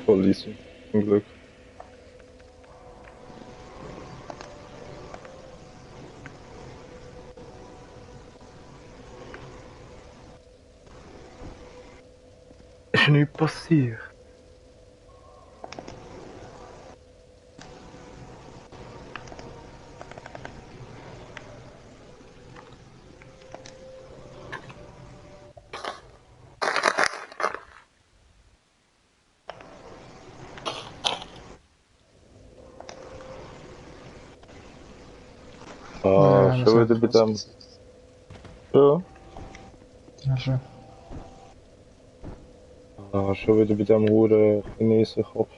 voll easy. Zum Glück. Ist nichts passiert. Ah, Ja, das schon hat wieder bei was dem. gesagt. Ja. Ja, schon. Ah, schon wieder bei dem Huren Chinesen-Kopf.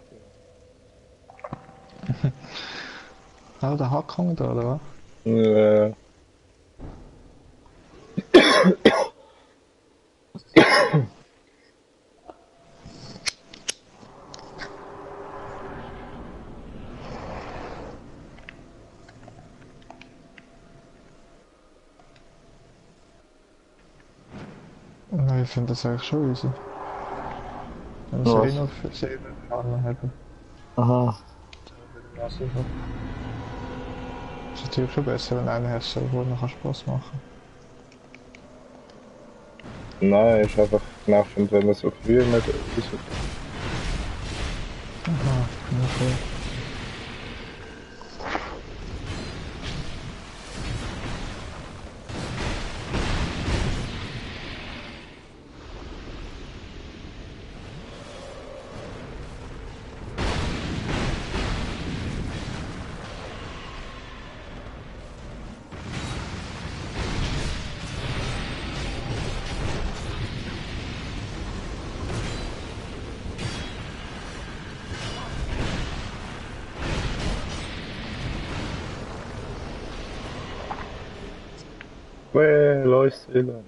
Ah, der Hackung da, oder was? Äh, Ja, ich finde das eigentlich schon easy. Wenn sie eh was? nur für 7 Farmen haben. Aha. Also, ist natürlich schon besser, wenn einer hast, der noch Spaß machen Nein, ist einfach nervend, wenn er so früh nicht rauskommt. kann. Aha, ja, voll. Läuft wieder.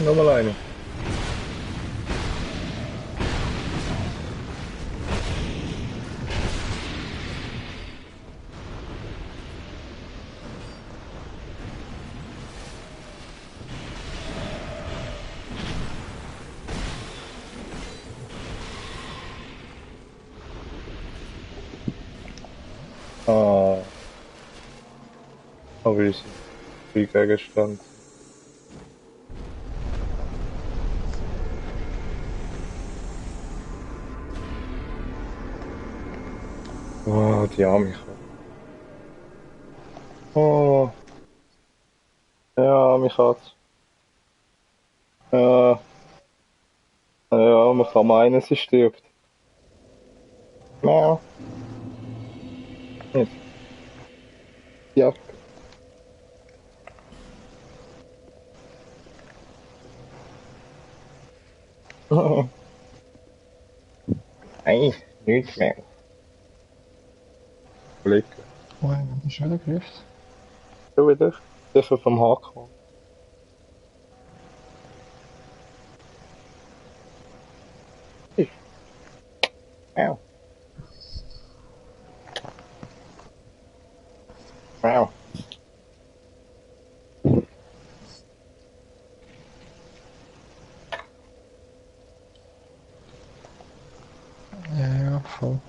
Nochmal eine. Ah, aber easy. Wie Gegenstand. Oh, die arme Katze. Oh, ja, mich hat's. Ja, ja, man kann meinen, sie stirbt. Miau. Jetzt. Ja. Nein, nichts mehr. Blicken. Oh, ja, das ist wieder Griff. Schon wieder? Sicher vom Haken. Miau. Miau. Ja, ja, voll.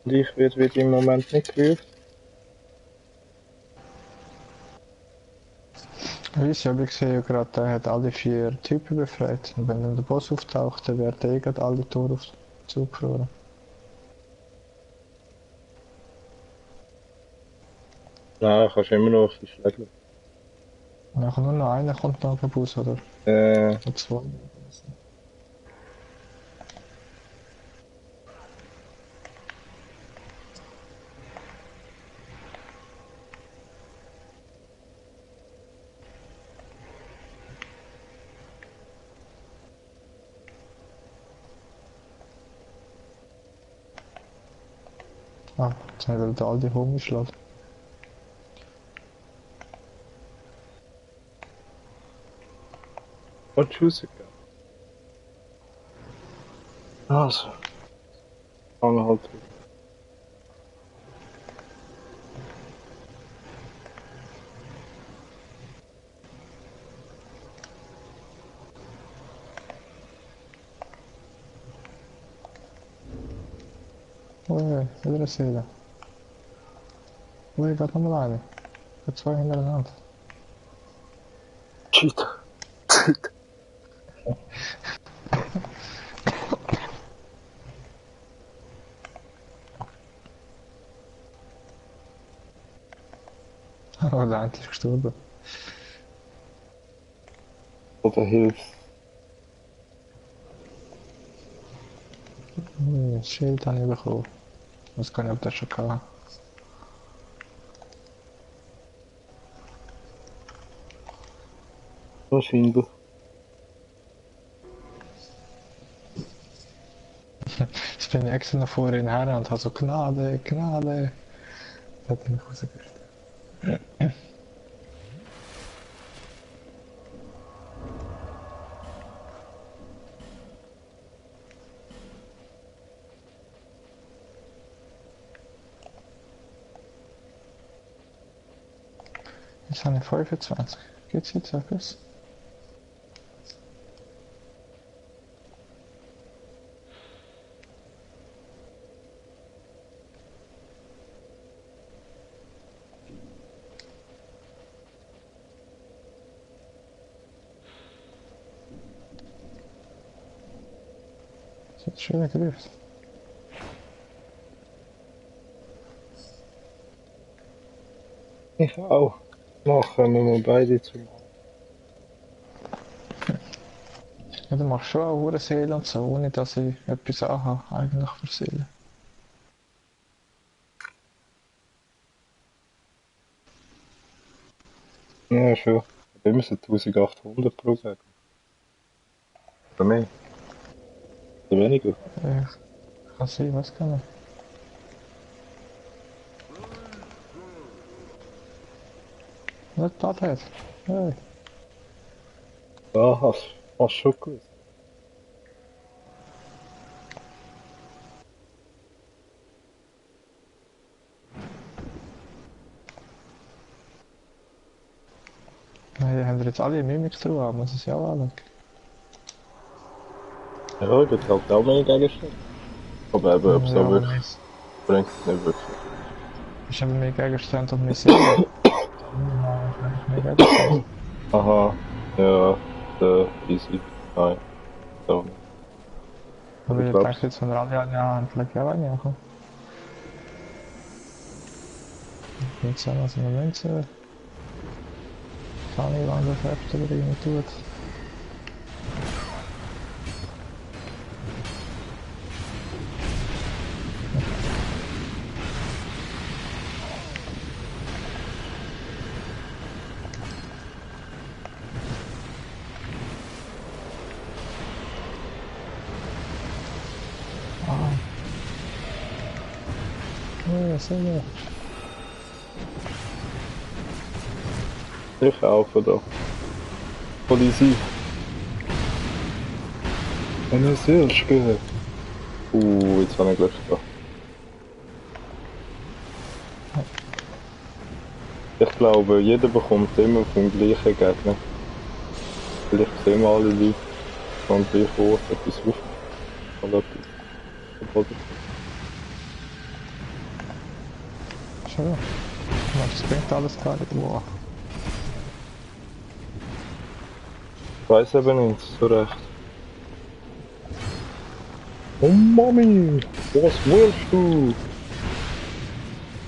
Und ich werde wieder im Moment nicht gerufen. Weiss ja, aber ich sehe ja gerade, der hat alle 4 Typen befreit. Und wenn dann der Boss auftaucht, dann werden eh gerade alle Tore auf zugefroren. Nein, kannst immer noch auf die Schläge. Und nachher nur noch einer kommt noch am Bus, oder? Äh, Oder 2. Ah, jetzt haben wir da all die rumgeschlagen. Und tschüss. Also, fangen halt. Ui, wieder eine Seele. Ui, gerade nochmal eine. Gerade zwei hintereinander. Cheat. Cheat. Oder endlich gestorben. Oder hilft. Ui, das Schild habe ich bekommen. Ich weiß gar nicht, ob das schon hatte. Wahrscheinlich. Jetzt bin ich extra nach vorhin her und habe so Gnade, Gnade. Das hat mich rausgehört. Jetzt habe ich 25. Geht's jetzt etwas? Das hat schön gegriffen. Ich auch. Machen wir mal beide zum. Ja, du machst schon auch eine Seele und so, ohne dass ich etwas anhabe, eigentlich für Seele. Ja, schon. Wir müssen 1800 pro Gegner. Oder mehr. Oder weniger. Ja, kann sein, was kann ich? Was das hat? Hey. Ja, hast schon gewusst. Nein, haben wir jetzt alle Mimik drauf, muss ich ja auch anschauen. Ja, das halt auch mehr Gegenstände. Aber eben, ob es Ja, auch aber wirklich wir bringt, nicht wirklich. ist eben mehr Gegenstände und mehr Seele. Ja, eigentlich mehr Gegenstände. Aha, ja, easy. Nein, so. Aber Ich ich glaub's. denke jetzt, wenn wir alle eine haben, vielleicht auch eine machen. Jetzt haben wir so eine Münze. Kann ich, wann das Heft oder irgendwie tut. Ah. Ja, Seele. Ich kaufe da. Polizei. Eine Seelspinne. Jetzt habe ich Glück gehabt. Ich glaube, jeder bekommt immer vom gleichen Gegner. Vielleicht sehen wir alle Leute von gleich Ort etwas auf. Oder etwas verboten. Schon. Das bringt alles gar nicht. Wow. Ich weiß eben nicht so recht. Oh Mami, was willst du?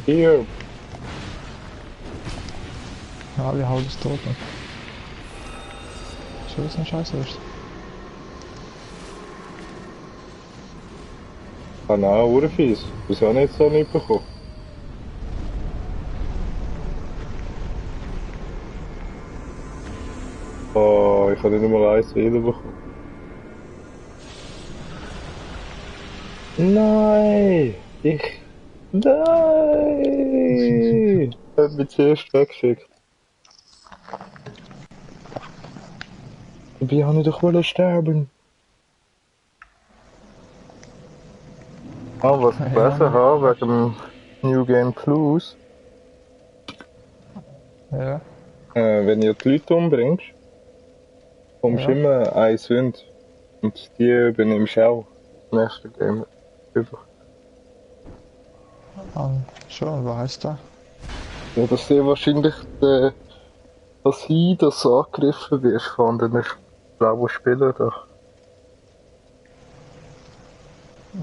Hier. Ja, alle halb ist tot. Schon ist ein Scheiße ist. Ah nein, Uhrenfies. Wieso habe ich jetzt da nicht bekommen? Oh, ich habe nicht mal eins wiederbekommen. Nein! Nein! Er hat mich zuerst weggeschickt. Dabei habe ich doch wollen sterben. Ah, was ich gelesen habe, wegen dem New Game Plus, Ja, wenn ihr die Leute umbringst, kommst du ja. immer eine Sünde. Und die übernimmst du auch im nächsten Game über. Schon, was heißt das? Ja, dass sehr wahrscheinlich dass dass du angegriffen wirst von den blauen Spielern da.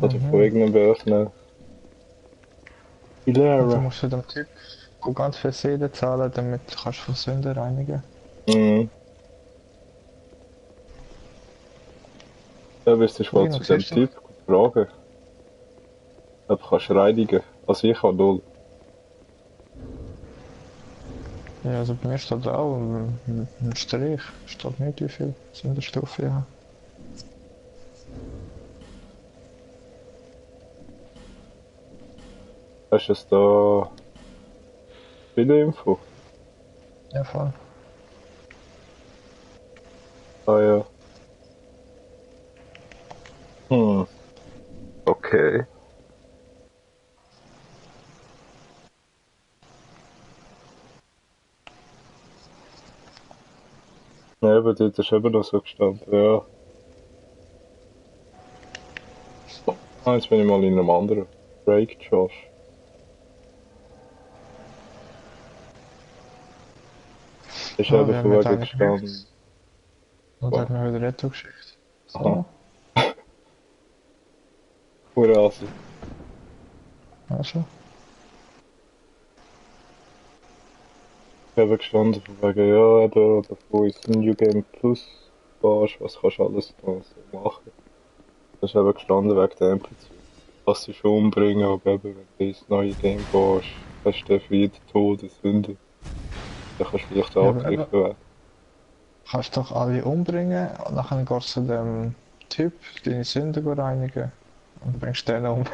Oder von irgendeinem bösen Und du Hilera. musst dem Typ ganz viel Seelen zahlen, damit du kannst von Sünden reinigen. Mhm. Ja, wirst du mal Genau, zu dem siehst du? Typ fragen, ob du kannst reinigen. Also ich kann null. Ja, also bei mir steht auch ein Strich. Steht nicht, wie viel Sündenstufe ich habe. Hast du es da Info? Ja, voll. Ah ja. Okay. Ja, aber dort ist eben noch so gestanden, ja. Ah, jetzt bin ich mal in einem anderen. Break Josh. Ist Ja, eben wir haben von mit wegen einer gemacht. gestanden. Und Wow. hat mir wieder Retto geschickt. Aha. So, Urasi. ja schon. Ich habe gestanden von wegen, ja, davon ist ein New Game Plus warst, was kannst du alles noch so machen. Das ist eben gestanden wegen der NPC. Kannst du schon umbringen, aber eben, wenn du ins neue Game warst, hast du für jeden Tod eine Sünde. Dann kannst du vielleicht Ja, aber eben, angegriffen werden. kannst doch alle umbringen und dann gehst du dem Typ deine Sünden reinigen und bringst den um.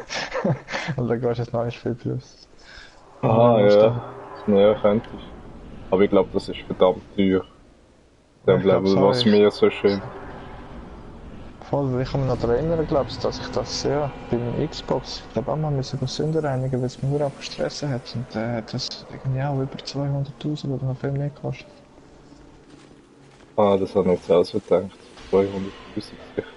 Und dann gehst du ins neue Spiel plus. Und dann Aha, musst du. ja. Ja, könntest. Aber ich glaube, das ist verdammt teuer. Ja, Dem ich glaube Level, so. was mir so schön. Voll, weil ich kann mich noch daran erinnern, glaubst dass ich das ja bei meinem Xbox, ich glaube auch mal müssen Sünden reinigen, weil es mich nur abgestressen hat. Und der hat das irgendwie auch über 200.000 oder noch viel mehr gekostet. Ah, das habe ich jetzt auch so gedacht. 200.000 sicher.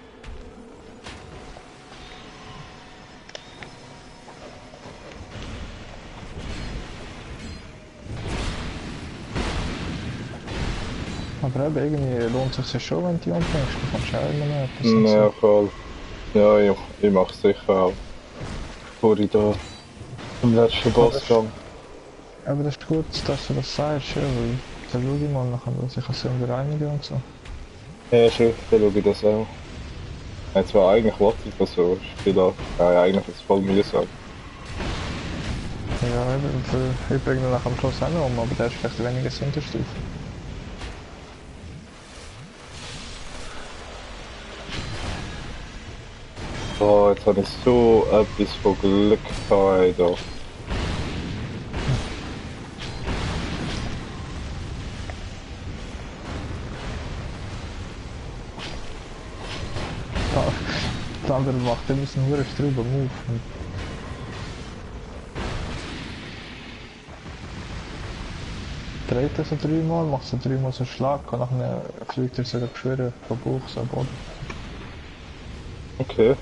Aber eben, irgendwie lohnt es sich ja schon, wenn du die umbringst. Du kommst auch immer noch etwas und Ja, so. voll. Ja, ich mache sicher auch. Bevor ich da im letzten Boss gehe. Aber das ist gut, dass du das sagst, ja, weil dann schau ich mal nachher, dass ich Sünden reinigen und so. Ja, schon, dann schaue ich das auch. Ja, zwar eigentlich wollte ich das so spielen, ja, eigentlich ist es voll mühsam. Ja, eben, ich bringe dann nachher am Schluss auch noch um, aber der ist vielleicht weniger Sündenstufe. Oh, jetzt habe ich so etwas von Glück gehabt, da. Der andere macht immer so einen Strauben Move. Dreht er so dreimal, macht so dreimal so einen Schlag und dann fliegt er so der Geschwüre vom Bauch so am Boden. Okay.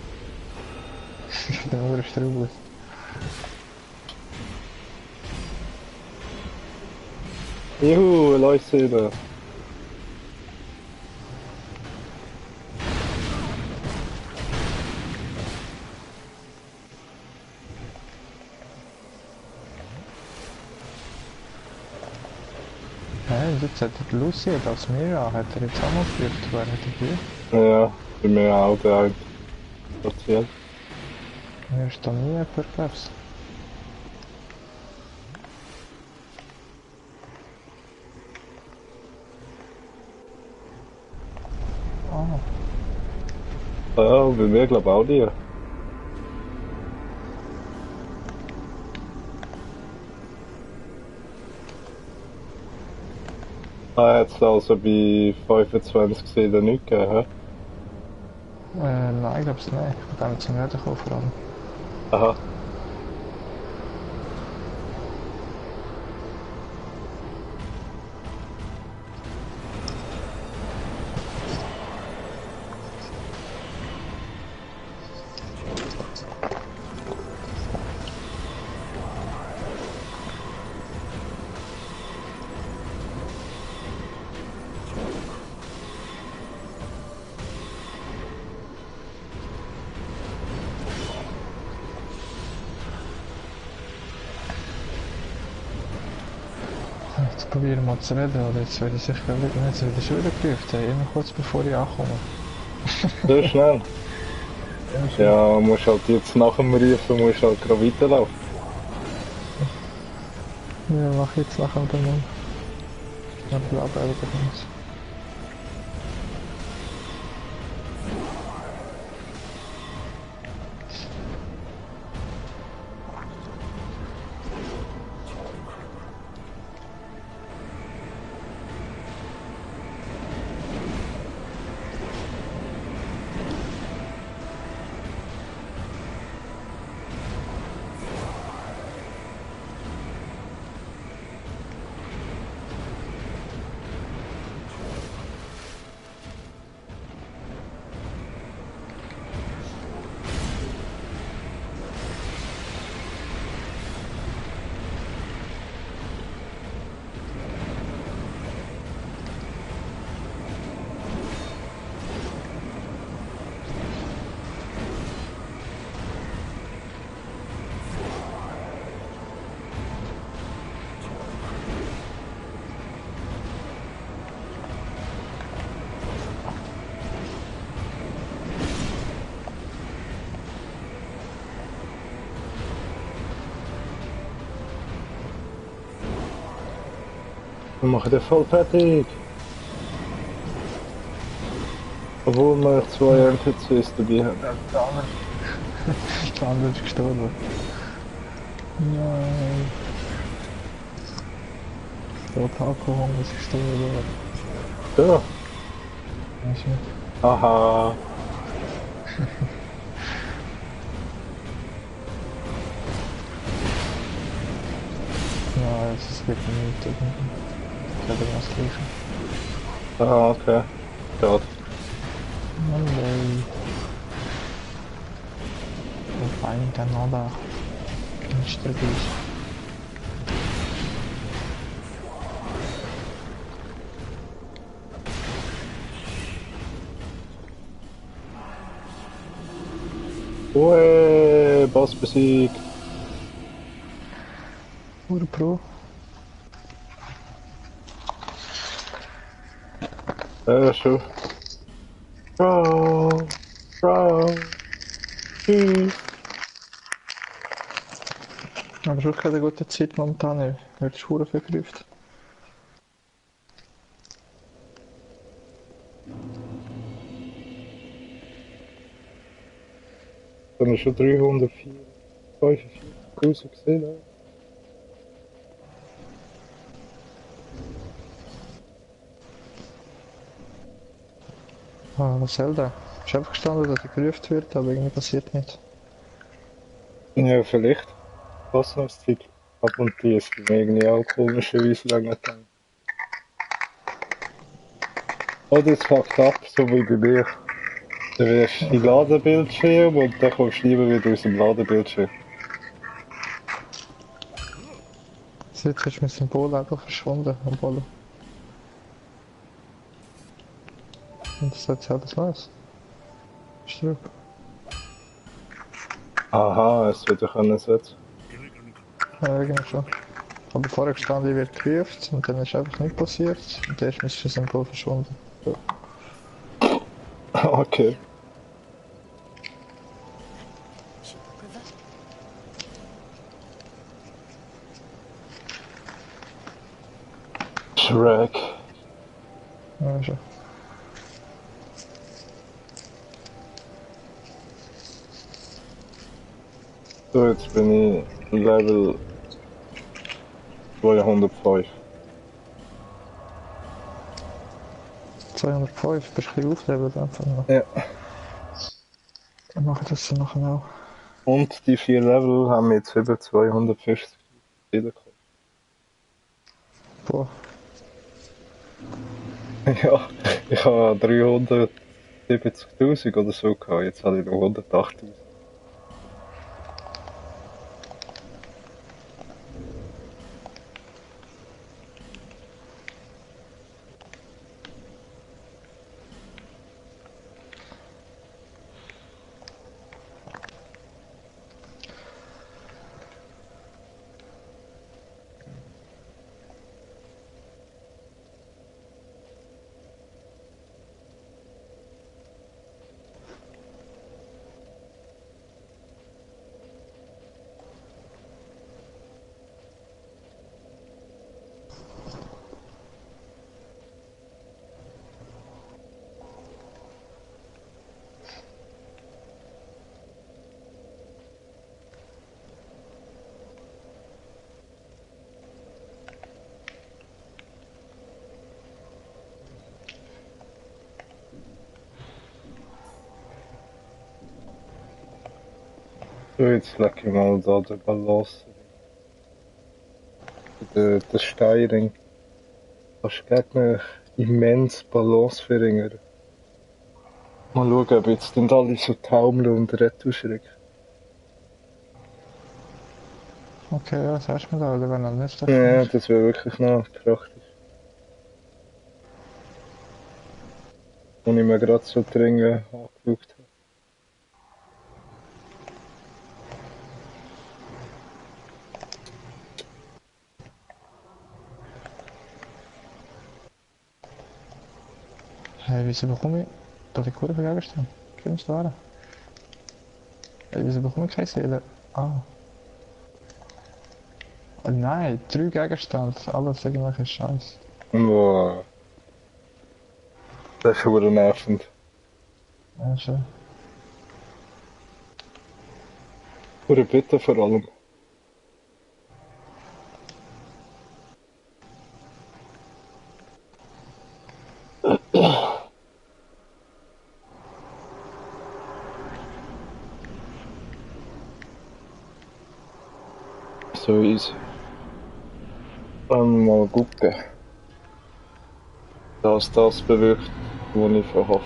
Der nur Strauben. Juhu, Leuchtszene. Hä, und jetzt hat der Lucy als Mira, hat er jetzt auch mal geflüchtet, wer hat er hier? Ja, bei mir auch der eine. Erzählt. Er ist da nie jemand, glaubst du? Ah, Ja, bei mir glaube ich auch die. Ah, jetzt also bei 25 gesehen nicht gegeben, hä? Nein, ich glaube es nicht. Ich habe zum Werden gekommen vor allem. Aha. Jetzt probieren wir mal zu reden, oder jetzt werde ich sicher überlegen, jetzt werde ich schon wieder gerufen, immer kurz bevor ich ankomme. So schnell. Ja, musst halt jetzt nach dem Rufen musst halt gerade weiterlaufen. Ja, mach jetzt nachher dann mal. Ja, bleiben wir übrigens. Wir machen den voll fertig. Obwohl wir zwei NPCs dabei haben. Der andere ist gestorben. Nein. Der Taco ist gestorben. Ja. Weißt du? Aha. Ja, es ist wirklich nicht irgendwie. Ich habe das Gleiche. Ah, okay. Schade. Oh nein. Und vor allem dann noch da. Nicht stabil. Ue, Boss besiegt. Pure Pro. Ja, schon. Bro. Bro. Tschüss. Aber schon keine gute Zeit momentan. Wird die Schuhe vergriffen. Dann ist schon 345.000 gesehen. Ne? Ah, was soll der? Ist einfach gestanden, dass er gerufen wird, aber irgendwie passiert nicht. Ja, vielleicht. Passungszeit. Ab und zu ist bei mir irgendwie auch komischerweise länger gegangen. Oder es fuckt ab, so wie bei mir. Du wirst in Ladebildschirm und dann kommst du lieber wieder aus dem Ladebildschirm. So, jetzt ist mein Symbol einfach verschwunden am Boden. Und das hat sich alles Neues. Strub. Aha, es wieder können setzen. Ja, irgendwie schon. Aber vorher gestanden, ich werde gerufen und dann ist einfach nichts passiert. Und dann ist mein Symbol verschwunden. Okay. Shrek. Ja, schon. So, jetzt bin ich Level 205. 205, bist du ein bisschen aufleben dann? Ja. Dann mache ich das dann nachher auch. Und die 4 Level haben jetzt über 250 wiedergekommen. Boah, Ja, ich habe 370.000 oder so gehabt, jetzt habe ich noch 108.000. So, jetzt leg ich mal da den Balance. Der Steuerung. Kannst Gegner immens Balance verringern. Mal schauen, ob jetzt sind alle so taumeln und Rettungsschreck. okay, ja, das hast du mir da, oder wenn er nicht schlecht Ja, ist. das wäre wirklich noch praktisch. Und ich mir gerade so dringend angeschaut habe. Hey, wieso bekomme ich... Da die Kurve gegenstehen? Kommst du da? Hey, wieso bekomme ich keine Seele? Ah. Oh nein, 3 Gegenstände, alles irgendwelche Scheiß. Boah, das ist schon nervend. Ja, schön. Oder bitte vor allem. So easy. Dann mal gucken, dass das bewirkt, was ich verhoffe.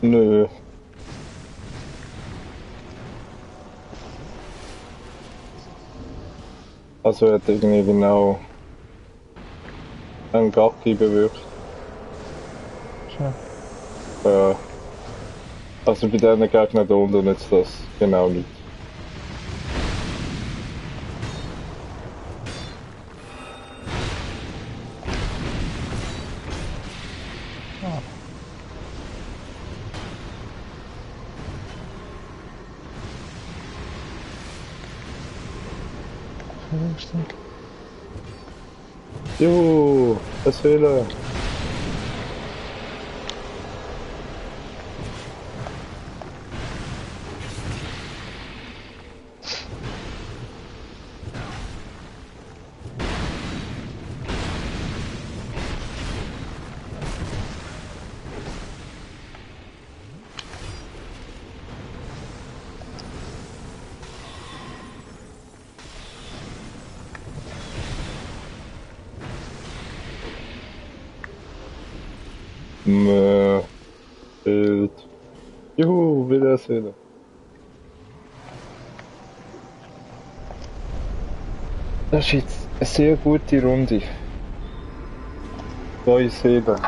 Nö. Also hat irgendwie genau ein Gacki bewirkt. Schön. Also bei diesen Gegnern da unten jetzt das genau nicht. Ah. Gegenstand. Juhu, das Fehler. Bild. Juhu, wieder das Fehler. Das ist jetzt eine sehr gute Runde. 2-7.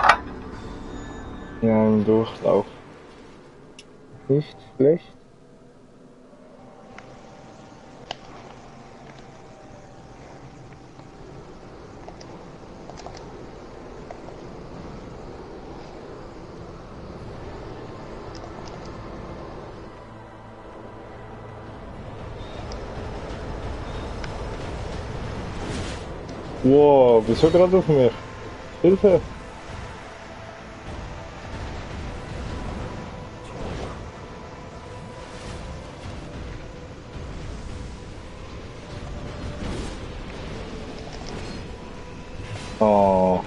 Ja, im Durchlauf. Nicht schlecht. Wow, wieso gerade auf mich? Hilfe! Oh,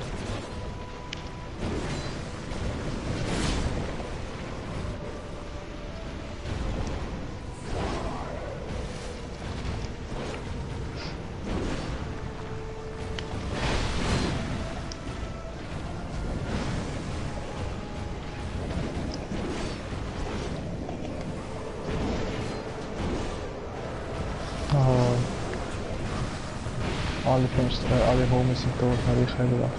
Oh, alle Homies sind tot, habe ich gedacht.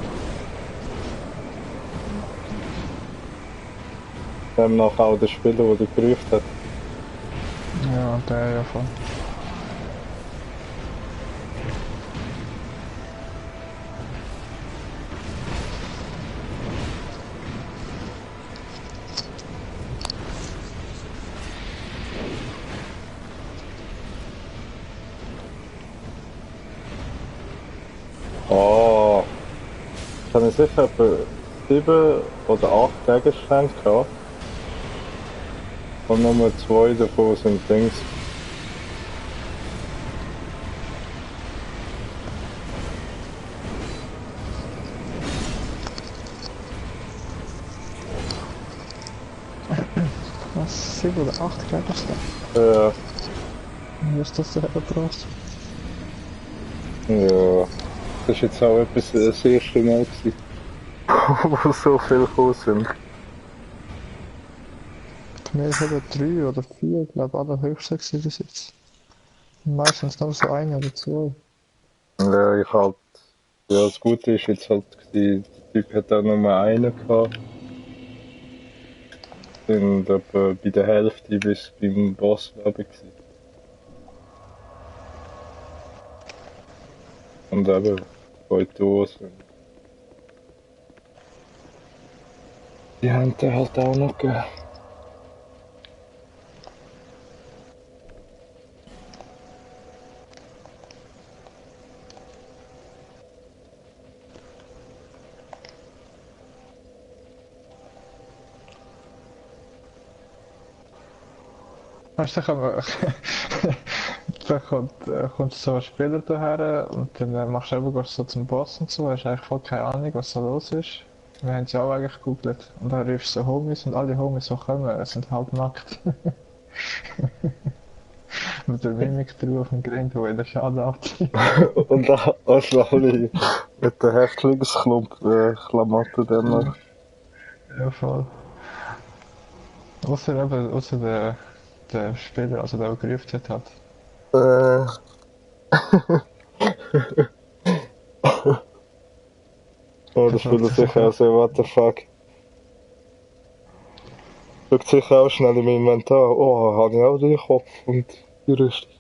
wir haben nachher auch den Spieler, der dich gerufen hat. Ja, der ja voll. Oh, ich habe sicher etwa 7 oder 8 Gegenstände gehabt. Und nur 2 davon sind Dings. Was? 7 oder 8 Gegenstände? Äh, Wie ist das denn gebracht? ja, das ist jetzt auch etwas das erste Mal gewesen, wo so viel gekommen sind. Bei mir ist eben 3 oder 4, ich glaube, allerhöchste gewesen bis jetzt. Meistens nur so 1 oder 2. Ja, ich halt, ja, das Gute ist jetzt halt, gewesen, der Typ hat auch nur einen gehabt. Sind etwa bei der Hälfte bis beim Boss Level gewesen. Und eben, 2 Dosen. Die haben den halt auch noch gegeben. Weißt du, kommt so ein Spieler daher und dann machst du eben so zum Boss und so, hast eigentlich voll keine Ahnung, was da los ist. Wir haben es ja auch eigentlich gegoogelt. Und dann rufst du so Homies und alle Homies, die kommen, sind halb nackt. Mit der Mimik drauf und Grind, wo in der Schaden abzieht. Und da also alle mit den Häftlingsklamotten dann noch. Ja, voll. Außer der Spieler, also der gerufen hat. Äh, ja, Der das will fragt er sich sicher sicher, auch so, what the fuck. Schaut sicher auch schnell im Inventar. Oh, habe ich auch den Kopf und die Rüstung.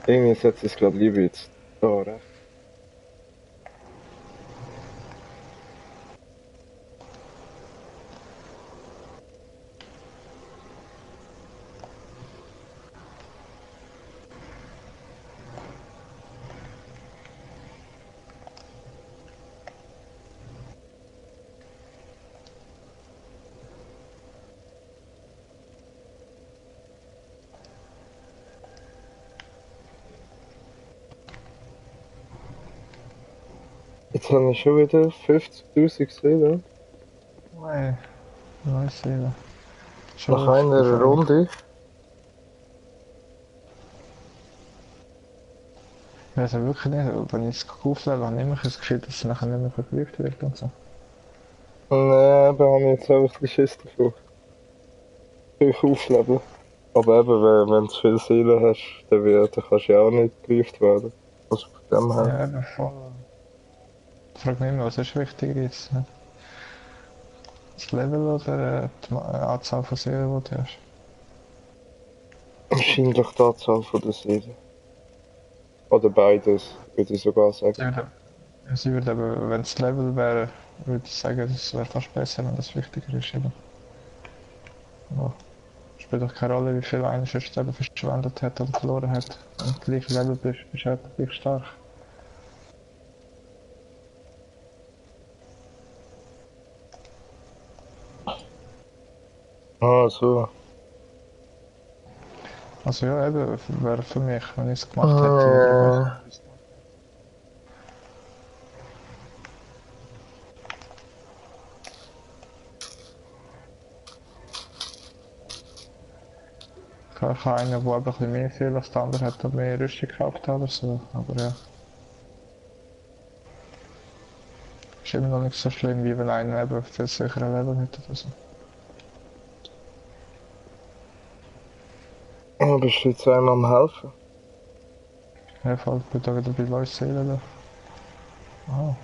Irgendwie setzt es gerade lieber jetzt da rechts. Jetzt habe ich schon wieder 50.000 Seelen. nein, neues Leben. Nach Schon einer aufgefallen. Runde. Ich weiß ja wirklich nicht, wenn ich es gekauft habe, habe ich immer das Gefühl, dass es nachher nicht mehr verkauft wird und so. Nee, da habe ich jetzt auch ein bisschen Schiss davon. Ich aufleben. Aber eben, wenn du zu viele Seelen hast, dann kannst du ja auch nicht gerufen werden. Also von dem her. Ja, eben voll. Ich frage mich immer, was ist wichtiger jetzt? Ne? Das Level oder die Anzahl von Seelen, die du hast? Wahrscheinlich die Anzahl von der Seelen. Oder beides, würde ich sogar sagen. Sie würde eben, wenn es Level wäre, würde ich sagen, es wäre fast besser, wenn das wichtiger ist. Eben. Aber spielt doch keine Rolle, wie viel einer sonst eben verschwendet hat oder verloren hat. Wenn du gleich Level bist, bist du halt gleich stark. Ah, so. Also ja, eben, wäre für mich, wenn ich es gemacht hätte, oder ich weiß nicht. Ich habe einen, der ein bisschen mehr viel als der andere hat, der mehr Rüstung gekauft hat oder so, aber ja. Ist immer noch nicht so schlimm, wie wenn einer eben auf viel sicheren Level hat oder so. Oh, bist du jetzt einmal am Helfen? Ja, voll, ich bin da wieder bei Lois Seele da. Ah.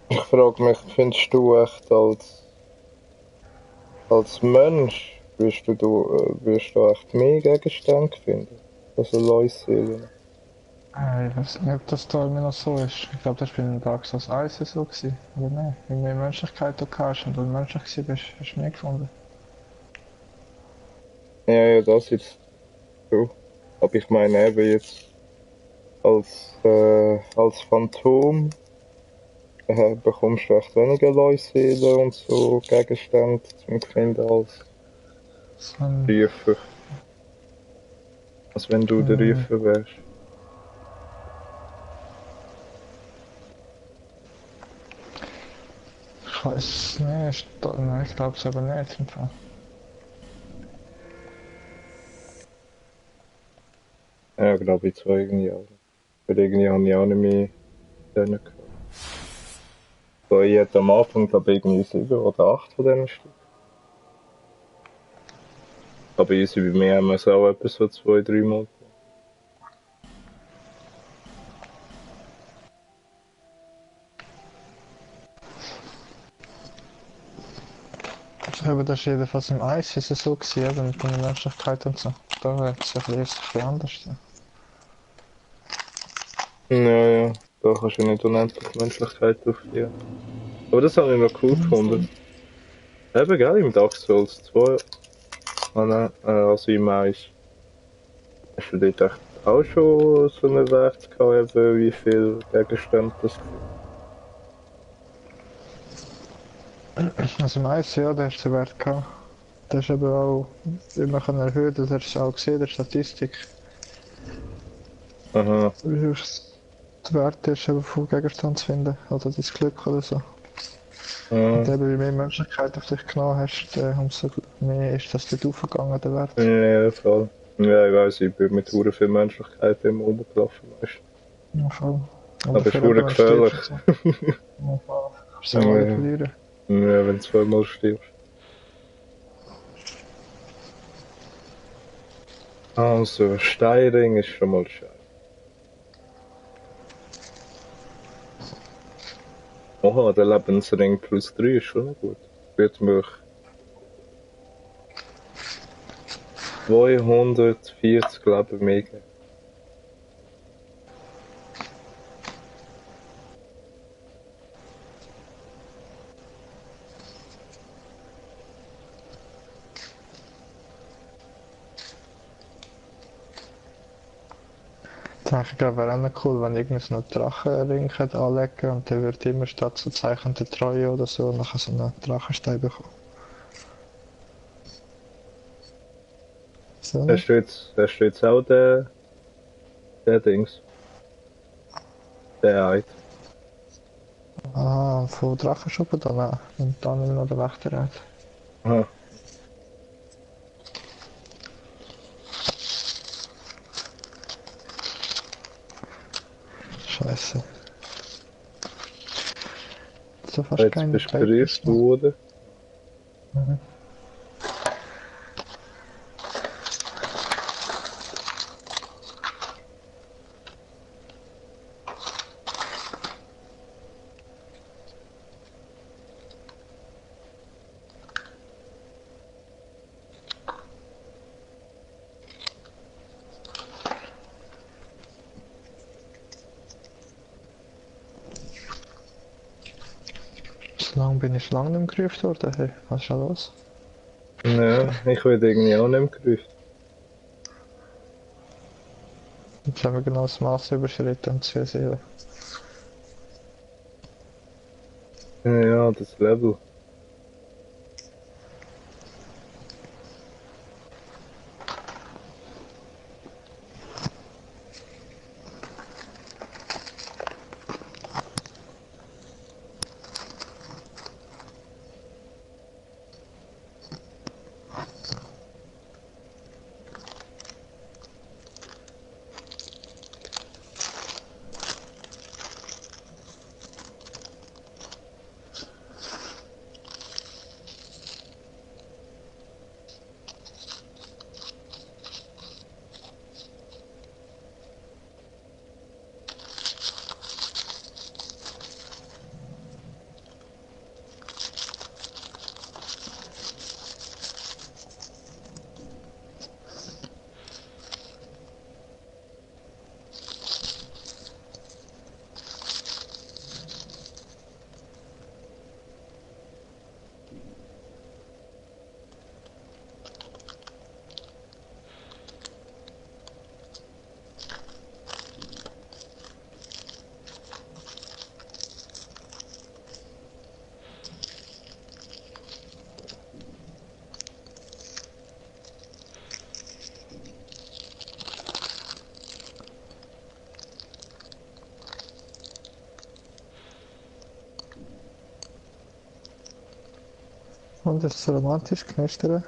Ich frage mich, findest du echt als Mensch, wirst du echt mehr Gegenstände finden? Also Leuseelen. Ich weiß nicht, ob das da immer noch so ist. Ich glaube, das war bei Dark Souls 1 so gewesen. Oder nein? Wenn du mehr Menschlichkeit da hast und du menschlich gewesen bist, hast du mehr gefunden. Ja, ja, das jetzt so. Aber ich meine eben jetzt als Phantom bekommst du echt weniger Leuseelen und so Gegenstände zum Finden So ein, Riefer. Als wenn du der hm, Riefer wärst. ich weiß nicht, nein, ich glaube es aber nicht. Im Fall. Ja, glaube ich zwar irgendwie auch. Weil irgendwie habe ich auch nicht mehr denen gehabt. So, ich hatte am Anfang, glaube ich, irgendwie 7 oder 8 von diesen Stück. Aber easy bei mir haben wir es auch etwa so 2, 3 Mal. Aber das ist jedenfalls im Eis ist es so gewesen, eben mit der Menschlichkeit und so. Da ist es ein bisschen anders. Ja. Ja, ja, da kannst du nicht unendlich Menschlichkeit aufziehen. Aber das habe ich noch cool gefunden. Eben, gell, im Dark Souls 2, also im 1, hast du dort echt auch schon so einen Wert gehabt, eben, wie viel Gegenstände das gibt? Also im Eis, ja, der hast du Wert gehabt. Das ist aber auch immer erhöhen, das hast du auch gesehen, der Statistik. Aha, Wie hoch der Wert ist, eben von Gegenstand zu finden, oder dein Glück oder so. Und aha. eben, je mehr Menschlichkeit auf dich genommen hast, umso mehr ist das dort aufgegangen, der Wert. Ja, voll. Ja, ich weiß, ich bin mit hure viel Menschlichkeit immer rumgelaufen, weißt Ja, voll. du. Und Aber es dafür ist eben, hure wenn du stirbst gefährlich. und so. Ja, voll. Kannst du auch alle Ja, verlieren. ja, wenn du zweimal stirbst. Also, Steinring ist schon mal scheiße. Oha, der Lebensring plus 3 ist schon noch gut. Wird mich 240 Leben mehr geben. Ich glaube, wäre auch noch cool, wenn irgendwie so einen Drachenring anlegen und der wird immer statt so Zeichen der Treue oder so nachher so einen Drachenstein bekommen. So nicht? Hast du jetzt auch den Dings? Den Eid? Ah, von Drachenschuppen dann auch. Und dann immer noch der Wächter hat. Aha. Scheiße. So fast Jetzt keine bist du Papers gerufen noch. worden. Mhm. Warum bin ich lange nicht mehr gerufen worden? Hey, was ist da los? Ja, ich werde irgendwie auch nicht mehr gerufen. Jetzt haben wir genau das Maß überschritten und 2 Seelen. Ja, das Level. Und ist es romantisch knistern?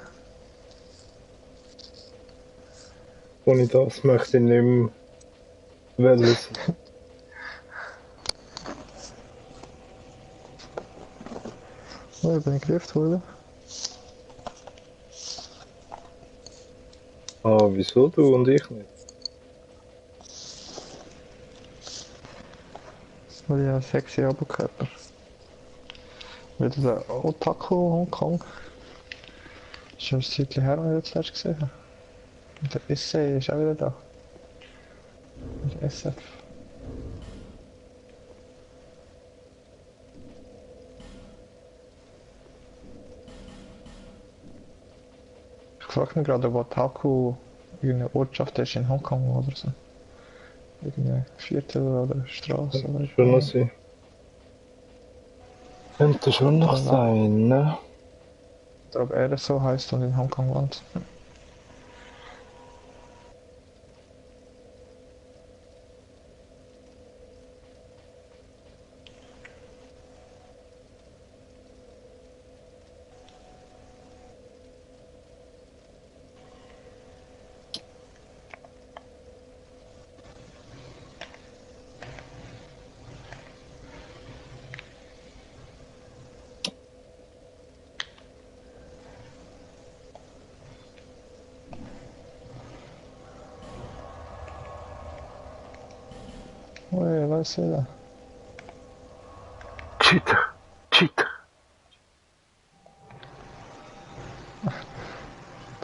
Ohne das möchte ich nicht mehr wollen sein. Oh, bin ich gerufen worden? Ah, wieso du und ich nicht? Weil ich einen sexy Oberkörper. Wieder der Otaku Hongkong. Schon ein Zeitchen her, als ich das zuletzt gesehen habe. Und der Essay ist auch wieder da. Der SF. Ich frage mich gerade, ob Otaku irgendeine Ortschaft ist in Hongkong oder so. Irgendein Viertel oder Straße oder Könnte ich schon weiß noch nicht. sein. Könnte schon noch sein, ne? Oder ob er so heißt und in Hongkong wohnt. Ui, was ist da? Cheater! Cheater!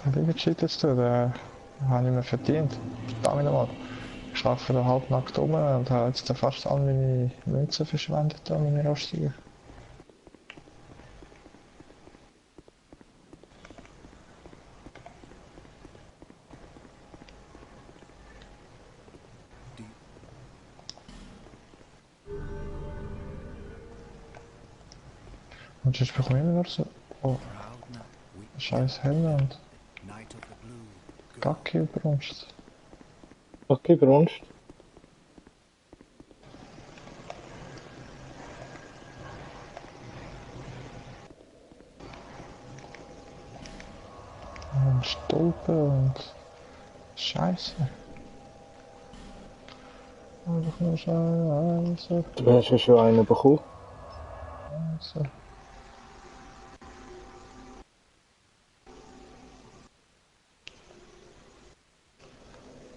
Der Liegenschied jetzt da, den habe ich mir verdient. Verdammt nochmal. Ich laufe da halbnackt rum und habe jetzt fast all meine Münzen verschwendet, an meine rostigen. Und sonst bekomme ich immer nur so, oh, scheiß Hände und Gacki überrunzt. Okay, Brunst. Und Stolpen und Scheiße. Einfach nur Scheiße. Du hast ja schon einen bekommen. Scheiße.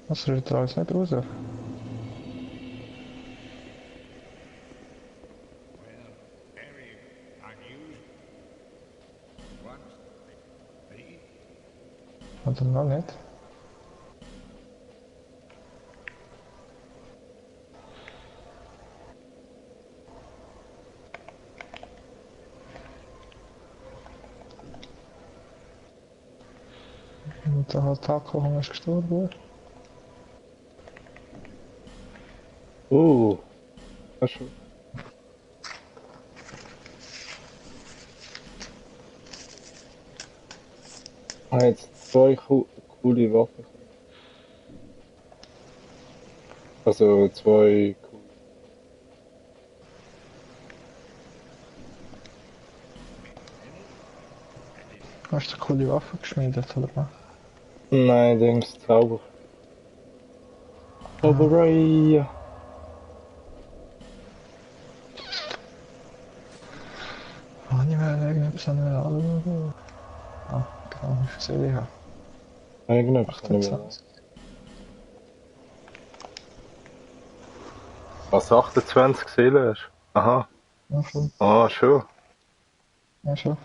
Was rührt da alles nicht raus? Oder noch nicht? und dann halt Alkohol ist gestorben. Das ist schon. Ich habe jetzt zwei coole Waffen. Also zwei coole. Hast du eine coole Waffe geschmiedet, oder was? Nein, Dings, Zauber. Zauberei. Ah, ich will irgendetwas anschauen. Ah, genau, wie viel soll ich haben? Irgendetwas habe ich mir. 28. Was, 28 Seelen hast? Aha. Ja, schon. Ah, schon. Ja, schon.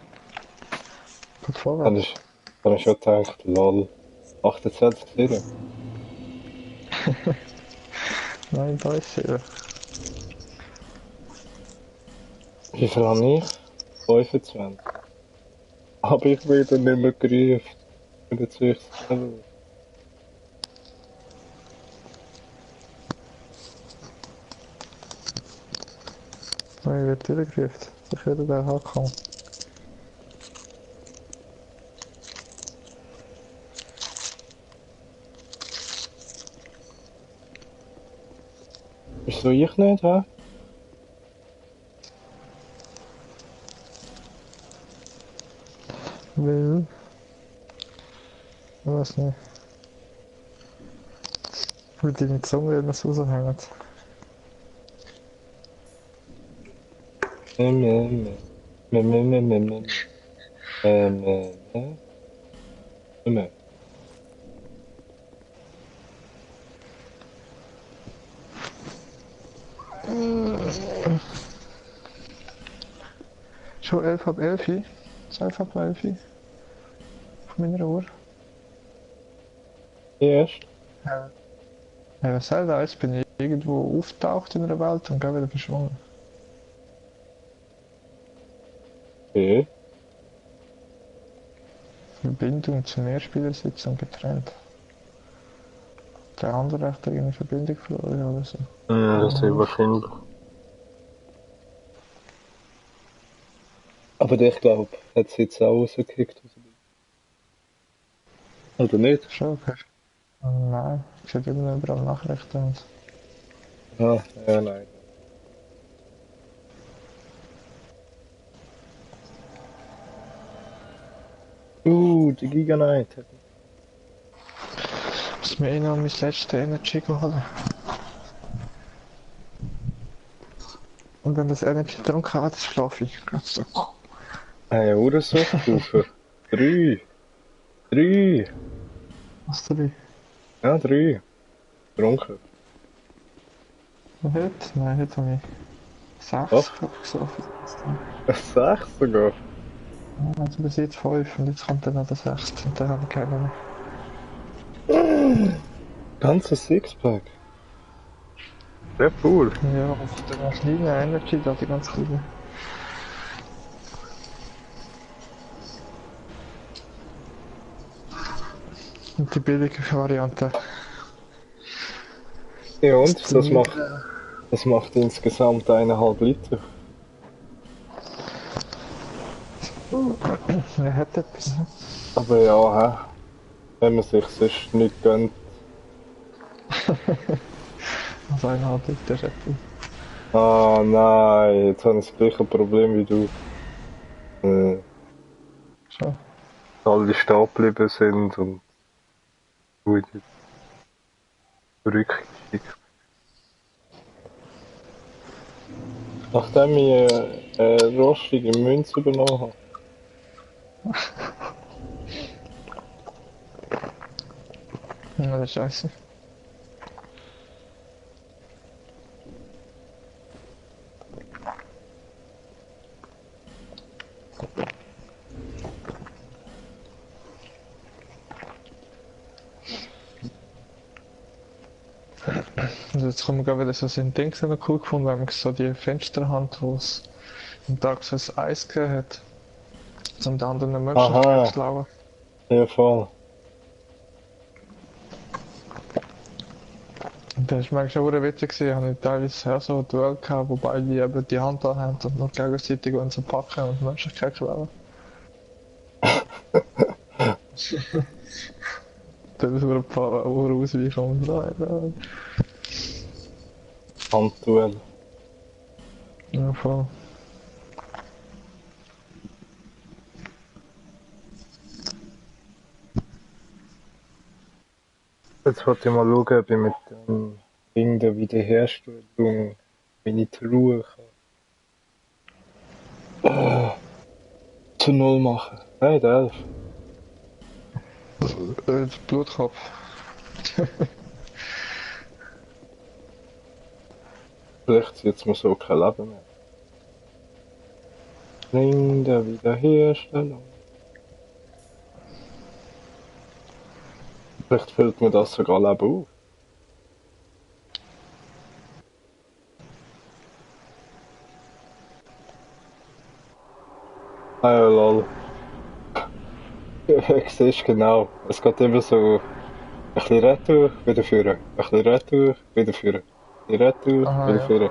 Geht Dann vorwärts. ist, dann ist schon gedacht, lol. 28 Seelen. Nein, da ist sie. Wie viel habe ich? 25. Aber ich werde nicht mehr gerufen. Ich bin jetzt höchst Level. Nein, wird durchgerufen. Ich würde da ankommen. Wieso ich nicht, hä? Weil. Ich weiß nicht. Weil deine Zunge immer raushängt. Meh, meh, meh. Meh, meh, meh, meh, meh. Meh, meh. Meh. Schon 11 ab 11. 12 ab 11. Auf meiner Uhr. Erst? Ja. Ja, was soll das? Jetzt bin ich irgendwo auftaucht in einer Welt und gleich wieder verschwunden. Okay. Verbindung zur Mehrspielersitzung getrennt. Der andere hat irgendeine Verbindung verloren oder so. Das ist wahrscheinlich. Aber ich glaube, hat sie jetzt auch rausgekickt. Oder nicht? Schon, okay. Nein, ich habe immer überall Nachrichten und Ah, ja, nein. Die Giga Knight. muss mir eh noch mein letztes Energy holen. Und wenn das Energy getrunken hat, schlafe ich. Gerade so. Hey, Uhrensuchtstufe. 3. 3. Was du denn? Ja, 3. Getrunken. Heute? Nein, heute habe ich 6 Was? gesoffen. 6 sogar. Also bis jetzt 5 und jetzt kommt dann noch der 6. Und dann habe ich keinen mehr. Ganzes Sixpack. Sehr cool. Ja, auf der kleinen Energy, da die ganz kleine. Und die billige Variante. Ja, und? Die Das macht insgesamt 1,5 Liter. er hat etwas. Aber ja, hä? Wenn man sich sonst nicht gönnt. Also 1,5 Liter ist etwas. Ah, nein, jetzt habe ich das gleiche Problem wie du. Schon. Alle stehen geblieben sind und gut zurückgeschickt. Nachdem ich rostige Münze übernommen habe. Ja, das ist scheiße. Und jetzt kommen wir gerade wieder so ein Ding noch cool gefunden, weil man so die Fensterhand, wo es am Tag so ein Eis gegeben hat, um den anderen Menschen Aha. zu schlagen. Ja, voll. Das war manchmal auch witzig, ich habe teilweise auch so ein Duell gehabt, wo beide eben die Hand da haben und nur gegenseitig uns so packen und Menschlichkeit klauen. Das ist ein paar Uhr ausweichen und so. Handduell. Ja, voll. Jetzt wollte ich mal schauen, ob ich mit dem Ding der Wiederherstellung meine Truhe kann. Zu null machen. Nein, der 11. Blutkopf. Vielleicht zieht mir so kein Leben mehr. Ring der Wiederherstellung. Vielleicht füllt mir das sogar Leben auf. Ah ja, lol. Siehst genau. Es geht immer so ein bisschen retour, wieder führen. Ein bisschen retour, wieder führen. Ein bisschen retour, Aha, wieder ja. führen.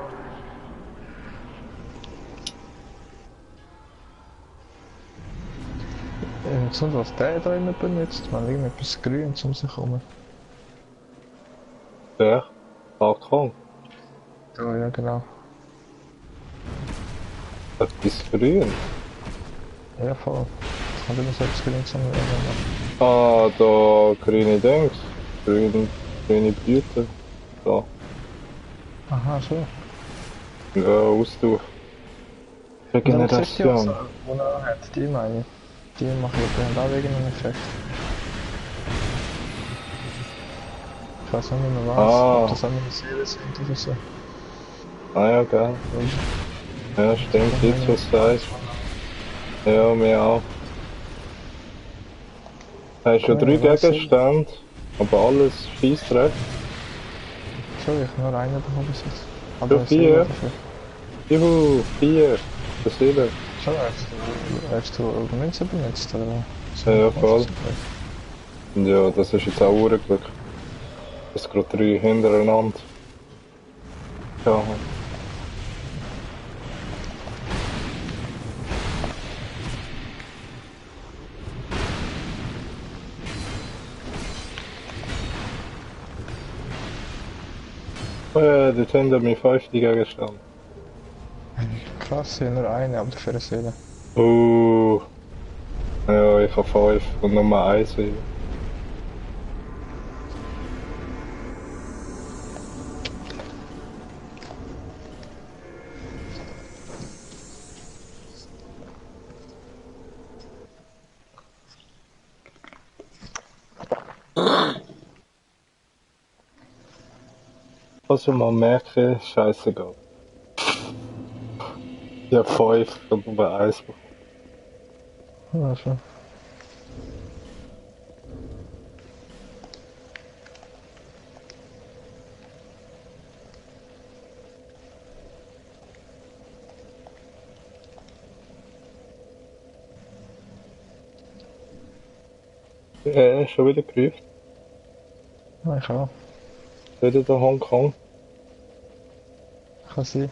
Interessant, was der da immer benutzt. Man irgendetwas Grünes um sich herum. Der Balkon. Ja, ja, genau. Etwas grün. Ja, voll. Ich habe immer so etwas Grünes um mich herum. Ah, da grüne Dings. Grüne Blüten. Da. Aha, so. Ja, Austausch. Und aber siehst du die auch Regeneration. so, die er hat, die meine ich. Die machen ja auch irgendeinen Effekt. Ich weiß nicht mehr was, Ah. ob das auch meine Seelen sind oder so. Ah ja, gell. Ja, stimmt, jetzt was du sagst. Ja, mir auch. Hast schon 3 Gegenstände, aber alles Scheissdreck. So, ich habe nur einen bekommen bis jetzt. Schon Aber 4. dafür. Juhu, 4. Das 7. So, hast du Münzen benutzt, oder? So, Ja, was voll. ist das? Und ja, das ist jetzt auch Uhrenglück. Dass gerade 3 hintereinander. Ja. Dort hinter mir 5 die Gegenstände. Krass, ich habe nur eine, aber dafür eine Seele. Ja, ich habe 5 und Nummer 1 wieder. Was ich mal merke, scheißegal. Ich habe 5 und Nummer 1 bekommen. Ja, schon. Schon wieder gerufen. Ja, ich auch. Wieder der Hongkong. Kann sein.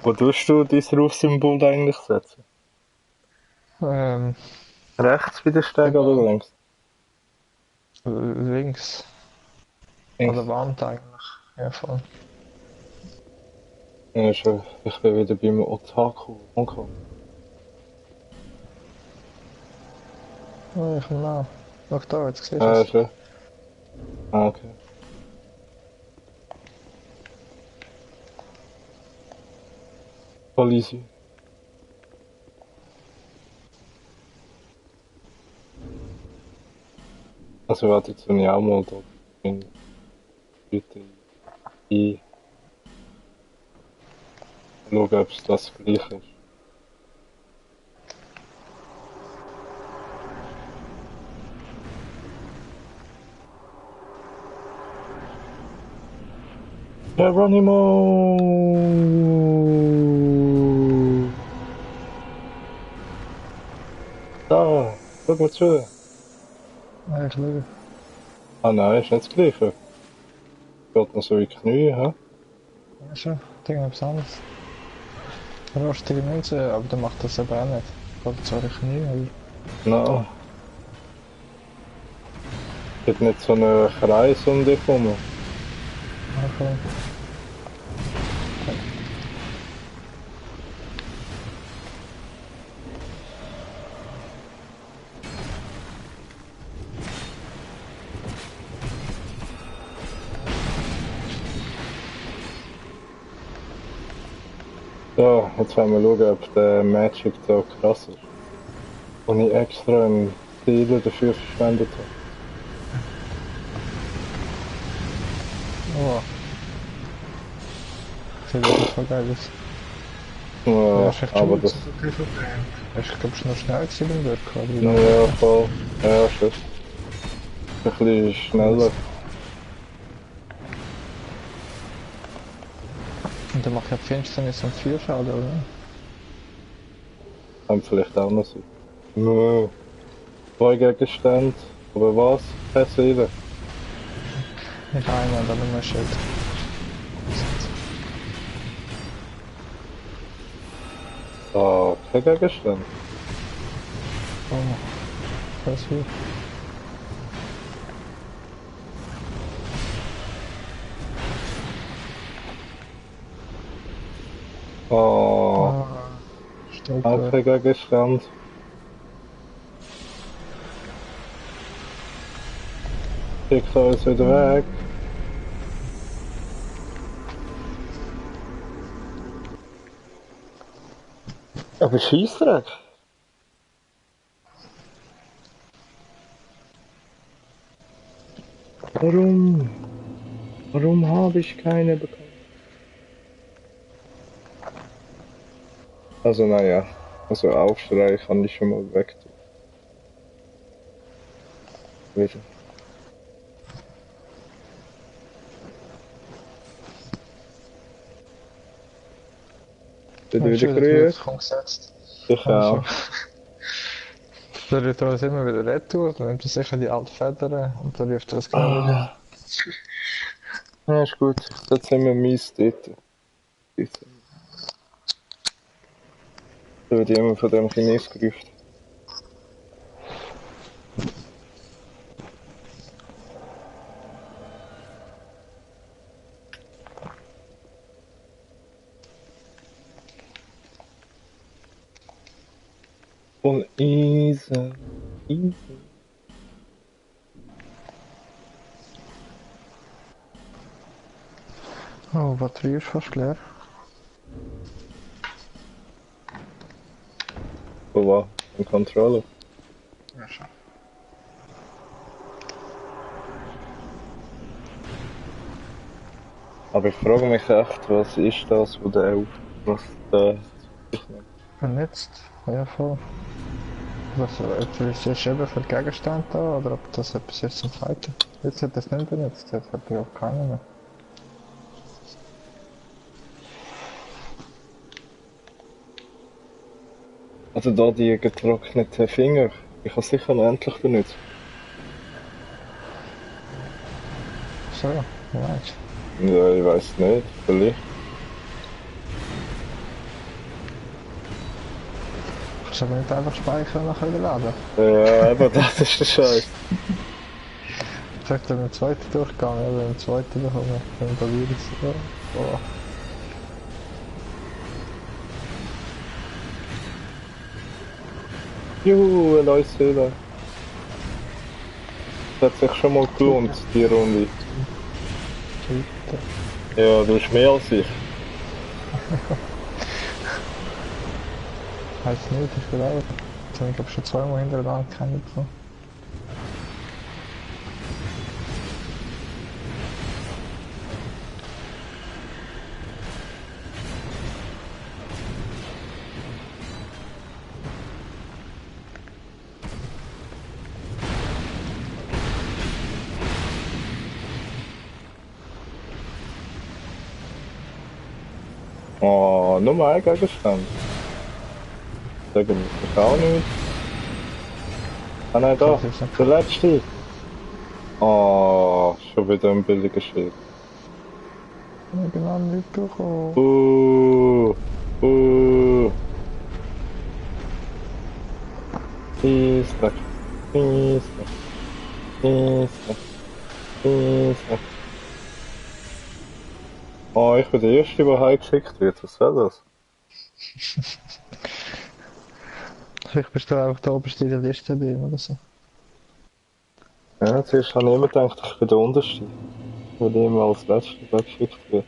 Wo tust du dein Rufsymbol eigentlich setzen? Ähm, Rechts bei der Stege oder links? links. An Links. der Wand eigentlich. Ja, voll. Ja, schon. Ich bin wieder beim Otaku Hongkong. Ja, ich komme nach. Schau da, jetzt siehst du es. Schon. Ah, okay. Voll easy. Also warte, jetzt bin ich auch mal da in bitte ein. Schauen, ob es das gleich ist. Geronimo! Da, schau mal zu. Ja, ich schaue. Ah nein, ist nicht das gleiche. Geht noch so in die Knie, hä? Ja, schon, irgendwas anderes. Rostige Münze, aber der macht das eben auch nicht. Geht zwar in die Knie, aber... Nein. Gibt nicht so einen Kreis um dich herum. Okay. Ja, jetzt wollen wir schauen, ob der Magic so krass ist. Und ich extra einen Seele dafür verschwendet habe. Oh. Sieht wirklich voll geil aus. Ja, Ja, ist echt aber schon das... okay für den. Ich glaube, es ist noch schnell gewesen beim Wirken, aber wie Ja, lange? voll. Ja, schon. Ein bisschen schneller. Und dann macht ja Finsternis und 4 Schaden, oder? Kann vielleicht auch noch sein. Nö. Zwei Gegenstände. Aber was? Keine Seele. Ich einmal, dann nur ein Schild. Ah, kein Gegenstand. Oh, das ist viel. Ah, Ah, stimmt. auch kein Gegenstand. Ich soll jetzt wieder weg. Aber Scheissdreck. Warum? Warum habe ich keine bekommen? Also naja, also Aufschrei kann ich schon mal weg tun. Wieder. Wieder Ja, wieder schon wieder grüß. Würfel gesetzt. Ich Ja, auch. schon. Der ruft uns immer wieder retour, dann nimmt er sicher die alte Federn und dann ruft er das genau wieder. Ah, ja, ist gut. Jetzt sind wir mies dort. Da wird immer von dem Chines gerufen. Von Easy. Easy. Oh, Batterie ist fast leer. Wo war? Ein Controller. Ja, schon. Aber ich frage mich echt, was ist das, wo der auf, was der sich nimmt. Vernetzt? Ja, voll. Was, ist das eben für Gegenstand da oder ob das etwas ist zum Fighten? Jetzt hat das nicht benutzt, jetzt hat er auch keinen mehr. Also da die getrockneten Finger, ich kann sicher noch endlich benutzen. So, wie meinst Ja, ich weiß nicht, vielleicht. du? Kannst du aber nicht einfach speichern und nachher wieder laden? Ja, aber das ist der Scheiß. Vielleicht beim zweiten Durchgang, ja, beim zweiten bekommen, beim Virus. Ja. Oh. Juhu, ein neues Fehler. Das hat sich schon mal gelohnt, die Runde. Twitter. Ja, du hast mehr als ich. Weiß nicht, ich will auch. Jetzt habe ich glaube schon zweimal hintereinander keinen bekommen. Oh, nur ein Gegenstand. Sagen wir auch nicht. Ah nein, da, Das ist der letzte. Oh, schon wieder ein billiger Schild. Ich habe genau nicht bekommen. Uh, uh. Isaac, Isaac, Isaac, Isaac. Oh, ich bin der Erste, der heimgeschickt wird. Was soll das? Ich bestelle einfach da oberste in der Liste bei ihm oder so. Ja, zuerst habe ich immer gedacht, ich bin der Unterste, weil ich immer als Letzter weggeschickt wird.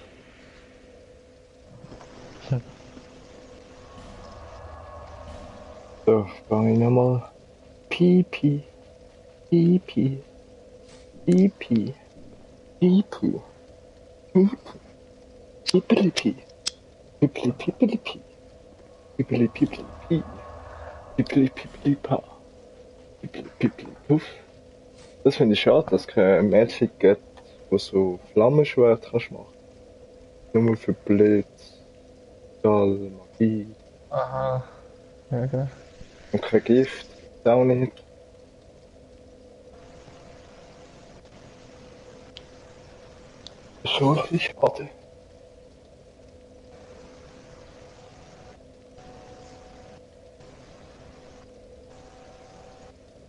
So, fange ich nochmal. Pipi, Pipi, Pipi, Pipi, Pipi, Pipelipi, Pipeli, Pipelipi, Pipeli, Pipelipi, Pipeli, Pipelipa, Pipeli, Pipeli, Puff. Das finde ich schade, dass es kein Magic gibt, wo so Flammenschwert kannst machen. Nur für Blitz, Stahl, Magie Aha. Ja, genau. und kein Gift. Auch nicht. Das ist schon ein bisschen schade.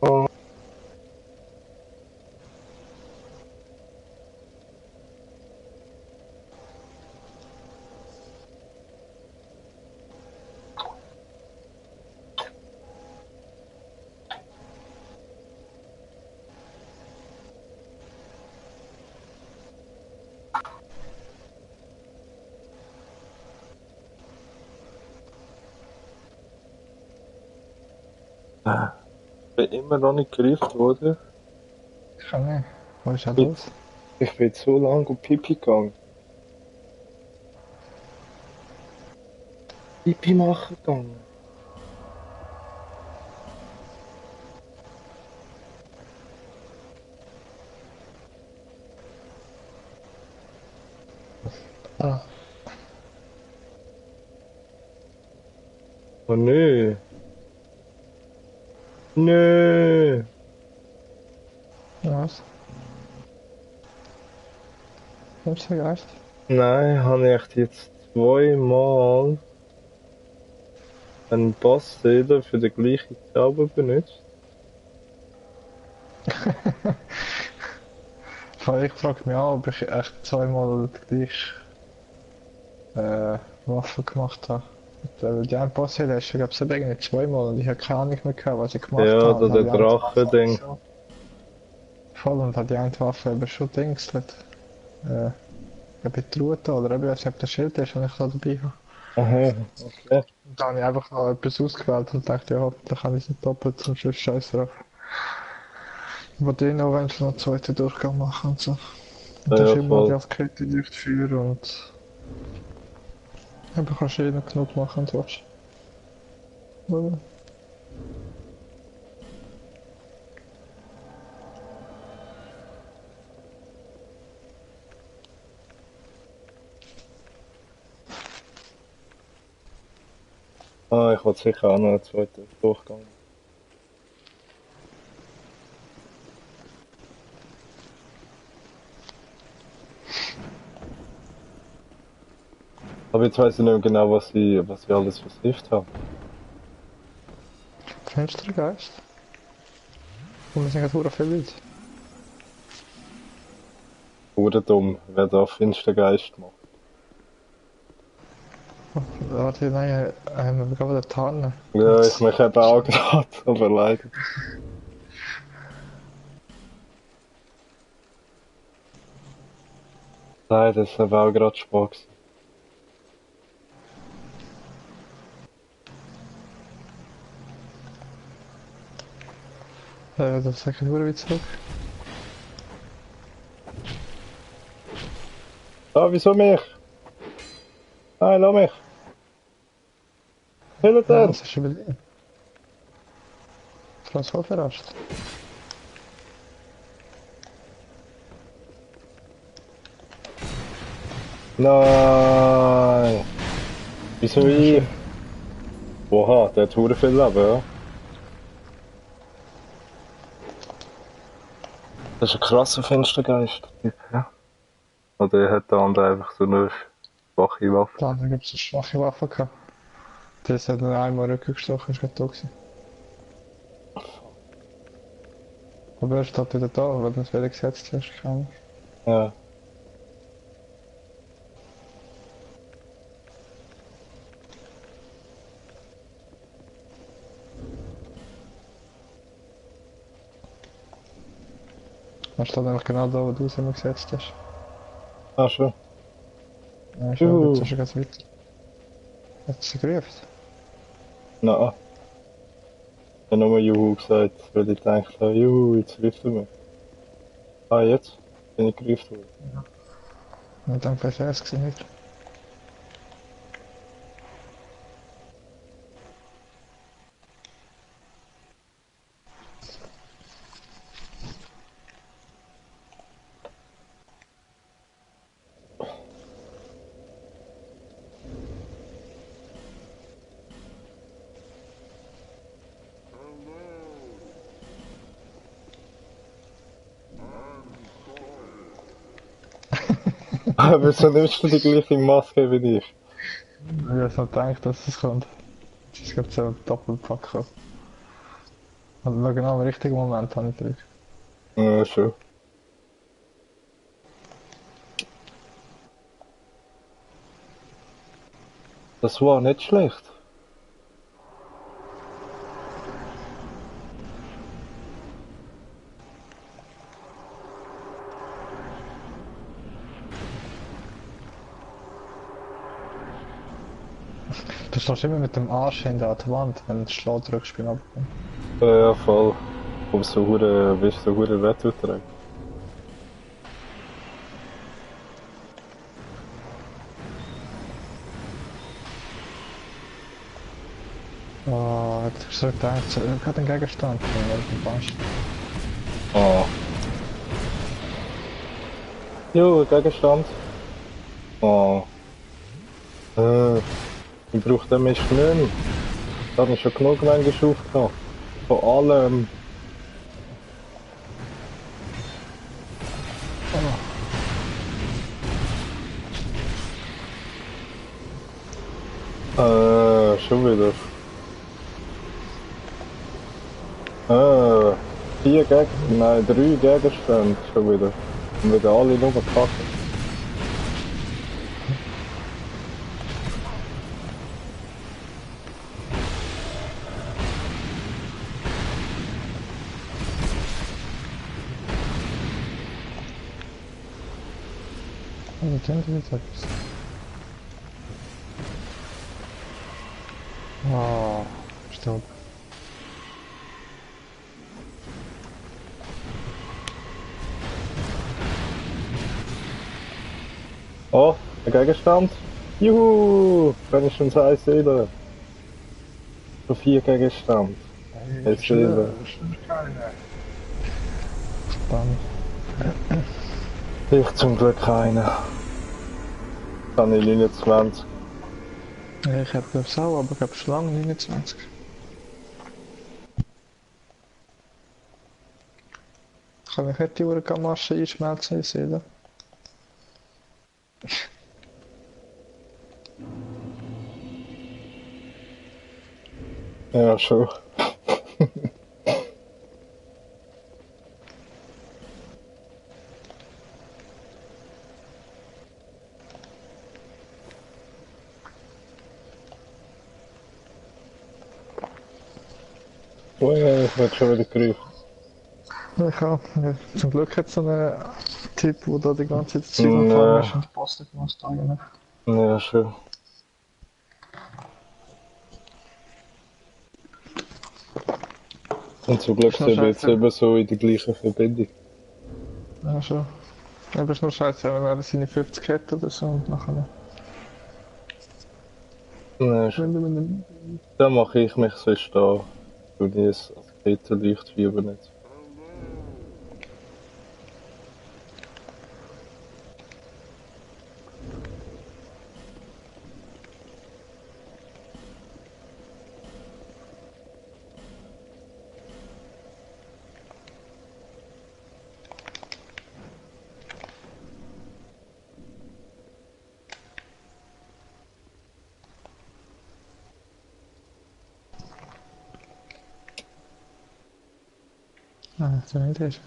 Oh. Ich bin immer noch nicht gerufen worden. Ich kann nicht. Was ist da Ich, los? ich bin so lange auf Pipi gegangen. Pipi machen gegangen. Ah. Oh nö. Nö. Was? Nimmst du Geist? Nein, habe ich jetzt zweimal einen Boss-Seele für den gleichen Zauber benutzt. Weil ich frage mich auch, ob ich echt zweimal die gleiche Waffe gemacht habe. Weil die eine Boss-Helle hast du, glaube ich, irgendwie zweimal und ich habe keine Ahnung mehr gehabt, was ich gemacht Ja, habe. oder Und habe der die eine Waffe aber Drache-Ding. schon voll und habe die eine Waffe aber schon dingselt. Betruht oder ich weiß nicht, ob das Schild ist, das ich da dabei habe. Aha, okay. Und dann habe ich einfach noch etwas ausgewählt und dachte, ja, hoffentlich kann ich es nicht doppelt zum Schluss scheiß drauf. Aber den auch, wenn sie noch einen zweiten Durchgang machen und so. Und dann Ja, immer die voll. als Kette durchführen und einfach kannst du eh noch genug machen und was. Oder? Ah, ich wollte sicher auch noch einen zweiten Durchgang. Aber jetzt weiß ich nicht mehr genau, was ich alles versifft habe. Fenstergeist? Und wir sind gerade verdammt viele Leute. Oder dumm, wer da Finstergeist macht. Warte, nein, wir gehen wieder tarnen. Ja, ich mich eben auch gerade, aber leider. Nein, das war auch gerade Spaß gewesen. Das sag ich wieder zurück. Ah, wieso mich? Nein, lass mich. Hilft Ja, er? was hast du überlegt? Franz voll verarscht. Nein. Wieso ich? Oha, der hat verdammt viel Leben, ja. Das ist ein krasser Finstergeist-Typ, ja. Oder hat der andere einfach so eine schwache Waffe? Da gibt es eine schwache Waffe gehabt. Das hat dann einmal Rücken gestochen, ist gerade da gewesen. Aber er steht wieder da, weil du das wieder gesetzt hast, keine Ahnung. Ja. Er steht eigentlich genau da, wo du es immer gesetzt hast. Ah, schon. Ja, schon, jetzt Juhu. ist er ganz weiter. Hat sie gerufen? Nein. Ich habe nur Juhu gesagt, weil ich gedacht habe, Juhu, jetzt ruft er mich. Ah, jetzt bin ich gerufen worden. Und dann vielleicht er es gesehen nicht. Aber wieso nimmst du die gleiche Maske wie ich? Ich habe noch gedacht, dass es kommt. Es gibt so einen Doppelpack. Also genau im richtigen Moment habe ich gedrückt. Ja, schon. Das war nicht schlecht. Du stehst immer mit dem Arsch hinter der Wand, wenn du Schlag drückst beim Abkommen. Ja, voll. Aber so hure, weißt du, so hure Wettbewerb. Oh, jetzt hast du so gedacht, ich hatte einen Gegenstand, den du fast. Oh. Jo, Gegenstand. Oh. Ich brauche den Mist nicht mehr. Da habe ich schon genug manchmal aufgenommen. Von allem. Schon wieder. Vier nein, drei Gegenstände schon wieder. Und wieder alle nur kacken. Oh, die Tinte jetzt etwas. Oh, stopp. Oh, ein Gegenstand. Juhu! Wenigstens ein Silber. Schon vier Gegenstände. Ein Silber. Spannend. Ich zum Glück keiner. Dann in 29. Ich habe glaube Sau, aber ich habe schon lange 29. Kann ich nicht die Uhrkammasche einschmelzen sehen? Ja, schon. Oh ja, ich werde schon wieder gerufen. Ich auch. Ja, zum Glück hat so einen Typ, der da die ganze Zeit Zeug am Fahren ist Nee, und die Post gemacht hat. ja, schon. Und zum Glück Ist noch sind wir jetzt scheiße. immer so in der gleichen Verbindung. Ja, schon. Ja, aber ist nur scheiße, wenn er seine 50 hat oder so und nachher. Nee, schon. Dann mache ich mich sonst da. Du nie als Kettenlichtfieber nicht. Ah, so nicht ist.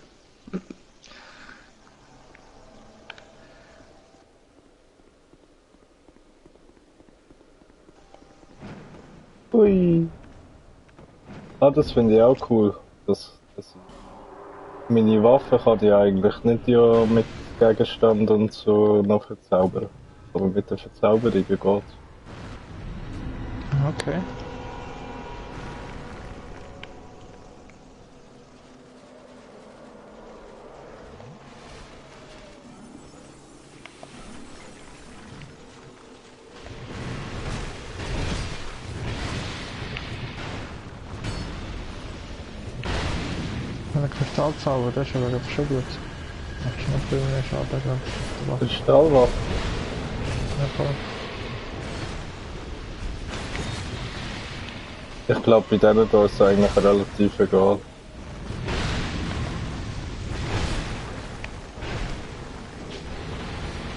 Ui. Ah, das finde ich auch cool. Das meine Waffe kann die eigentlich nicht ja mit Gegenständen und so noch verzaubern. Aber mit der Verzauberung geht's. Okay. Wenn ein Kristallzauber, das ist aber schon gut. Machst du noch viel mehr Schaden, glaube ich. Kristallwaffe. Ja, voll. Ich glaube, bei denen da ist es eigentlich relativ egal.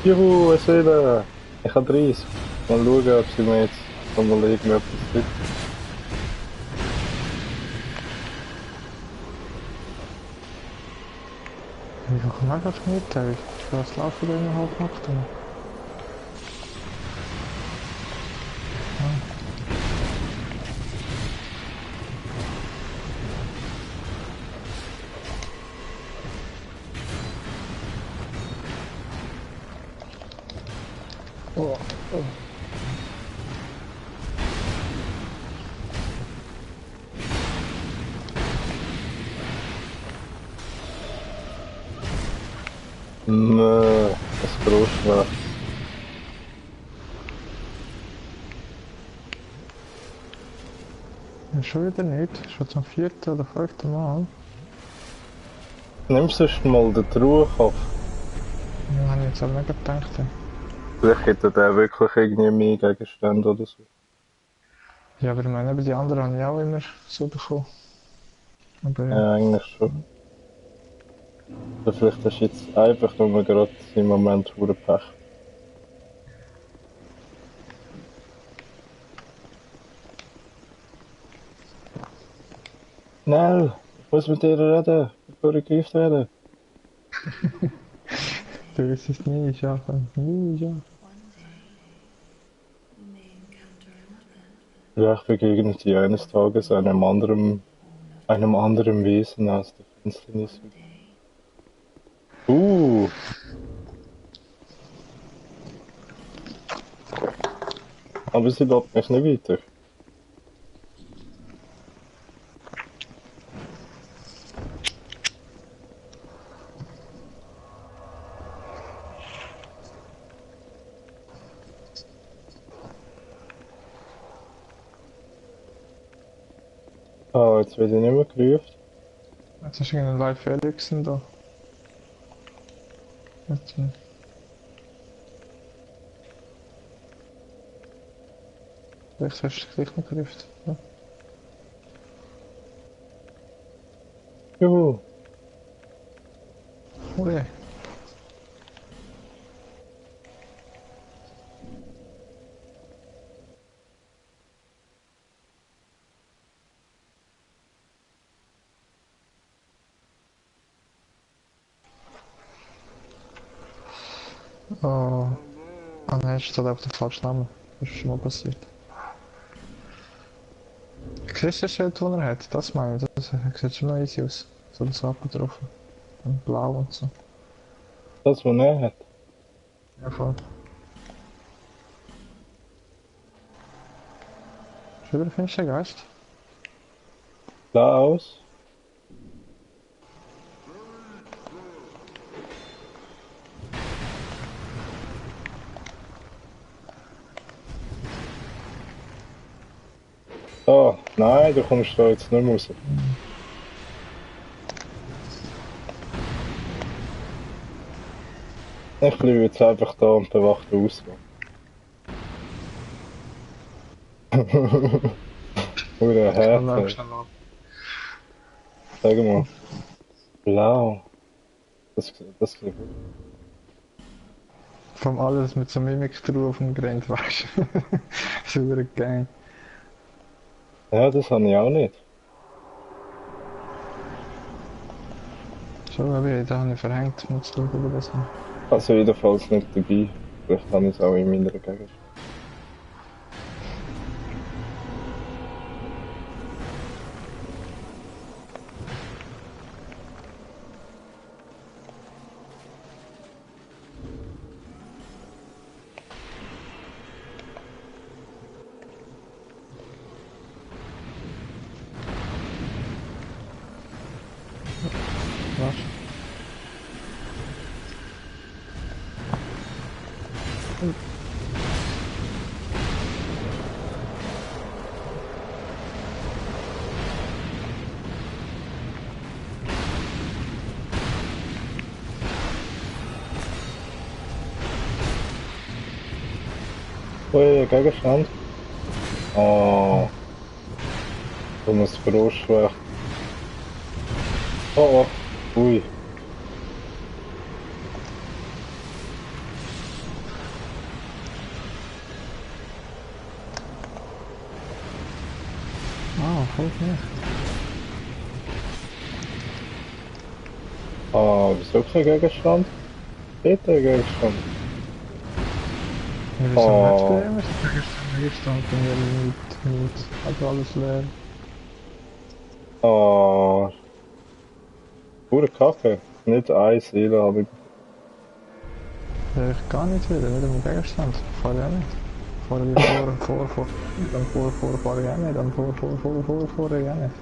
Juhu, es wieder! Ich habe 30. Mal schauen, ob sie mir jetzt nochmal irgendetwas gibt. Wie viel kann man das nicht? Ich kann das laufen in halb Nacht. Oh, oh. Nö, das brauchst du. Ja, schon wieder nicht. Schon zum vierten oder fünften Mal. Nimmst du sonst mal den Truhenkopf? Ja, habe ich jetzt aber nicht gedacht. Vielleicht hätte der wirklich irgendwie mehr Gegenstände oder so. Ja, aber ich meine, eben die anderen habe ich auch immer so bekommen. Aber ja. Ja, eigentlich schon. Oder vielleicht hast du jetzt einfach nur gerade im Moment hure Pech. Schnell! Ich muss mit dir reden, bevor ich gegriffen werde. Du wirst es nie schaffen. Nie schaffen. Vielleicht begegnet ihr eines Tages einem anderen Wesen aus der Finsternis wieder. Aber sie lässt mich nicht weiter. Ah, jetzt werde ich nicht mehr gerufen. Jetzt hast du irgendeinen Live Felixen da. Jetzt, vielleicht hast du dich gleich noch gerufen. Ja. Juhu. Ui. Oh. Ah nein, es steht auf der falschen Name. Das ist schon mal passiert. Siehst du das Schild, das er hat? Das meine ich. Das sieht schon noch easy aus. So das abgetroffen. Und blau und so. Das, was er hat. Ja, voll. Schon wieder findest du den Geist? Blau aus. Ah, nein, du kommst da jetzt nicht mehr raus. Ich bleibe jetzt einfach da und bewache den Ausgang. Hure Kann auch Härte. schnell ab. Sag mal. Blau. Das sieht gut. Vor allem alles mit so Mimik drauf auf dem Grind, weißt du? Super geil. Ja, das habe ich auch nicht. So, aber da habe ich verhängt, muss schauen, ob das noch. Also jedenfalls nicht dabei. Vielleicht habe ich es auch in meiner Gegend. Was? Ui, Gegenstand. Oh. Dummes Brustschwach. Oh, oh. Ui. Ah, voll nicht. Ah, wieso kein Gegenstand? Steht der Gegenstand? Ja, wieso nicht Oh. bei ihm? Ist der Gegenstand bei mir nicht. Also alles leer. Oh. Pure Kacke. Nicht eine Seele habe ich. Ja, ich gar nicht wieder, nicht am Gegenstand. Fahre ich auch nicht. Fahre ich vor, dann vor, fahre ich auch nicht, dann vor, fahre ich auch nicht.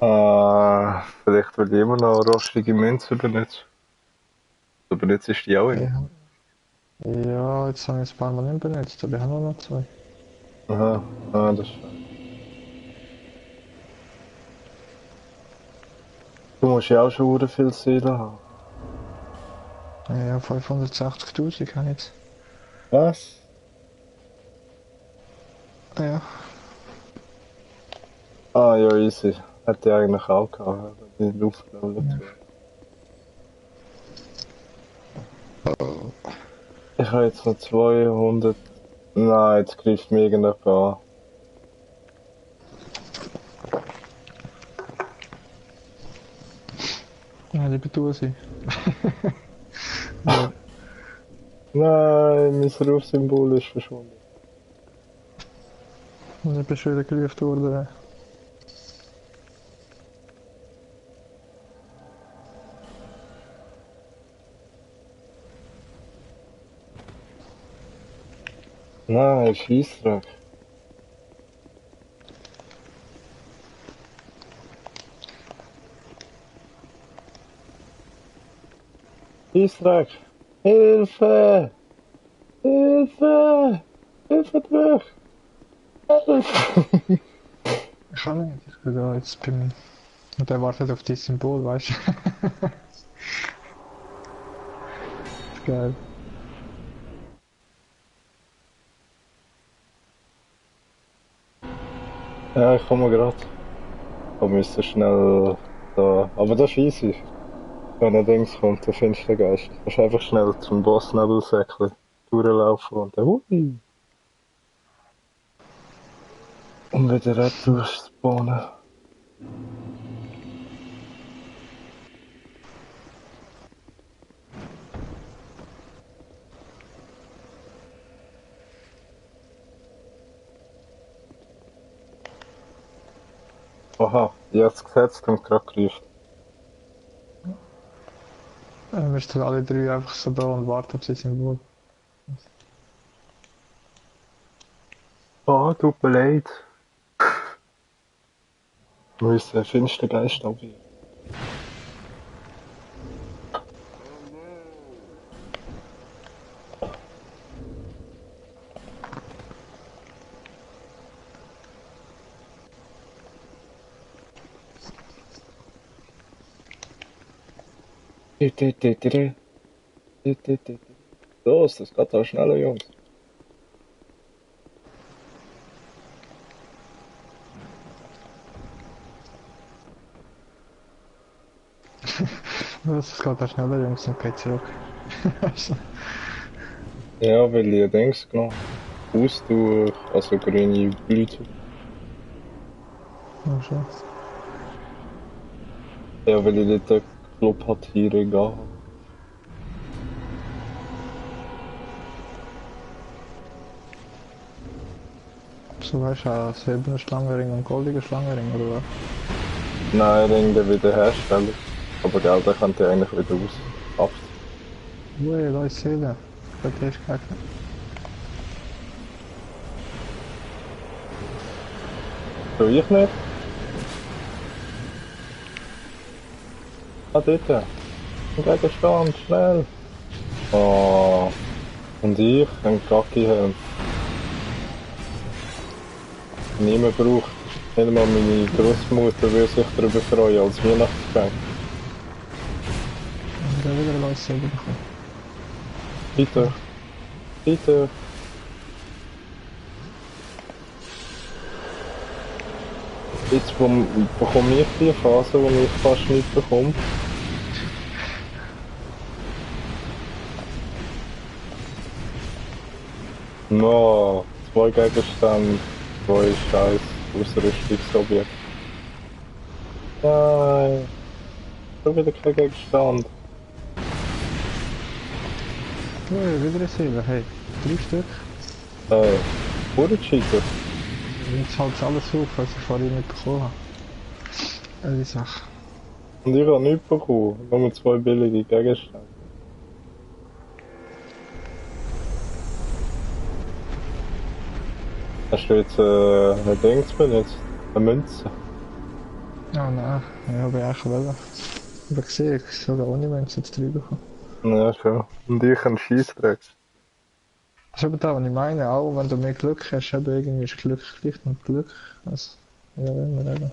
Ah, vielleicht will ich immer noch rostige Münze benutzt. Du benutzt die auch immer. Ja. Ja, jetzt habe ich ein paar Mal nicht benutzt, aber ich habe nur noch zwei. Aha, ah, das ist schön. Du musst ja auch schon sehr viel Seele haben. Ja, 560.000 habe ich jetzt. Was? Ja. Ah, ja, easy. Hätte ich eigentlich auch gehabt, wenn ich aufgenommen Ja. hätte. Ich habe jetzt noch 200. Nein, jetzt greift mich irgendjemand an. Ja, lieber du sie. Ja. Nein, mein Rufsymbol ist verschwunden. Und ich bin schon wieder gerufen worden. Nein, Scheissdreck. Scheissdreck. Hilfe! Hilfe! Hilfe durch! Hilfe! Ich kann nicht, ich bin da jetzt beim... Und der wartet auf dieses Symbol, weißt du? Ist geil. Ja, ich komme gerade. Ich müsste schnell da. Aber das ist easy. Wenn ein Dings kommt, der Finstergeist. Du kannst einfach schnell zum Bossnebelsäckchen durchlaufen und dann hui. Und wieder retour spawnen. Aha, ich hab's gesetzt und gerade gerufen. Wir stehen alle drei einfach so da und warten auf das Symbol. Ah, tut mir leid. Wir müssen einen Finstergeist abwehren. Los, das geht auch schneller, Jungs. Das geht auch schneller, Jungs, und geht zurück. Ja, weil ich Dings genommen Ausdauer, also grüne Blüte. Ja, schon. Ja, weil ich nicht den Club-Hattierung habe. So weißt du, auch silberner Schlangenring und goldiger Schlangenring, oder was? Nein, irgendwie wieder herstellen. Aber gell, den könnt ihr eigentlich wieder abziehen. Ui, da ist Seele. Bei dir ist Gegner. So, ich nicht? Ah, dort. Ein Gegenstand, schnell! Oh, und ich, ein Gacki-Helm. Niemand braucht. Nicht mal meine Großmutter würde sich darüber freuen als Weihnachtsgeschenk. Und dann wieder ein Seele bekommen. Bitte, bitte. Jetzt bekomme ich die Phase, wo ich fast nicht bekomme. No, zwei Gegenstände, zwei scheiß Ausrüstungsobjekte. Nein, schon wieder kein Gegenstand. Ui, wieder ein Seele. Hey, 3 Stück. Hey, Cheater. Jetzt halt alles auf, was ich vorhin nicht bekommen habe. Die Sache. Und ich habe nichts bekommen, nur zwei billige Gegenstände. Hast du jetzt ein Dings benutzt? Eine Münze? Oh nein, ich habe eigentlich wollen. Ich habe gesehen, ich sogar ohne Münze jetzt 3 bekommen. Ja, schon. Und ich ein Scheissdreck. Das ist eben da, was ich meine. Auch wenn du mehr Glück hast, eben irgendwie ist Glück gleich noch Glück. Also, ja, immer eben.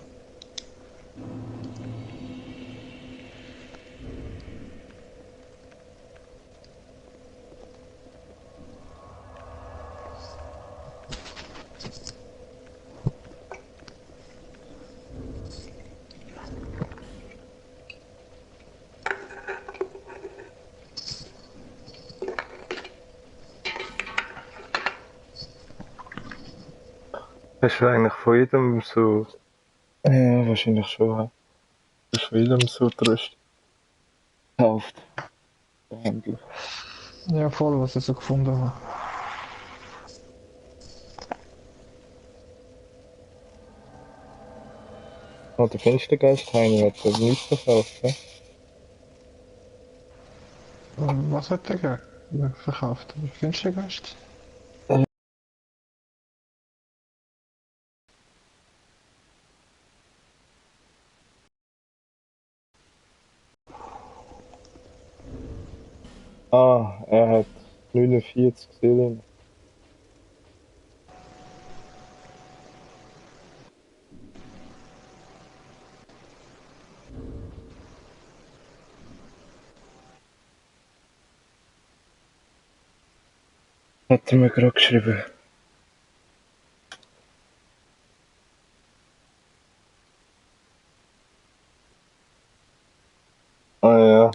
Hast du eigentlich von jedem so... Ja, wahrscheinlich schon. Ja. Hast du von jedem so die Rüstung gekauft? Der Händler. Ja, voll, was ich so gefunden habe. Oh, der Finstergeist Heini hat aber nichts verkauft, ja? Was hat der verkauft? Finstergeist? Ah, er hat 49 Seelen. Hat er mir gerade geschrieben. Ah ja.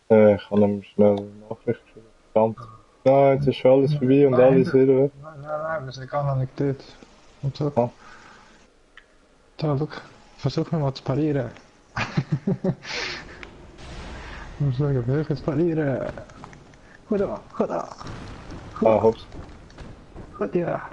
Ich habe ihm schnell eine Nachricht geschrieben. Verdammt. Nein, jetzt ist schon alles vorbei und alles wieder. Nein, wir sind gar noch nicht dort. Und so. Ah, Da, schau. Versuch mich mal zu parieren. Ich muss sagen, versuch jetzt parieren. Goed da, goed da, ah, hops. goed ja.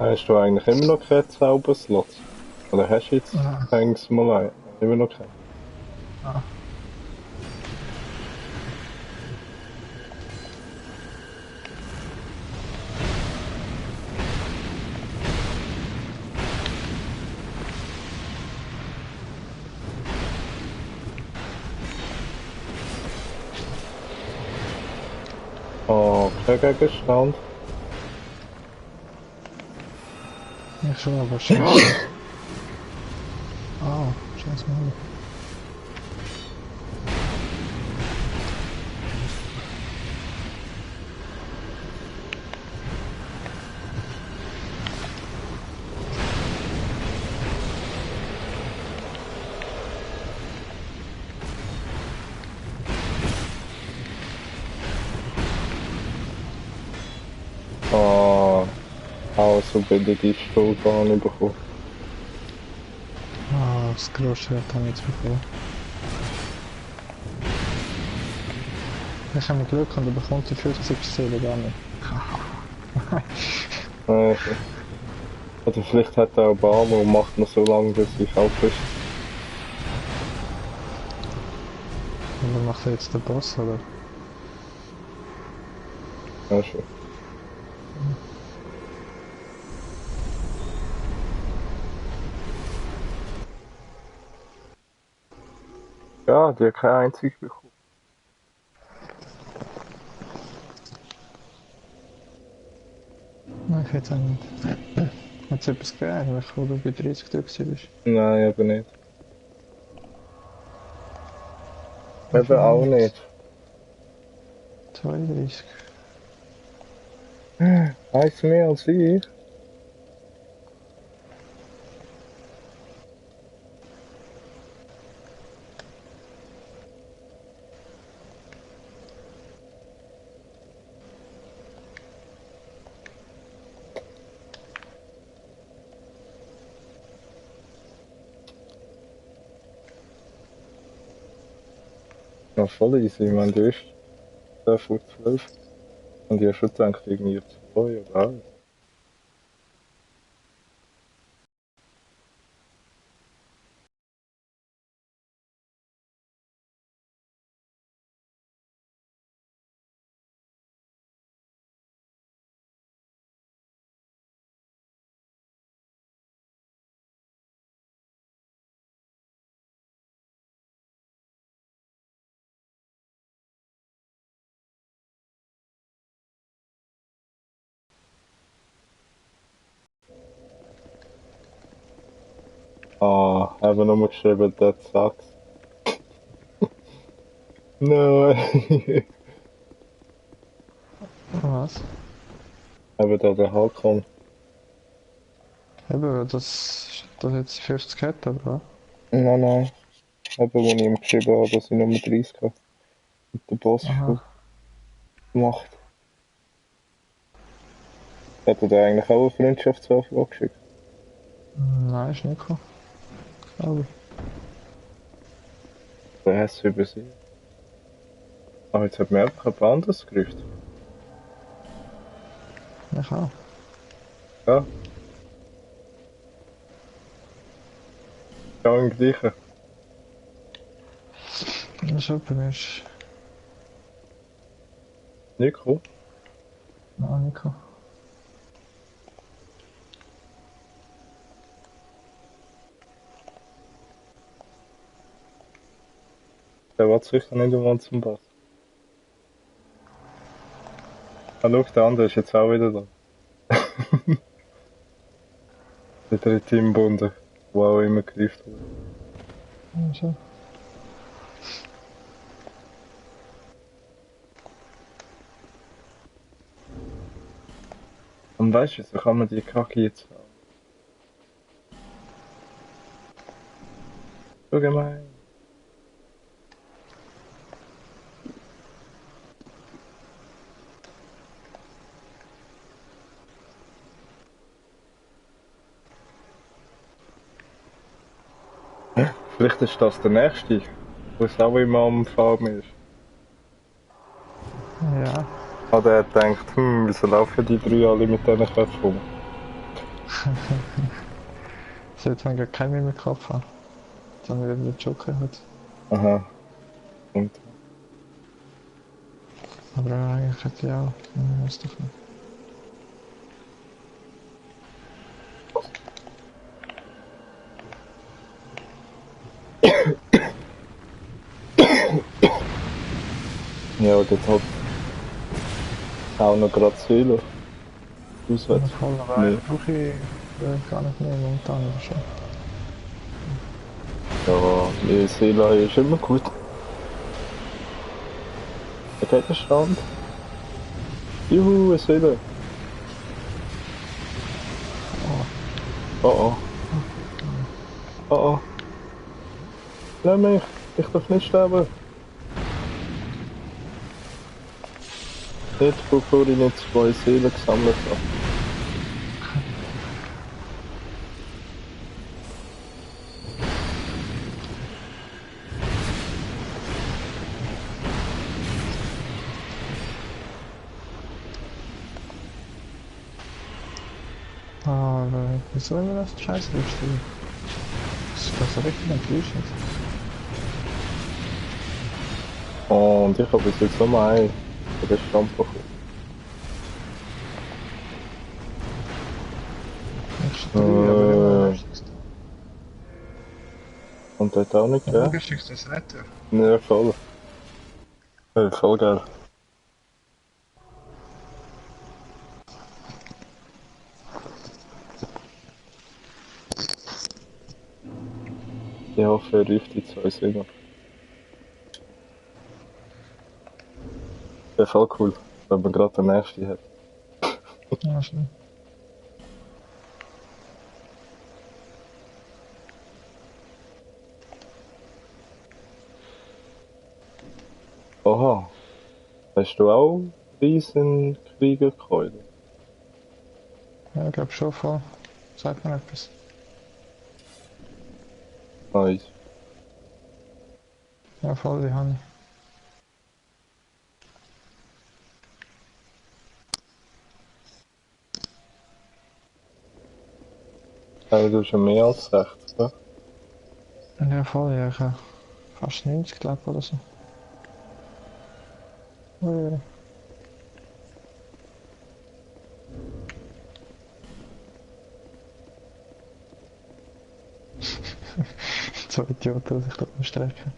Hast du eigentlich immer noch keine Zauberslots? Oder hast du jetzt Ah, eigentlich mal einen? Immer noch keinen? ah. Oh, kein Gegenstand. Ich schon, aber scheiße. Oh, scheiße Mann. Oh, also bitte die Stuhlbahn bekommen. Ah, das Großschwert habe ich jetzt bekommen. Ich habe mit Glück und er bekommt die 50 Seele gar nicht. Also. Oder vielleicht hat er auch Arme und macht noch so lange, bis ich auf ist. Und dann macht er jetzt den Boss, oder? Also. Ja, die hat keine einzige bekommen. Nein, ich hätte auch nicht. Hat es etwas gegeben eigentlich, wo du bei 30 durch bist? Nein, eben nicht. Wie Eben viel auch haben wir nicht. jetzt? 32. Eins mehr als ich? Ja, voll easy. Ich meine, du bist 10 vor 12. Und ich habe schon gedacht, irgendwie 2 oder alles. Ah, hebben nur geschrieben, that sucks. No. Was? Hebben da der Haken. Eben, das jetzt 50 hat, oder was? Nein, nein. Eben, wo ich ihm geschrieben habe, dass ich Nummer 30 habe. Und der Boss Aha. schon gemacht. Hat er da eigentlich auch eine Freundschaftsanfrage geschickt? Nein, ist nicht gekommen, glaube ich. Oder hast du übersehen? Ah, jetzt hat mir einfach ein anderes Gerücht. Ich auch. Ja, genau im gleichen. Das ist jemand, ist Nico? noch nicht gekommen. Der war sicher nicht einmal zum Boss. Ah, schau, der andere ist jetzt auch wieder da. Der dritte im Bunde, der auch immer greift wurde. Also, Und weißt du, so kann man die Kacke jetzt haben. So gemein. Vielleicht ist das der nächste, wo es auch immer am Farben ist. ja. Ah, der hat gedacht, wieso laufen die drei alle mit diesen Köpfen rum? Sollte man gar keinen mehr im Kopf haben. Dann wieder der Joker hat. Aha. Und Aber eigentlich hätte ich auch. Ja, weiß doch nicht. ja, dort hat auch noch gerade Seele. Ja, Auswärts. voll, aber Nee. einen brauche ich gar nicht mehr momentan. Aber schon. Ja, die Seele ist immer gut. Da geht der Stand. Juhu, eine Seele. Oh oh. Oh oh. Lass mich. Ich darf nicht sterben. Nicht, bevor ich nicht 2 Seelen gesammelt habe. Aber wieso immer das Scheiße durchstehen? Das ist so richtig enttäuschend. Und ich habe bis jetzt nur einen von den Stand bekommen. Nächste 3, aber immer nächstes. Und dort auch nicht, Ja, gell? gestern ist das Retter. Ja, voll. Voll geil. Ich hoffe, er ruft die 2 Seelen. Wäre voll cool, wenn man gerade den nächsten hat. Ja, schon. Oha. Hast du auch riesen Kriegerkeule? Ja, ich glaube schon voll. Sagt mir etwas. Nice. Ja, voll, die habe ich. Aber du hast schon mehr als 60, ne? Ja, voll, ja, ich habe fast 90 glaube ich oder so. Ui. So Idioten, die sich da umstrecken.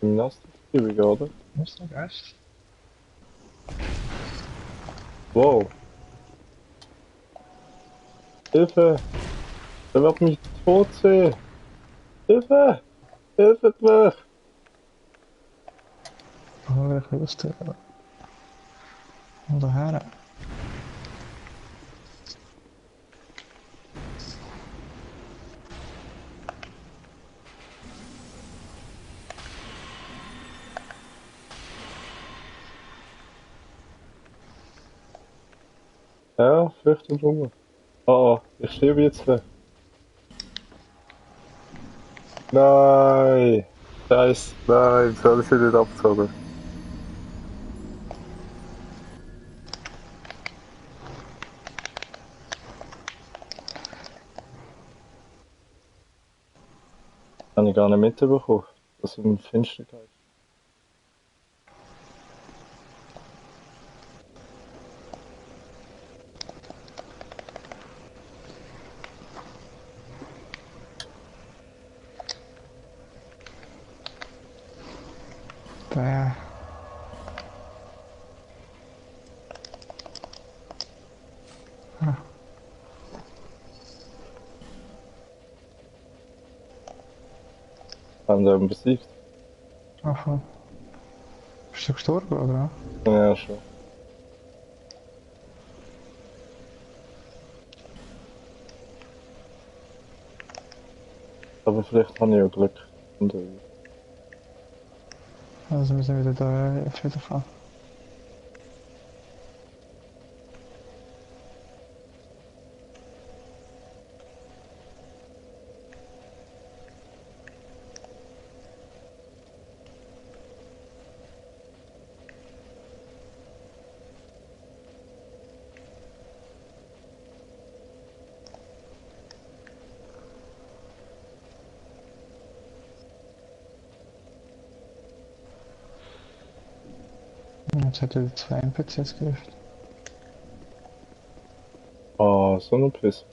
Gymnastikübungen, oder? Was ist der Geist? Wow. Hilfe! Der wird mich tot sehen! Hilfe! Hilfet mich! Oh, ich wusste. Und daher. Ja, fürchte rum. Oh oh, ich sterbe jetzt. Nein! Scheiße, nein, soll ich sie nicht abzogen? Habe ich gar nicht mitbekommen. Das ist ein Finstergeist. Bäh. Haben sie ihn besiegt? Aha. Bist du gestorben, oder? Ja, schon. Aber vielleicht habe ich ja Glück. Und, Also wir sind wieder da, auf jeden Fall. Jetzt hat er 2 NPCs gerufen. Ah, so ein Piss.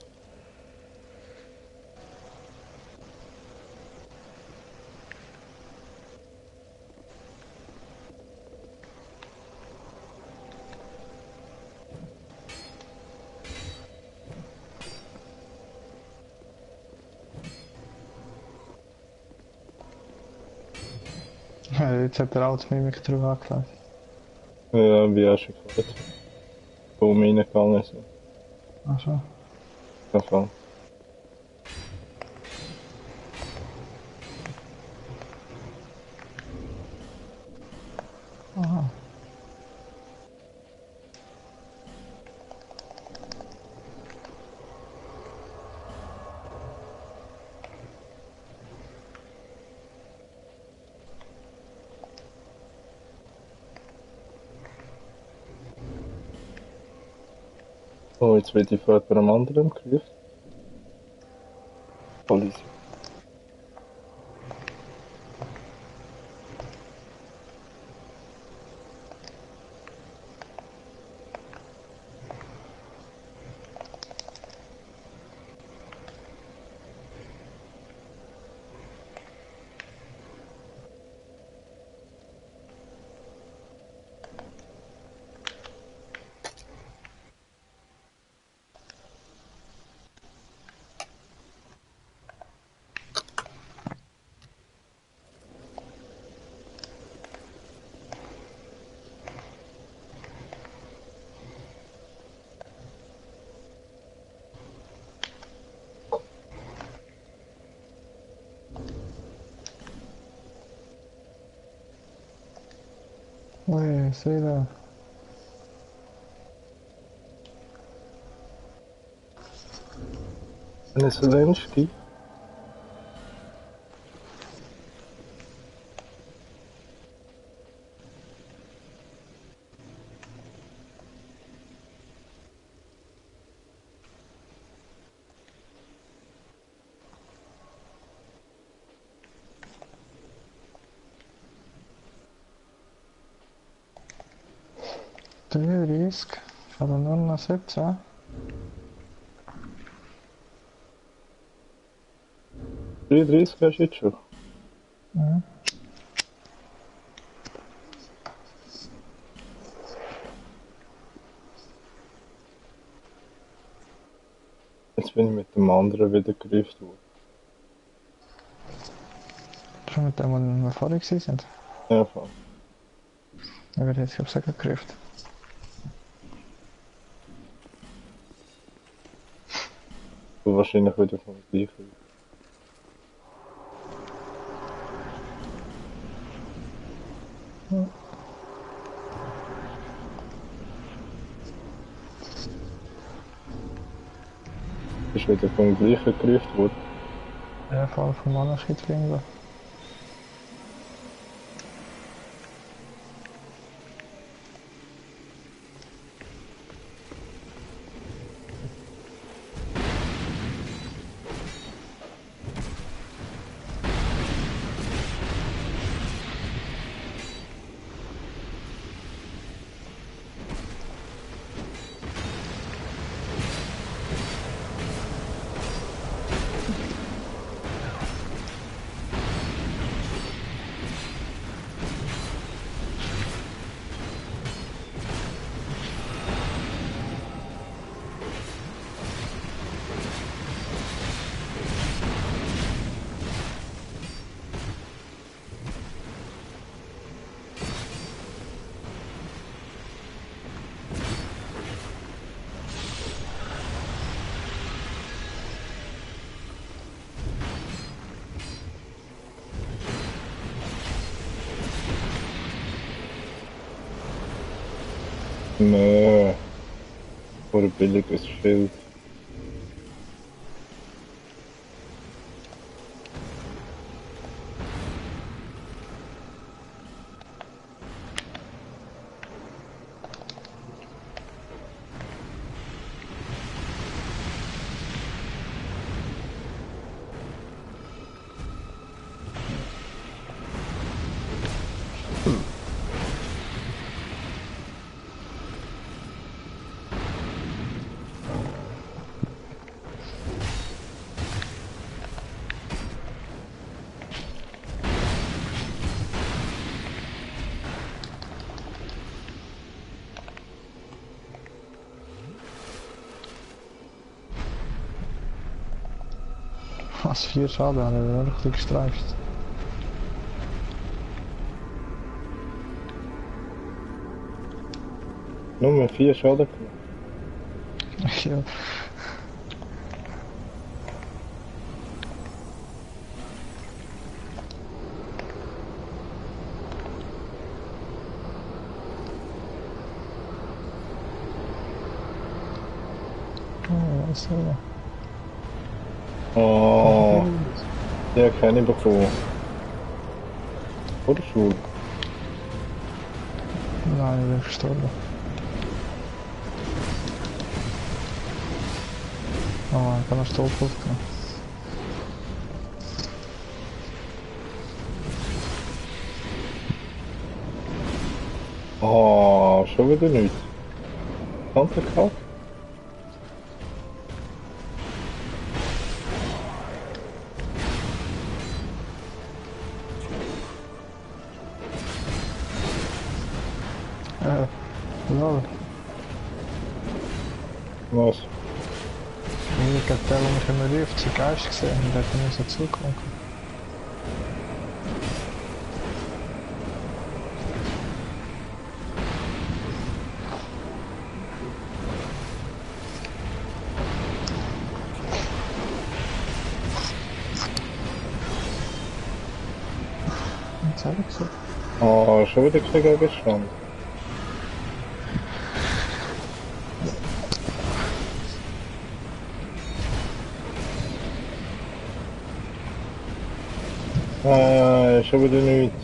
Jetzt hat er auch die Mimik drauf angelassen. Ja, wie auch schon gesagt. Wo wir reingegangen sind. Ach so. Einfach. Aha. Oh, jetzt wird ich von jemandem anderen gerufen. Polizei. Ui, sehe da. Eine Zelensky. Der Risk. Ich habe nur noch 17. 33 hast du jetzt schon. Mhm. Jetzt bin ich mit dem anderen wieder gerufen worden. Schon mit dem, wo wir vorher sind. Ja, voll. Er wird jetzt, glaube ich, gerufen. Und wahrscheinlich wieder vom gleichen. Ist wieder vom gleichen gerufen worden. Ja, vor allem vom Mann schied irgendwo. Nee. Vor ein billiges Schild. Also 4 Schaden haben wir nur ein bisschen gestreift. Nur mit 4 Schaden gemacht. Ja. Oh, so. Oh, die hat keine bekommen. Oder Schule? Nein, ich bin gestorben. Oh, ich habe einen Stolz aufgenommen. Oh, schon wieder nichts. Ganze Kack. Lol. Was? Ich habe der, der mich immer rief, zu Geist gesehen und der hat mir so zugekommen. Was habe ich gesagt? Oh, schon wieder kein Gegenstand. Schon wieder nichts.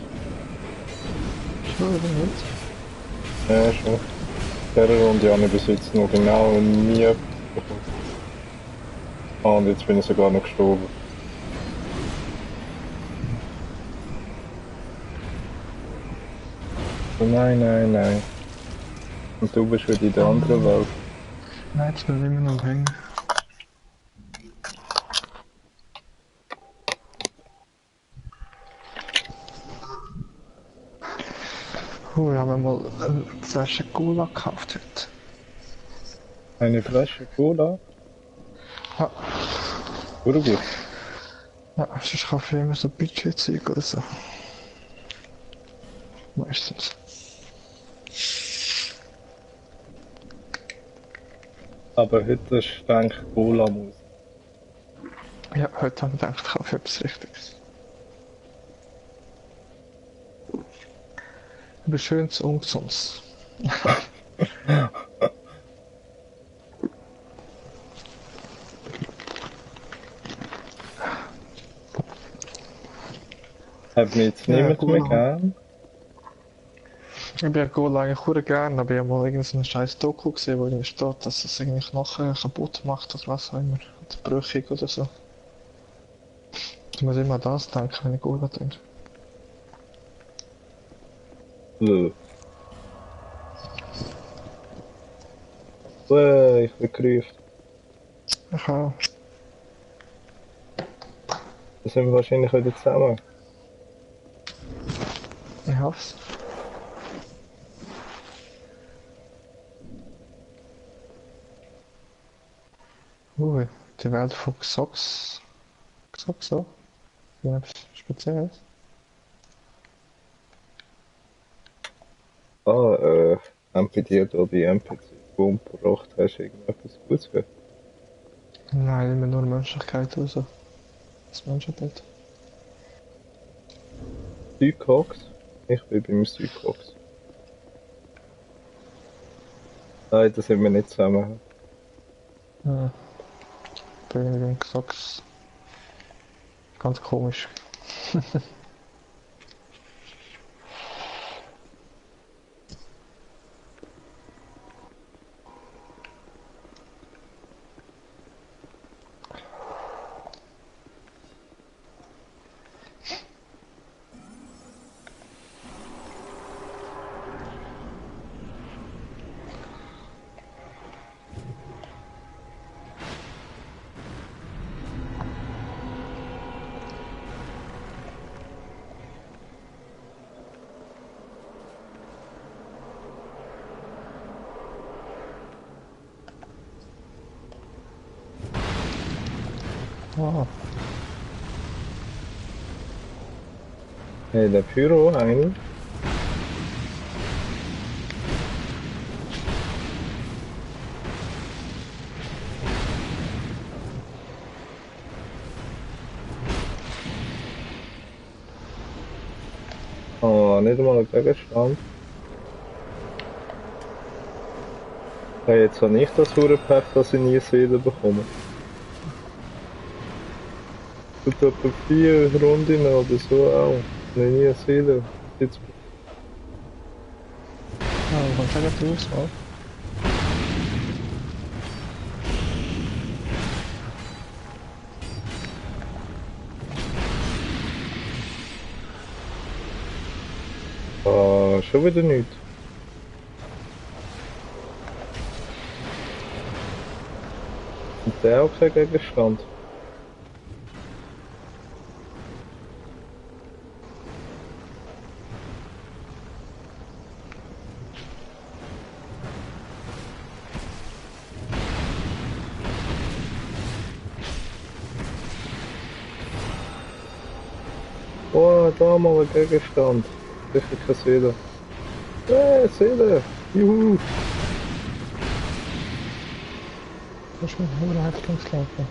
Schon wieder nicht. Ja, schon. Diese Runde habe ich bis jetzt noch genau nie bekommen. Ah, und jetzt bin ich sogar noch gestorben. Oh nein, nein, nein. Und du bist wieder in der anderen Welt. Nein, jetzt bin ich immer noch hängen. Ich habe mir mal eine Flasche Cola gekauft heute. Eine Flasche Cola? Ja, Burger. ja, sonst kaufe ich immer so Budgetzeug oder so. Meistens. Aber heute ist eigentlich Cola-Musik. Ja, heute habe ich gedacht, ich kaufe etwas Richtiges. Aber schönes Ungesundes. Hat mich jetzt Ja, niemand mehr Cola. gern? Ich bin ja Cola eigentlich sehr gerne, aber ich habe mal irgendeinen scheiß Doku gesehen, wo irgendwie steht, dass es irgendwie Knochen kaputt macht oder was auch immer. Oder brüchig oder so. Ich muss immer an das denken, wenn ich Cola trinke. Ich bin gerufen. Ich auch. Da sind wir wahrscheinlich wieder zusammen. Ich hoffe es. Ui, die Welt von Xox. Xoxo? Ja, etwas Spezielles. Haben bei dir da die NPC umgebracht? Hast du irgendetwas Gutes gehört? Nein, immer nur Menschlichkeit oder so. Das Menschenbild. Südkox? Ich bin beim Südkox. Nein, da sind wir nicht zusammen. Ja. Bin irgendwie im Xox. Ganz komisch. Ah, Hey, der Pyro, eine. Oh, nicht einmal ein Gegenstand. Hey, jetzt habe ich das Hurenpech, dass ich nie Seelen bekomme. Tut etwa 4 Runden oder so auch. Wenn ich nie Seelen jetzt Ja, du kommst ja gleich raus, oder? schon wieder nichts. Und der auch kein Gegenstand. Oh, da mal ein Gegenstand. Sicher keine Seele. Seele! Juhu! Das ist schon nur Häftlingslaufen.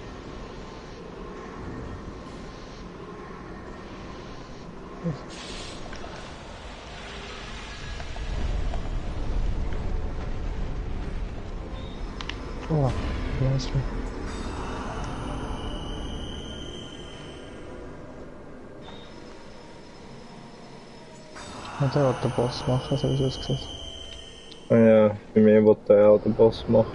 Oh, nice. Und der wird den Boss machen, so wie es aussieht. Ah ja, bei mir wollte der auch den Boss machen.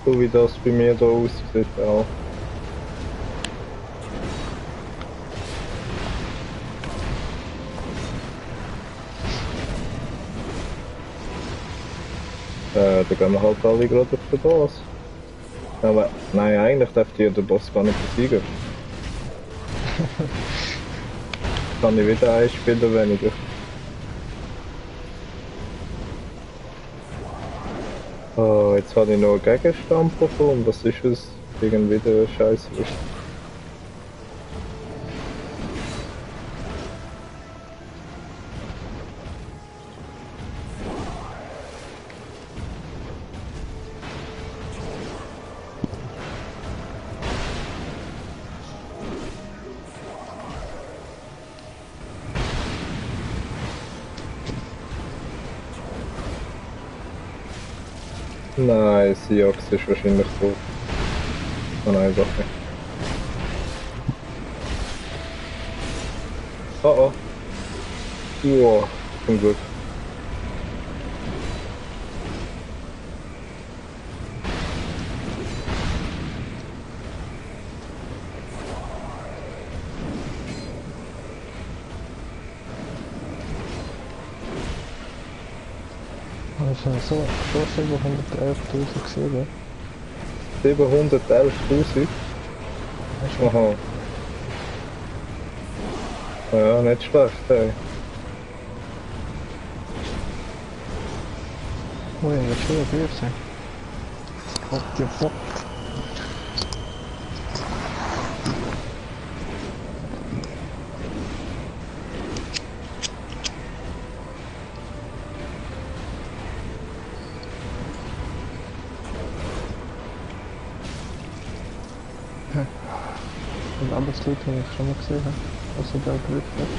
So wie das bei mir da aussieht auch. Da gehen wir halt alle gerade auf den Boss. Aber nein, eigentlich dürfte ich den Boss gar nicht besiegen. Kann ich wieder ein Spieler weniger. Oh, jetzt habe ich noch einen Gegenstand bekommen. Das ist es irgendwie der Scheiße. Nein, Seahawks ist wahrscheinlich tot. Oh nein, doch nicht. Oh oh. Wow, zum Glück. Das sind so 711.000 gesehen, 711.000? Aha. Ja, nicht schlecht, ey. Ui, das ist schon ein Bier sein. What the fuck? Und Arbeitsleute, die ich schon mal gesehen habe, also der Griff hat.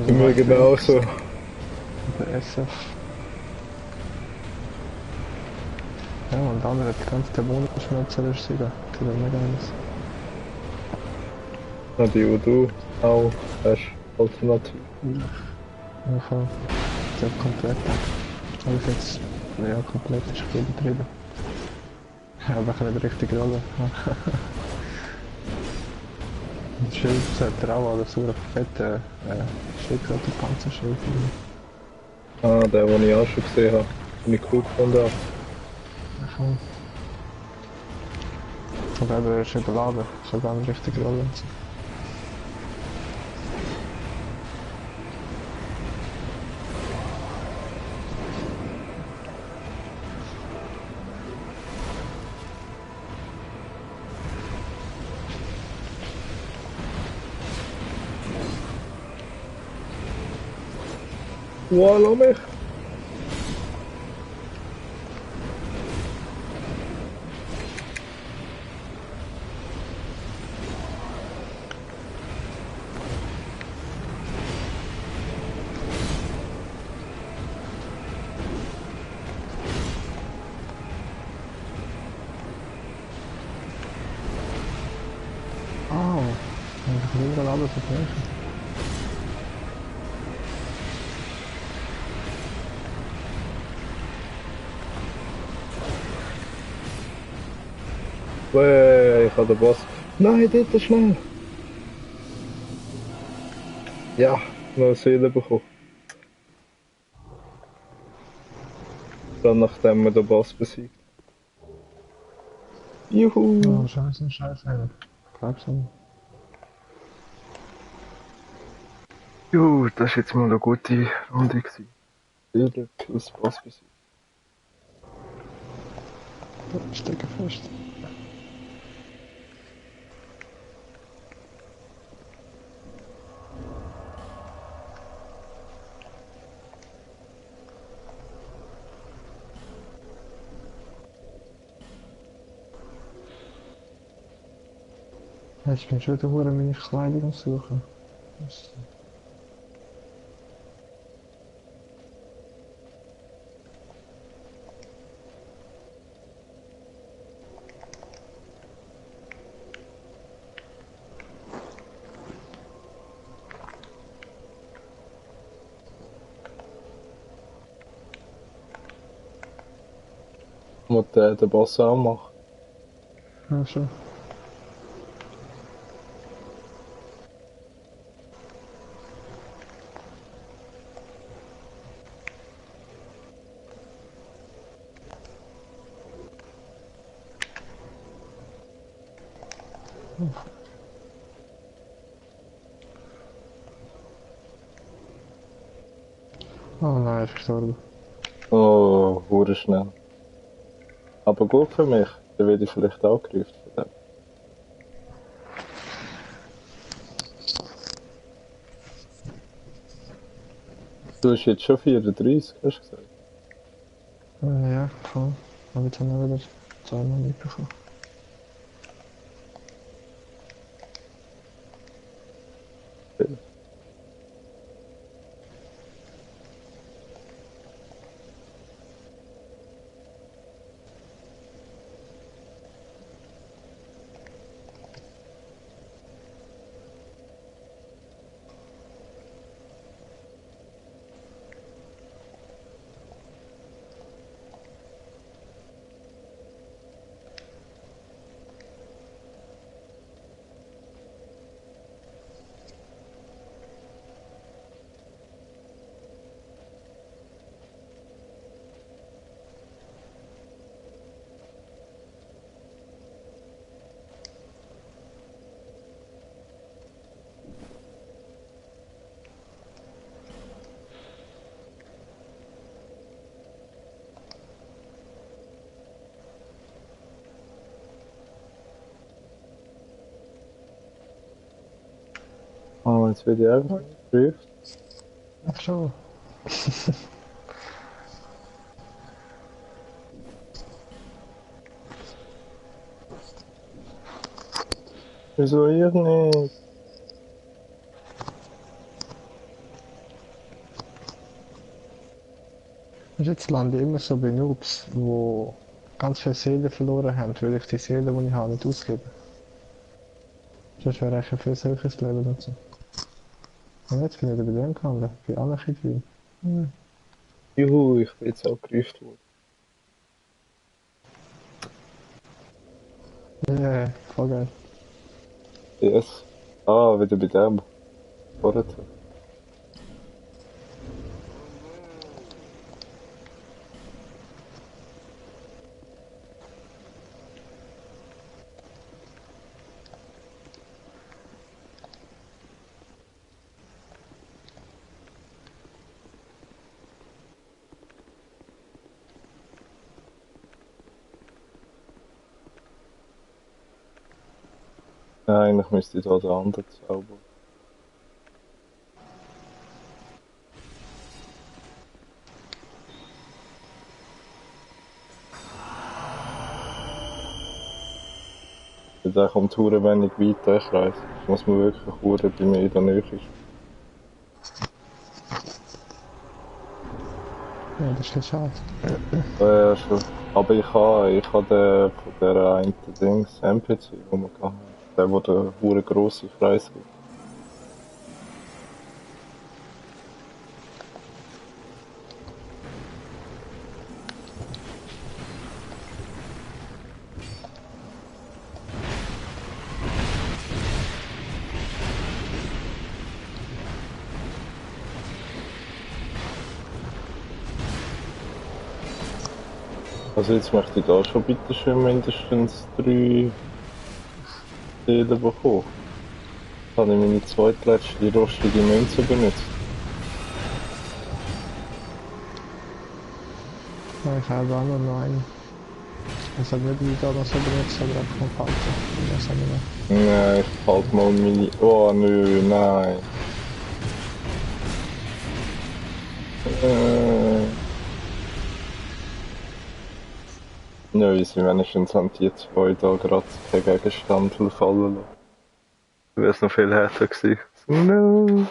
Bei mir genauso. Der SF. Ja, und der andere hat die ganze Dämonenschmelzer erstiegen. Das ist mega nice. Ja, die, die du auch hast, alternativ. Ja, voll. Der komplett. Aber ich jetzt, ja, komplett ist viel betrieben. Ja, aber ich nicht richtig rollen. Das Schild sollte er auch, das so ein fetter Schildkröte Panzerschild. Ah, der, den ich auch schon gesehen habe. Den ich cool gefunden habe. Voll. Aber er ist überladen, ich kann gar nicht richtig rollen. Wow, lass mich! Oh, ich will gerade alles verbrechen. Ich habe den Boss. Nein, dort schnell! Ja, noch eine Seele bekommen. Dann nachdem wir den Boss besiegt. Oh, Juhu! scheiße, scheiße. Glaubst du? Juhu, das war jetzt mal eine gute Runde gewesen. Seele plus Boss besiegt. Stecke fest. Ich bin schon wieder meine Kleidung am Suchen. Muss den Boss auch machen. Ja, schon. Oh nein, ich gestorben. Oh, hure schnell. Aber gut für mich. Dann werde ich vielleicht auch gerufen von dem. Du hast jetzt schon 34, hast du gesagt? Ja, voll. Aber jetzt haben wir wieder zweimal mitbekommen. Oh, jetzt werde ich einfach gerufen. Ach schon. Wieso ich nicht? Und jetzt lande ich immer so bei Noobs, die ganz viele Seelen verloren haben, weil ich die Seelen, die ich habe, nicht ausgebe. Sonst wäre ich ein viel höheres Level und so. Und jetzt bin ich wieder bei dem gelandet, bei Anarchy Dream. Juhu, ich bin jetzt auch gerufen worden. Ja, voll geil. Yes. Ah, wieder bei dem. Vorher. Nein, eigentlich müsste ich da den anderen zaubern. Da kommt hure wenig weiter, ich weiss. Muss man wirklich hure bei mir in der Nähe ist. Ja, das ist ja schade. Ja, schon. Aber ich habe den von der einen Dings NPC, wo wir gehabt haben. Der, wo der hure grosse Preis gibt. Also jetzt möchte ich da schon bitte schön mindestens 3 Seelen bekommen. Jetzt habe ich meine zweitletzte rostige Münze benutzt. Ja, ich habe auch noch einen. Das hat nicht wie da noch so benutzt, aber einfach vom Falten. Das haben wir noch. Nein, ich behalte mal meine... Oh nö, nein. Nö, sie wenigstens haben die zwei da gerade keinen Gegenstand fallen lassen. Wäre es noch viel härter gewesen. No.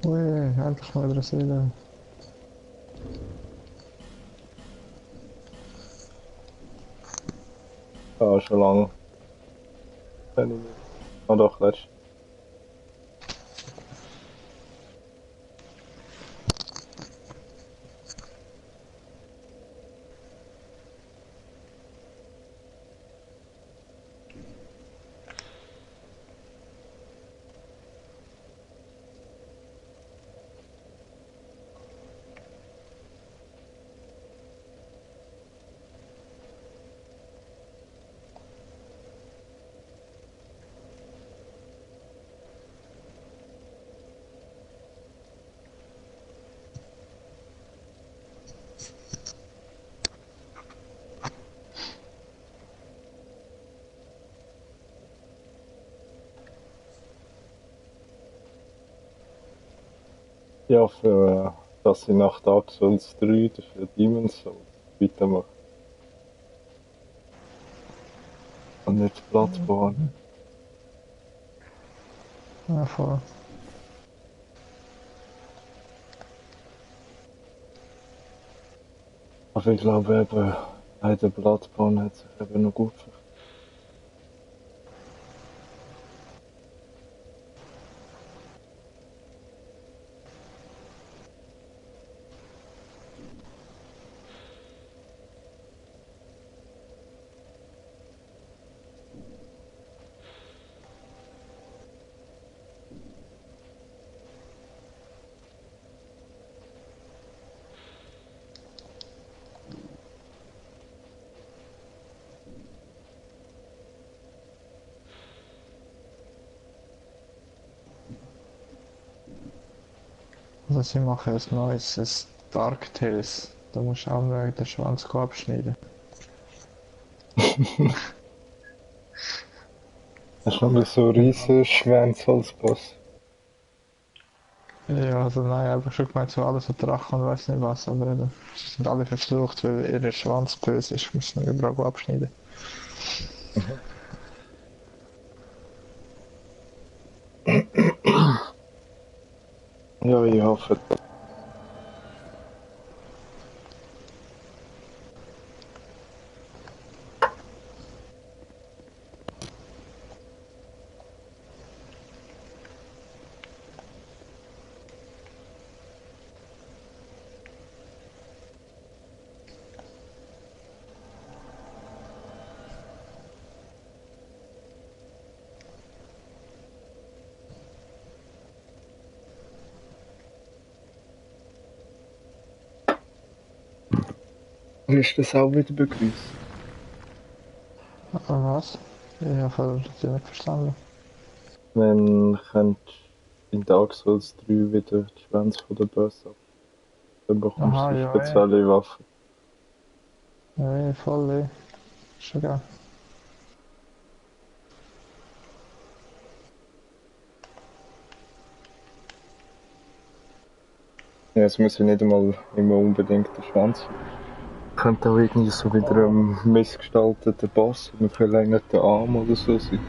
Ui, endlich mal wieder eine Seele. Ah, schon lange. Kenn ich nicht. Ah doch, letztes. Ja, für dass ich nach Dark Souls 3 für Demon's Souls weitermache. Und nicht Bloodborne. Ja, voll. Aber ich glaube eben, bei der Bloodborne hat sich eben noch gut verkauft. Also sie machen ein neues, ein Dark Tales. Da musst du auch nur den Schwanz abschneiden. Hast du noch so riesen Schwänze als Boss? Ja, also nein, ich habe schon gemeint, so alles so Drachen und weiß nicht was, aber sie sind alle verflucht, weil ihr Schwanz böse ist, müssen wir überall abschneiden. Ja, ich hoffe. Willst du das auch wieder begrüßen? Aber was? Ich habe das nicht verstanden. Dann könntest du in Dark Souls 3 wieder die Schwänze von der Böse ab. Dann bekommst Aha, du ja, spezielle Waffen. voll, schon geil. Ja, es muss ja nicht einmal immer unbedingt der Schwanz sein. Könnte auch irgendwie so wieder ein missgestalteter Boss mit verlängerten Arm oder so sein.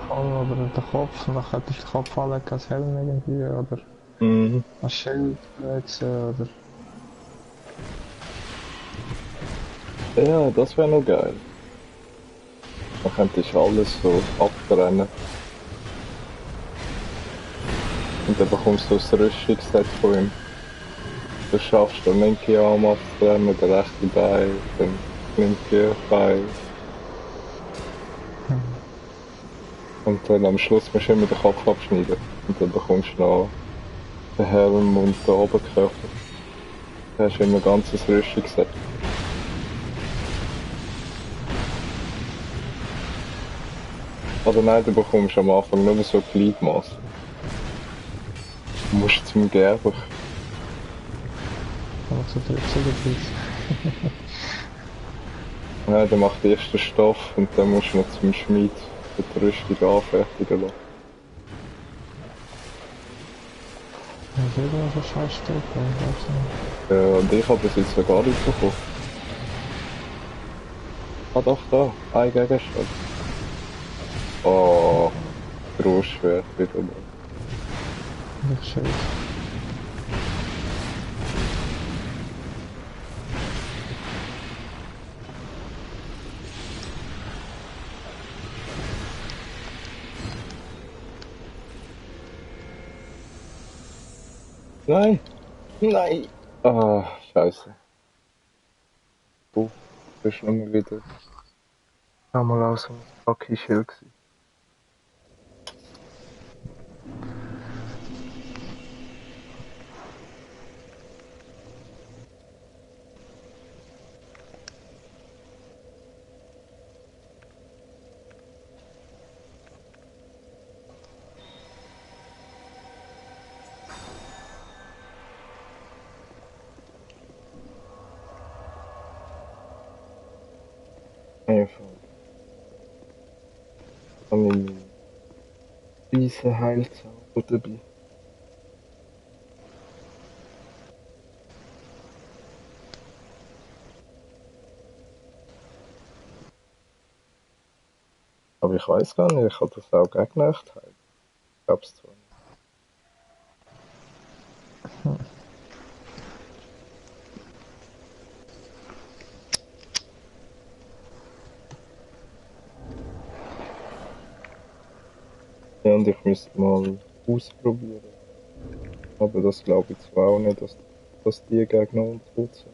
Voll, oder der Kopf, und dann könntest du den Kopf anlegen als Helm irgendwie, oder Mhm. als Schild benutzen, oder... Ja, das wäre noch geil. Dann könntest du alles so abtrennen. Und dann bekommst du das Rüstungsset von ihm. Du schaffst den linken Arm abzutrennen, den rechten Bein, den linken Bein. Und dann am Schluss musst du immer den Kopf abschneiden. Und dann bekommst du noch den Helm und den Oberkörper. Dann hast du immer ein ganzes Rüstungsset. Oder nein, du bekommst am Anfang nur so Gliedmaßen. Du musst zum Gerber. Aber so zugefügt. Nein, der macht erst den Stoff und dann musst du noch zum Schmied für die Rüstung anfertigen lassen. Ich will immer so scheiß Stück, ich weiß nicht. Ja, und ich habe bis jetzt noch gar nicht bekommen. Ah doch, da, ein Gegenstand. Oh, Großschwert wieder mal. Nicht scheiße. Nein! Nein! Ah, scheiße. Du bist noch mal wieder einmal aus dem Lucky Schild gewesen. Einfach. Habe ich meinen riesen Heilzauber dabei. Aber ich weiß gar nicht, ich habe das auch gegen Nacht heilen. Ich glaub's zwar nicht. Ja, und ich müsste mal ausprobieren. Aber das glaube ich zwar auch nicht, dass die Gegner uns gut sind.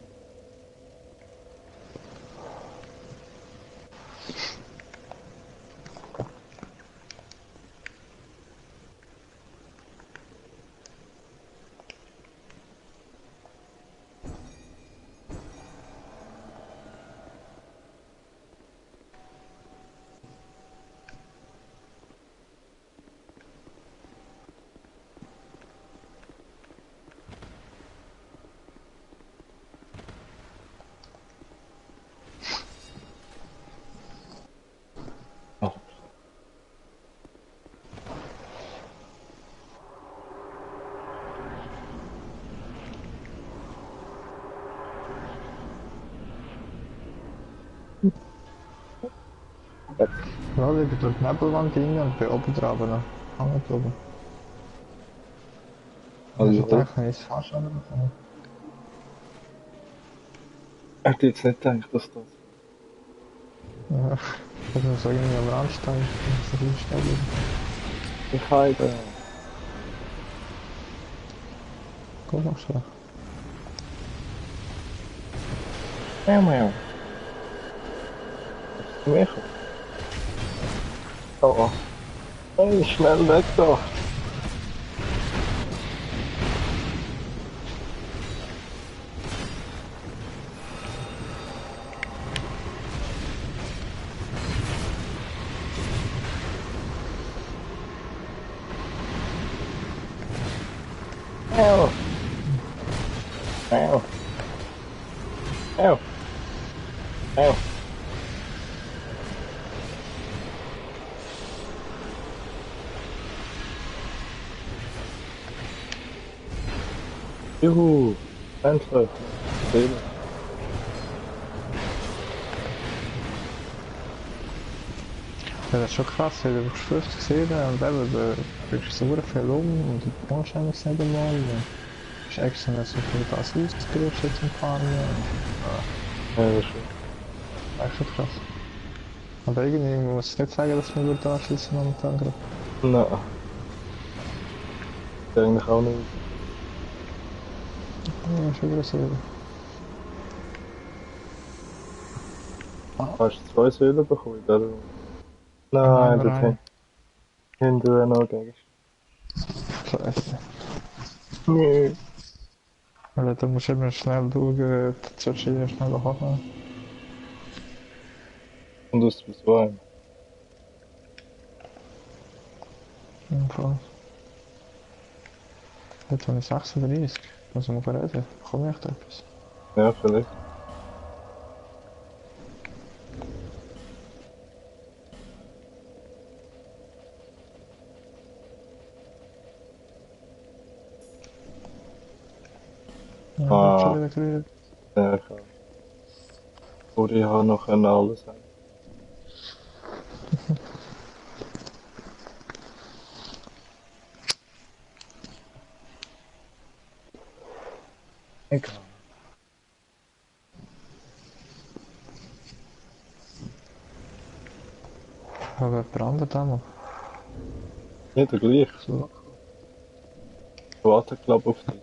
Ach, Ja, ich bin durch die Nebelwand rein und bin oben drauf noch hängen geblieben. Also also, gedacht, ich es fast runterbekommen. ich hätte jetzt nicht gedacht, dass das. Ja, ich hab mir so irgendwie am Rand stehen, so viel stehen bleiben. Ich heile. Guck mal schlecht. Miau, miau. Hast du mich? Oh, oh. Hey, schnell weg da. Ow. Ow. Ow. Ow. Juhu. Endlich. Seele. Ja, das ist schon krass, ich habe Schrift gesehen und eben, da kriegst du so viel um und du wohnst eigentlich nicht einmal. Du hast extra nicht so viel das ausgerüstet zum Fahren. Ja, das ist schön. Echt schon krass. Aber irgendwie muss ich nicht sagen, dass wir gut anschließen momentan gerade. Nein. Eigentlich auch nicht. Ja, schon wieder so. Hast du 2 Seelen bekommen in dieser Runde? Nein, Nein, dort nein. hinten noch Gegenstände. Scheiße. Nee. Weil da musst du immer schnell schauen, zu schnell haben. Und aus wieso einem? Im Fall. Jetzt habe ich 36. Muss ich mal reden. Bekomme ich da etwas? Ja, vielleicht. Ja, ich habe schon Ah, wieder geredet. ja, ich auch. Oder ich habe noch alles haben. Egal. Aber jemand anderes einmal. Jeder gleich. So. Ich warte, glaube auf dich.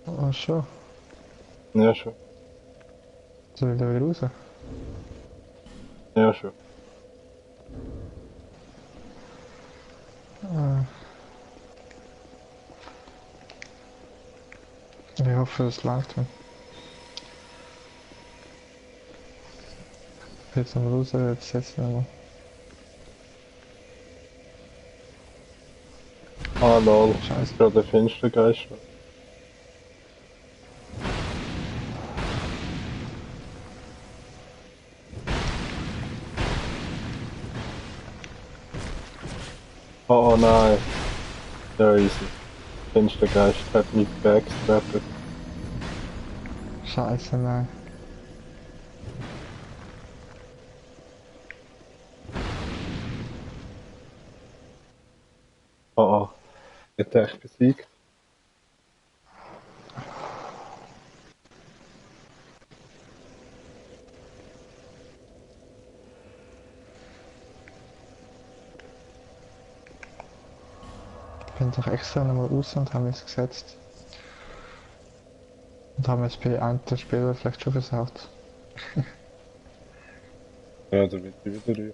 Ach schon. Ja, schon. Soll ich da wieder raus? Ja, schon. Ich hoffe, es langt mir. Jetzt am raus, jetzt setzt wir mal. Ah, lol. Scheiße. Ist gerade der Finstergeist. Oh, oh nein. Sehr easy. Finstergeist hat mich backstrapped. Scheiße, nein. Oh, oh. Ich hätte echt besiegt. Ich bin doch extra nochmal raus und habe es gesetzt. Und haben jetzt bei einem der Spieler vielleicht schon versaut. Ja, da wird ich wieder rufen.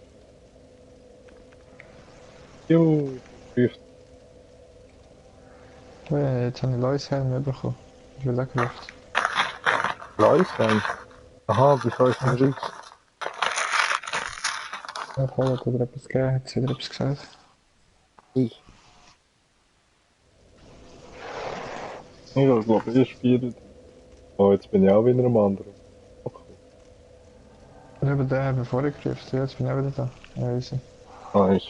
Juhu, ruft. Oh ja, jetzt habe ich Lois Helm bekommen. Ich will auch gerufen. Leute. Aha, bevor ich Ja, den Rück. ja, voll, hat wieder etwas gegeben, hat sie wieder etwas gesagt. Ich glaube, ihr spielt. Oh, jetzt bin ich auch wieder am anderen. Okay. Und über den haben wir vorher gerufen, ja, jetzt bin ich auch wieder da. Ja, easy. Nice.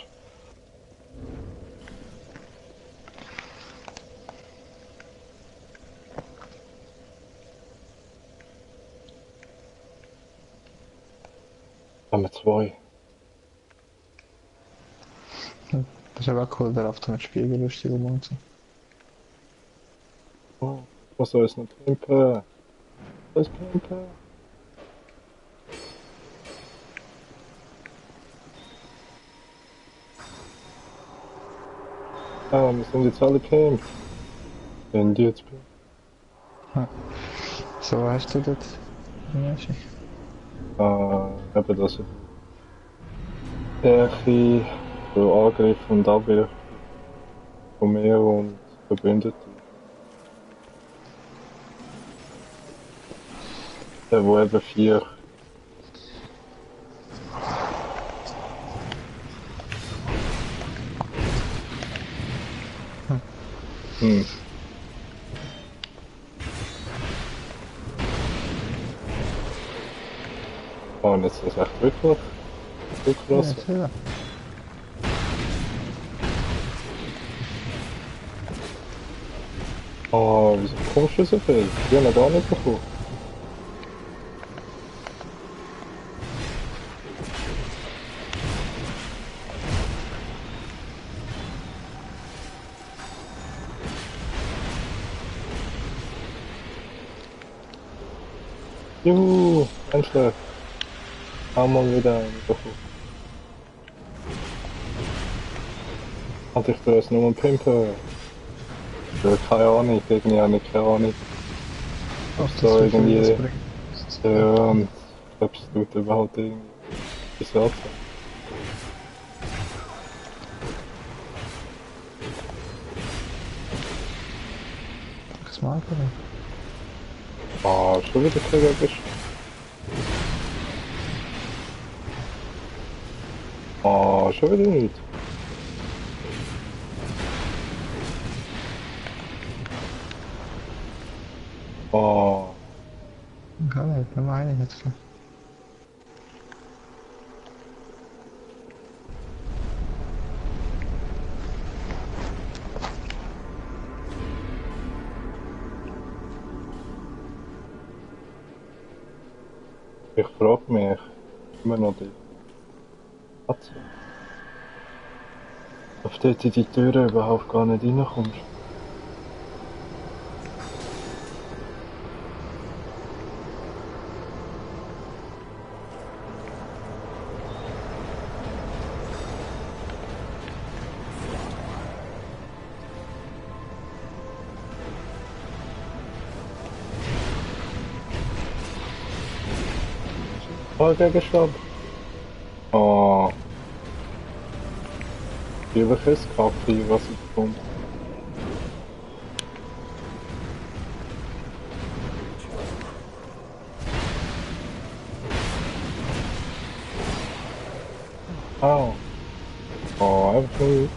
Haben wir 2. Das ist aber auch cool, der läuft mit Spiegel lustig um und so. Oh, was soll es noch pimpen? Was pimpen? Ah, wir sind jetzt alle pimpt. Wenn die jetzt pimpt. So hast du das? Mäßig. Ah, eben das. Stärke, so Angriff und Abwehr von mir und Verbündeten. Der, wo eben 4. Oh, und jetzt ist es echt wirklich so krass. Ja. Oh, wieso kommst du so viel? Die haben wir gar nicht bekommen. Juhu, endlich. Haben wir wieder einen bekommen. Hatte ich da jetzt nur einen Pimper? Ja, keine Ahnung, irgendwie habe ich keine Ahnung. Ob So das irgendwie. das bringt. Ja, und ob es tut überhaupt irgendwie etwas wert sein. Das mag ich nicht. Ah, schon wieder Krieger bist. Ah, schon wieder nicht. Ah, Kann nicht, dann meine ich jetzt. ich frage mich immer noch die Katze. Ob du dort in die Türe überhaupt gar nicht reinkommst. Gegenstand. Ah, welches Kaffee, was ich bekomme. Au. Oh, einfach nicht.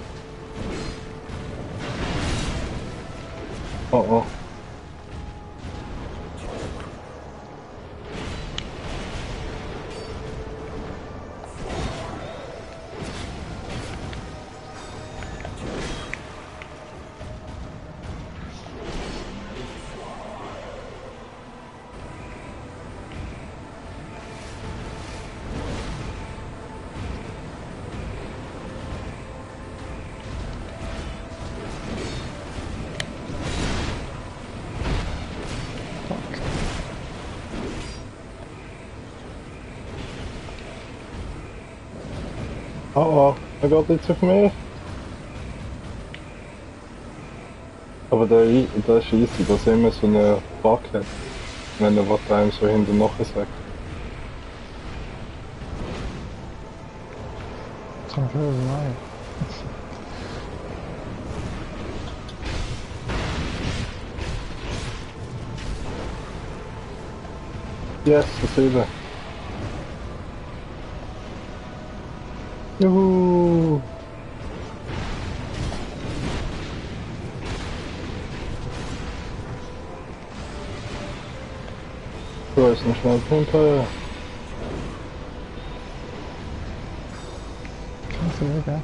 Oh, oh. Fuck. Oh, oh. Er geht jetzt auf mich. Aber der ist easy, dass er immer so eine Bug hat. Wenn er was einem so hinten nachher sagt. Zum Schluss, nein. Yes, das über. Juhu. So, ist noch schnell Pumpe. Kannst du wieder?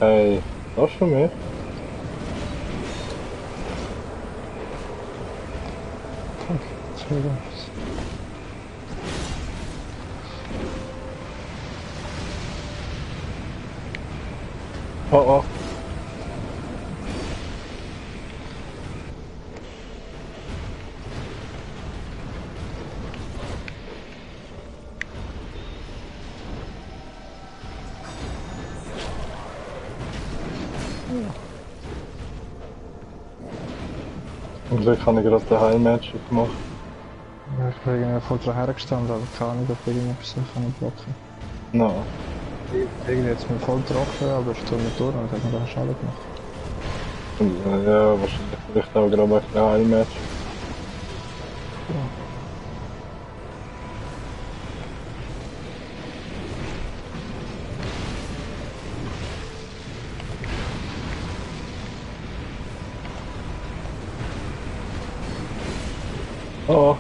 Hey, das schon mehr? Fuck. Entschuldigung. Oh, oh. Zum Glück habe ich gerade den Heilmatch gemacht. Ja, ich bin irgendwie voll dran hergestanden, aber keine Ahnung, ob irgendetwas blocken kann. No. Irgendwie jetzt mir voll getroffen, aber ich tue nicht durch und hat mir dann Schaden gemacht. Ja, wahrscheinlich vielleicht auch gerade wegen dem Heilmatch. Oh,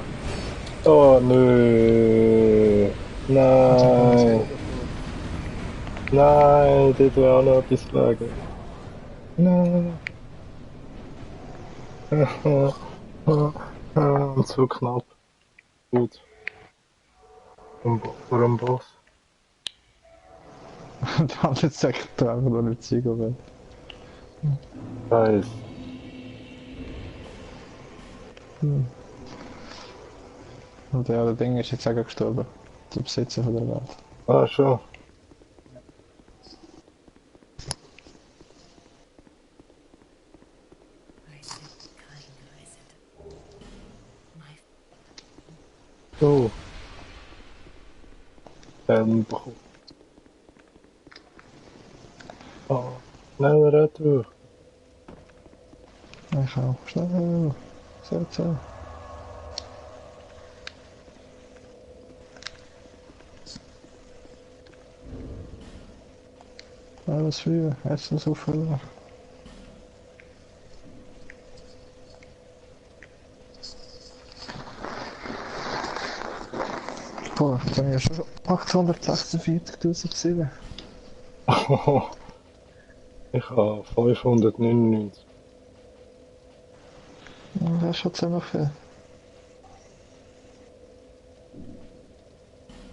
oh nö. Also ich bin ins Nein. Boden geflogen. Nein, dort wäre auch noch etwas gelegen. Nein. Und so knapp. Gut. Vor dem Boss. Und dann sagt er einfach nur nicht Ziege will. Scheiße. Und ja, der Ding ist jetzt auch gestorben. Der Besitzer von der Welt. Ah, schon. So. Bekommen. Oh. Schneller retour. Ich auch. Schnell. So. Alles für Essen so viel. Boah, jetzt habe ich ja schon 846.000 gesehen. Ich habe 599. Das ist schon ziemlich viel.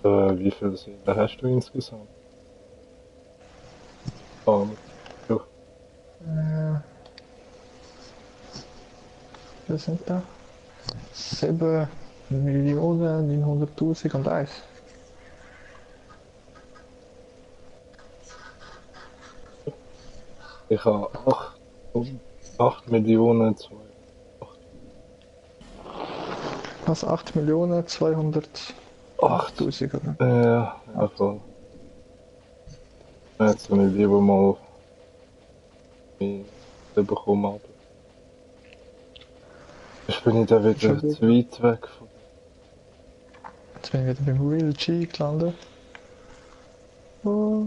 Wie viele Seelen hast du insgesamt? Ah, ja. Das sind da 7.900.000 und eins. Ich habe 8 Millionen 2. Was 8.208.000, 8. oder? Ja, voll. Jetzt habe ich lieber mal mehr bekommen, aber ich bin ich dann Schon wieder gut. zu weit weg von dir. Jetzt bin ich wieder beim Real G gelandet. Oh.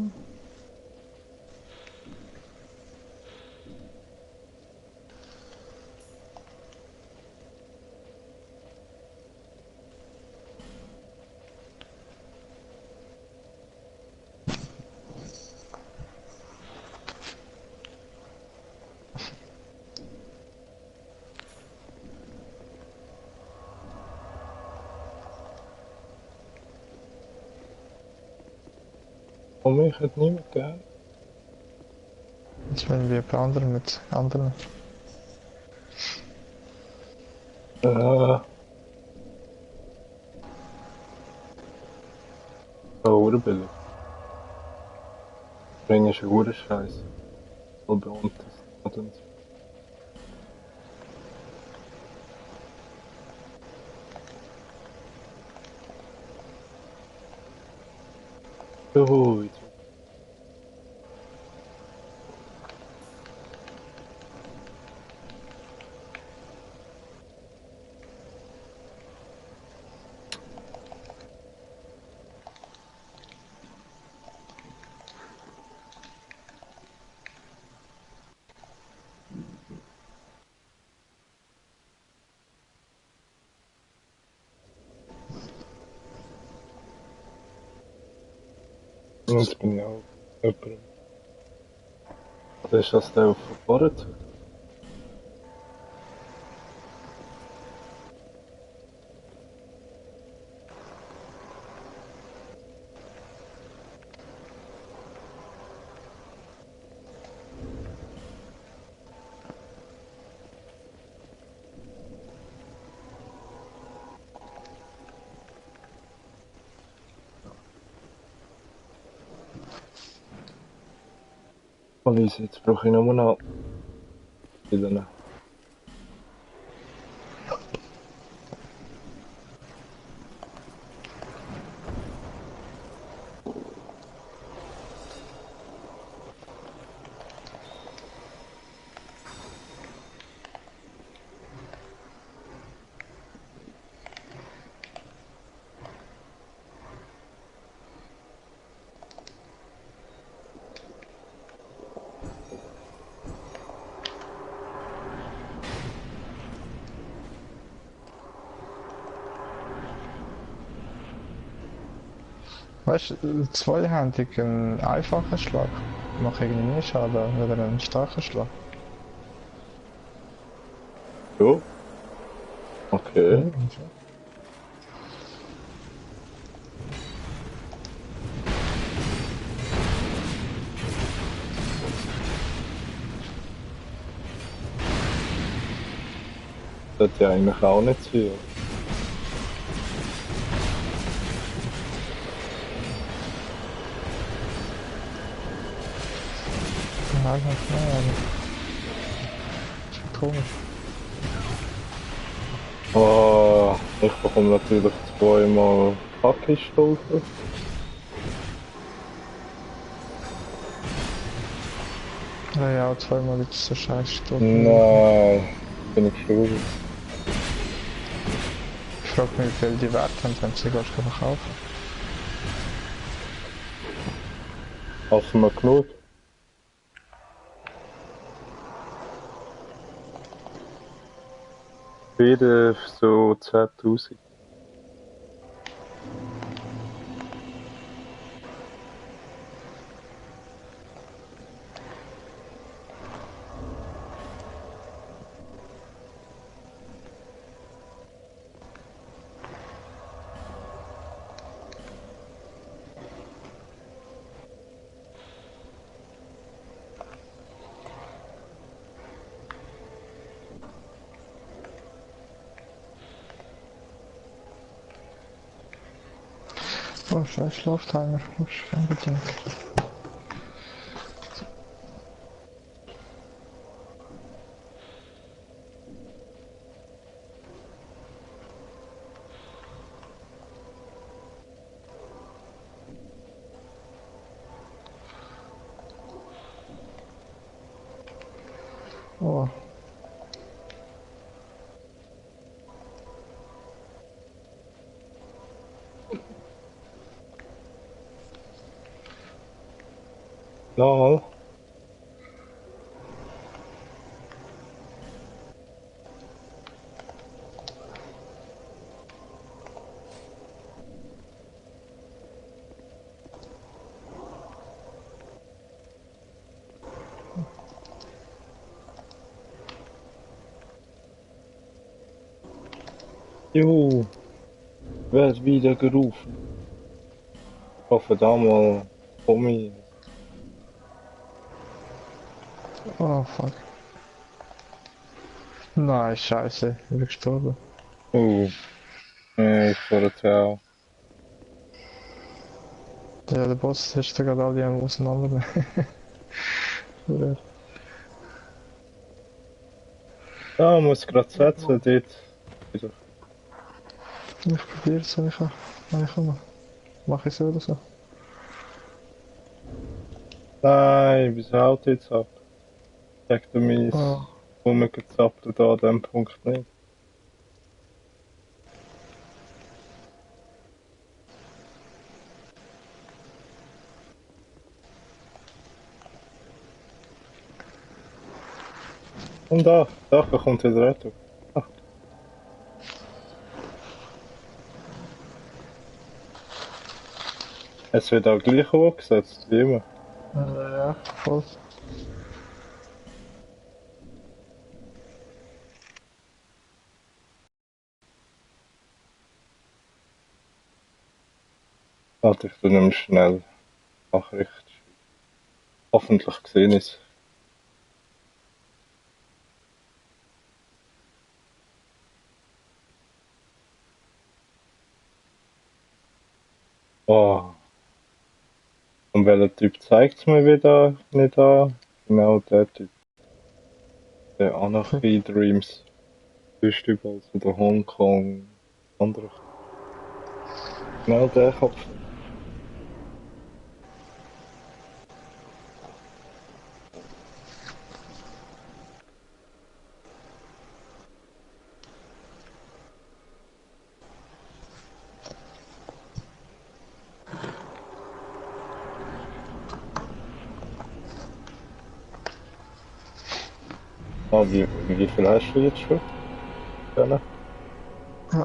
Und mich hat niemand gern. Jetzt bin ich bei anderen mit anderen. Äh, oder billig. Ring ist ein guter Scheiß. Voll beuntes. Juhu, jetzt wird jetzt bin ich auch jemand. Das ist das der verbohrt hat. Alice, jetzt brauche ich nur noch Pillen. Weißt du, zweihändig einen einfachen Schlag macht irgendwie mehr Schaden als einen starken Schlag. Jo, okay. Mhm. Das sollte ja eigentlich auch nicht sein. Ja, ganz schnell. Ist komisch. Oh, ich bekomme natürlich zweimal Hackistolfen. Ja, ja, zweimal jetzt so scheiße Stunden. Nein, bin ich schuldig. Ich frage mich, wie viel die Wert haben, wenn sie gleich verkaufen. Hast du mal genug? Beide so 10.000. Oh, scheiß Schlaftimer. Muss ich unbedingt. Oh, Nochmal. Juhu, wird wieder gerufen. Ich hoffe, da mal komme ich. oh fuck. Nein, scheiße. Ich bin gestorben. Ich fahre Ja, der Boss ist da gerade alle am Auseinandernehmen. Ja. Ja, muss gerade setzen, dort. Wieder. Ich probiere es, wenn ich kann. Wenn ich kann. Mach ich so oder so. Nein, wieso haut jetzt ab? Sagt er mein Oh. Rumgezappt da an dem Punkt nicht. Und da kommt wieder Rettung. Ah, es wird auch gleich hochgesetzt, wie immer. Ja, voll. Warte, ich tu nämlich schnell Nachricht. Hoffentlich gesehen ist. Oh, und welcher Typ zeigt's mir wieder nicht an? Genau der Typ. Der Anarchy Dreams Festival oder Hongkong. Andere. Genau der Kopf. Ah, wie viel hast du jetzt schon? Ja,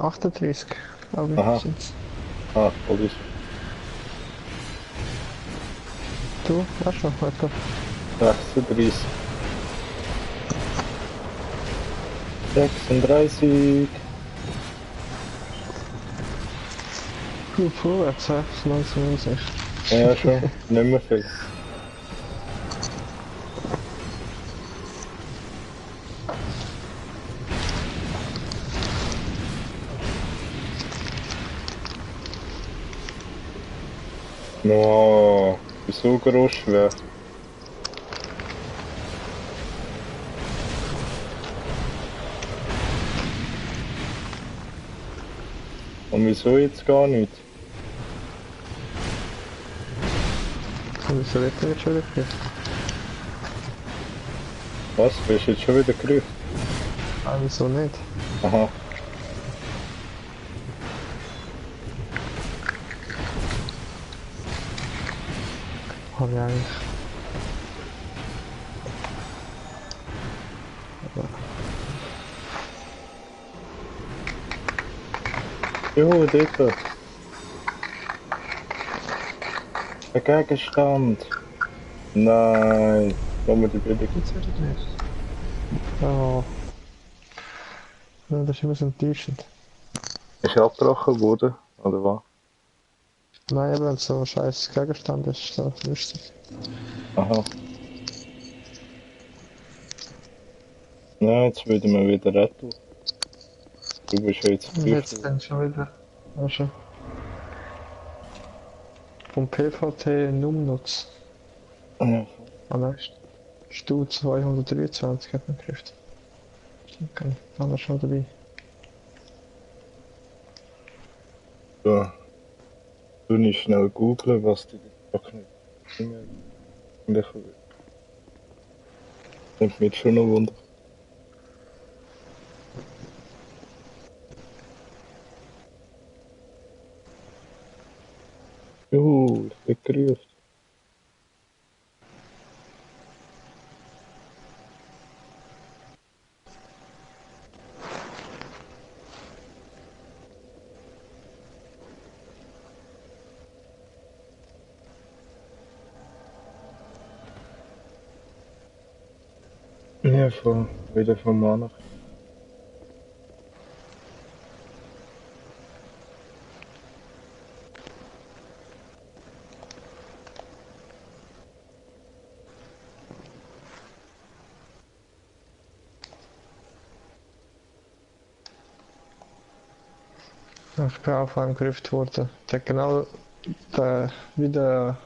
38, glaube aha, ich, sind's. ah, Police. Du, weißt du, etwa? 36. 36. Puh, jetzt ist langsam unsicher. Ja, schon. Nicht mehr viel. No, so groß schwer. Und wieso jetzt gar nicht? Und wieso wird er jetzt schon wieder gekriegt? Was? Bist du jetzt schon wieder gerufen? Ah, wieso nicht? Aha. Hab ich eigentlich. Jo, dort. Ein Gegenstand. Nein. Lass mir die Bilder. Gibt's ja nicht. Oh. Ja, das ist immer so enttäuschend. Ist er abgebrochen worden? Oder was? Nein, aber wenn es so ein scheiß Gegenstand ist, so lustig. Aha. Ja, jetzt würden wir wieder retten. Du bist ja jetzt Und jetzt Prüfer. dann schon wieder. Also. Vom PVT Numnutz. Ja. Allein Stu 223 hat man gekriegt. Stimmt gar nicht. Haben wir schon dabei. So. Du nicht schnell googlen, was die trockenen Dinge eigentlich nimmt mich schon noch Wunder. Juhu, ich bin gerufen. Ja, wieder von Mann. Ich bin auf einem gerufen worden. Der genau der, wie der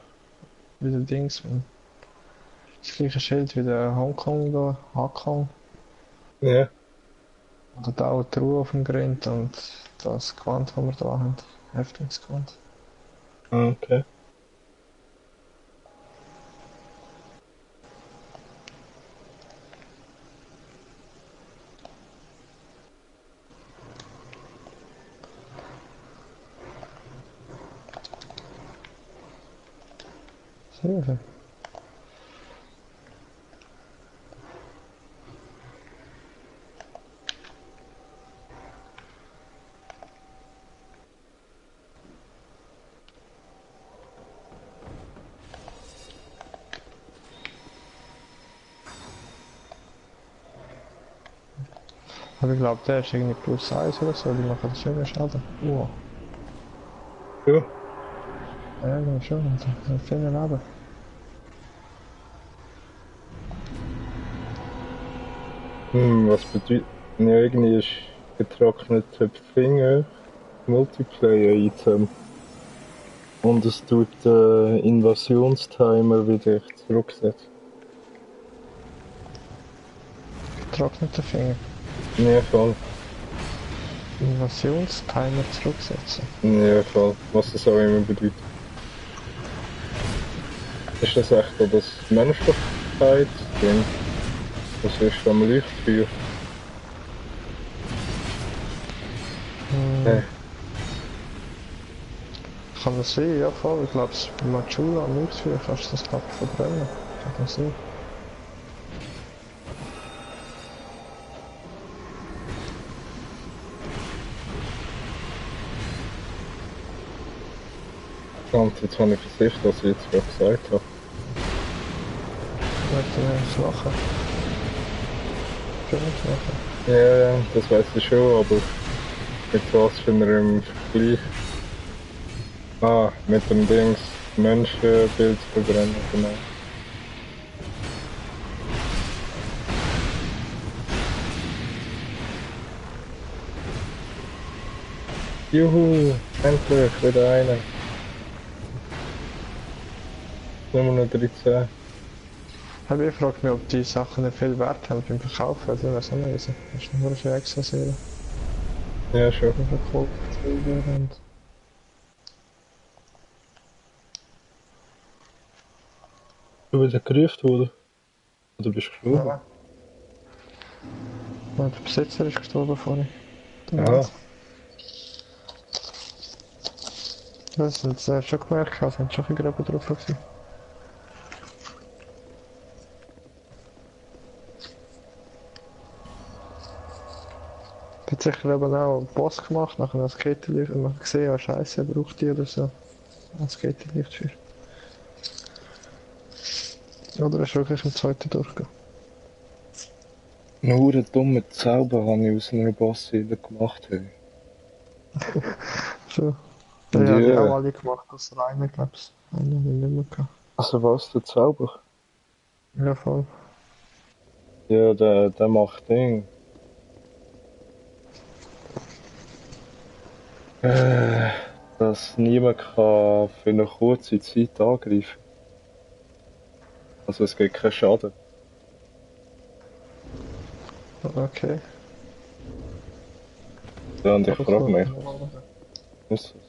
Dings, man. Das gleiche Schild wie der Hongkong da, Hongkong. Ja, Oder da auch die Ruhe auf dem Grind und das Quant, das wir da haben. Häftlingsquant. okay. Hilfe. Aber ich glaube, der ist irgendwie plus 1 oder so, die machen das schon mehr Schaden. Wow. Ja. Ja, irgendwie schon, also viel mehr Leben. Was bedeutet. Ja, irgendwie ist getrocknete Finger Multiplayer-Item. Und es tut Invasionstimer wieder zurücksetzen. Getrocknete Finger. Ja, voll. Invasionstimer zurücksetzen. Ja, voll. Was das auch immer bedeutet. Ist das echt auch das Menschlichkeitsding? Was ist am Leuchtfeuer? Hm. Kann das sein? Ja, voll. Ich glaube, bei Machula am Leuchtfeuer kannst du das, glaube ich, verbrennen. Kann das sein? Und jetzt habe ich versichert, was ich jetzt gerade gesagt habe. möchte ich machen. Schön machen. Ja, das weiß ich schon, aber mit was für einem Vergleich? Ah, mit dem Dings Menschenbild verbrennen, genau. Juhu, endlich wieder einer. Nummer noch 13. Aber ich frage mich, ob die Sachen nicht viel Wert haben beim Verkaufen, also ich weiß auch nicht. Das ist nur für extra sehen. Ja, schon. Die verkauft und... Du wieder gerufen worden? Oder bist du gestorben? Ja. Und der Besitzer ist gestorben vorhin. Aha. Das hat es schon gemerkt, es sind schon viele Gräber drauf gewesen. Hat sicher eben auch einen Boss gemacht, nachher ein Kettenlicht und man gesehen, ja scheiße, er braucht die oder so. Als Kettenlicht für. Oder er ist wirklich im zweiten durchgegangen. Nur einen dummen Zauber habe ich aus einer Bossseele gemacht. Hey. So. Und Ja, die auch ja, alle gemacht, das reine, glaub's. Einen habe ich nicht mehr gehabt. also was, der Zauber? Ja, voll. Ja, der macht Ding. Dass niemand kann für eine kurze Zeit angreifen. Also es gibt keinen Schaden. Okay. Ja, und ich Das frage war mich, normal. was ist das?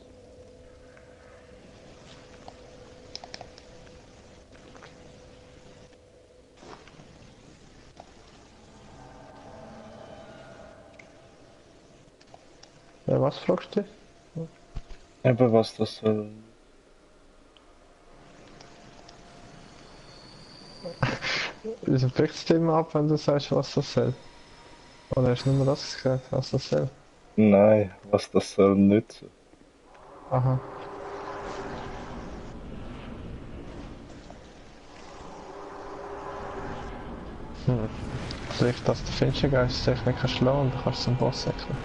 Ja, was fragst du? Eben was das soll. Wieso brichst du immer ab, wenn du sagst, was das soll? Oder hast du nur das gesagt, was das soll? Nein, was das soll nützen. Aha. Hm. Vielleicht, dass der Finstergeist sich nicht schlagen und du kannst zum Boss säckeln.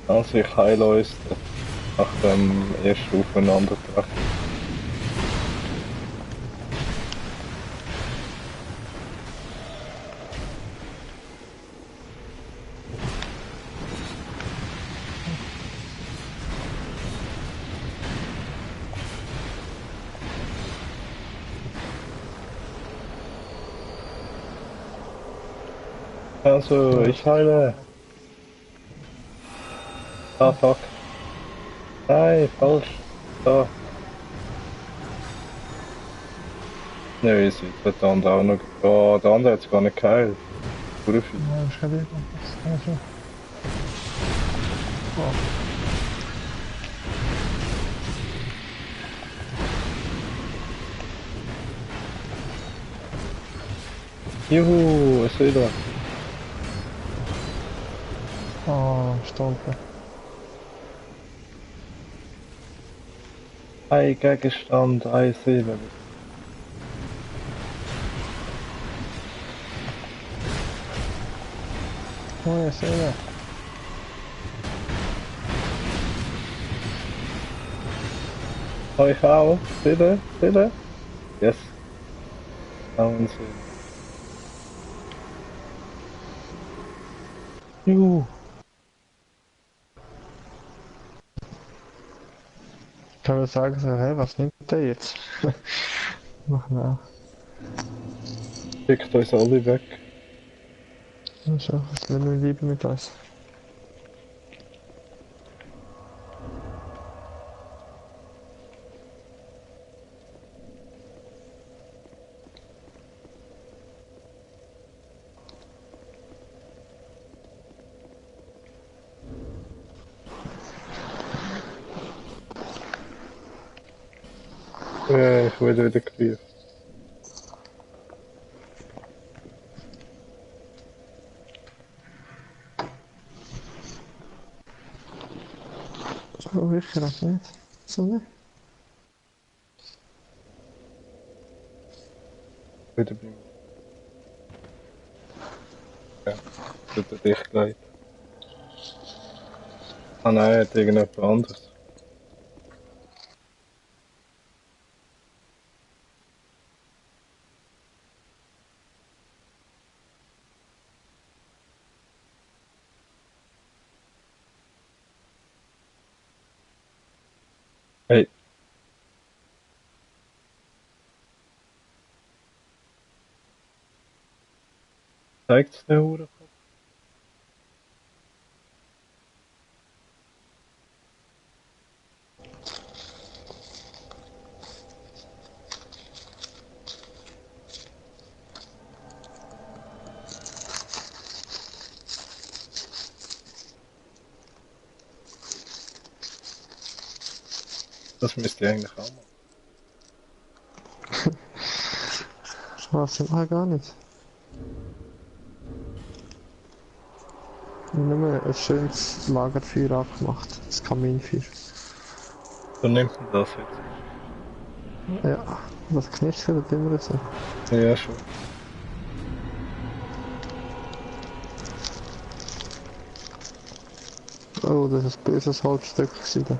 Also ich heile uns nach dem ersten Aufeinandertreffen. Also, ich heile. Ah, fuck. Nein, falsch. Da. Ja, easy. Jetzt wird der andere auch noch. Oh, der andere hat es gar nicht geheilt. Profi. Ja, das kann ich nicht. Das kann ich schon. Oh. Juhu, ist wieder. Oh, Stolpe. Ein Gegenstand, eine Seele. Oh, ja, Seele. Euch auch? Seele? Seele? Yes. Auch eine Seele. Juhu. Kann man sagen, so, hey, was nimmt der jetzt? Machen wir auch. Schickt uns alle weg. So, was will wir lieber mit uns? Ich wurde wieder gerufen. Oh, ich gerade nicht. So nicht. Wieder bei mir. Ja, das hat dich gelegt. Ah nein, hat irgendjemand anderes. Hey, zeigt's der Hure? Das müsste ich eigentlich auch machen. Was? Gar nicht. Nur ein schönes Lagerfeuer angemacht. Das Kaminfeuer. So nimmt man das jetzt. Ja, das knistert immer so. Ja, schon. Oh, das ist ein böses Holzstück gewesen.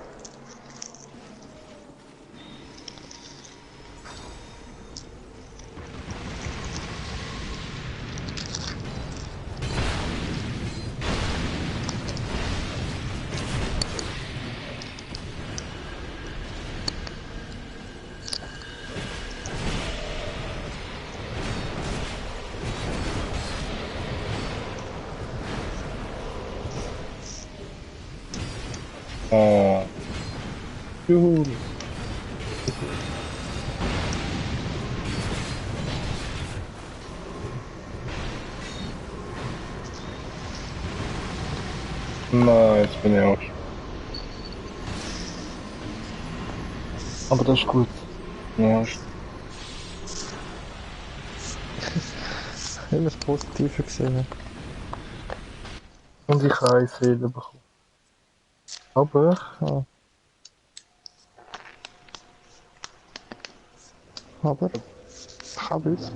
Ah, juhu. Nein, jetzt bin ich auch schon. Aber das ist gut. Ja, Immer das Positive gesehen. und ich habe eine Seele bekommen. Aber, Ja, aber, Kabels.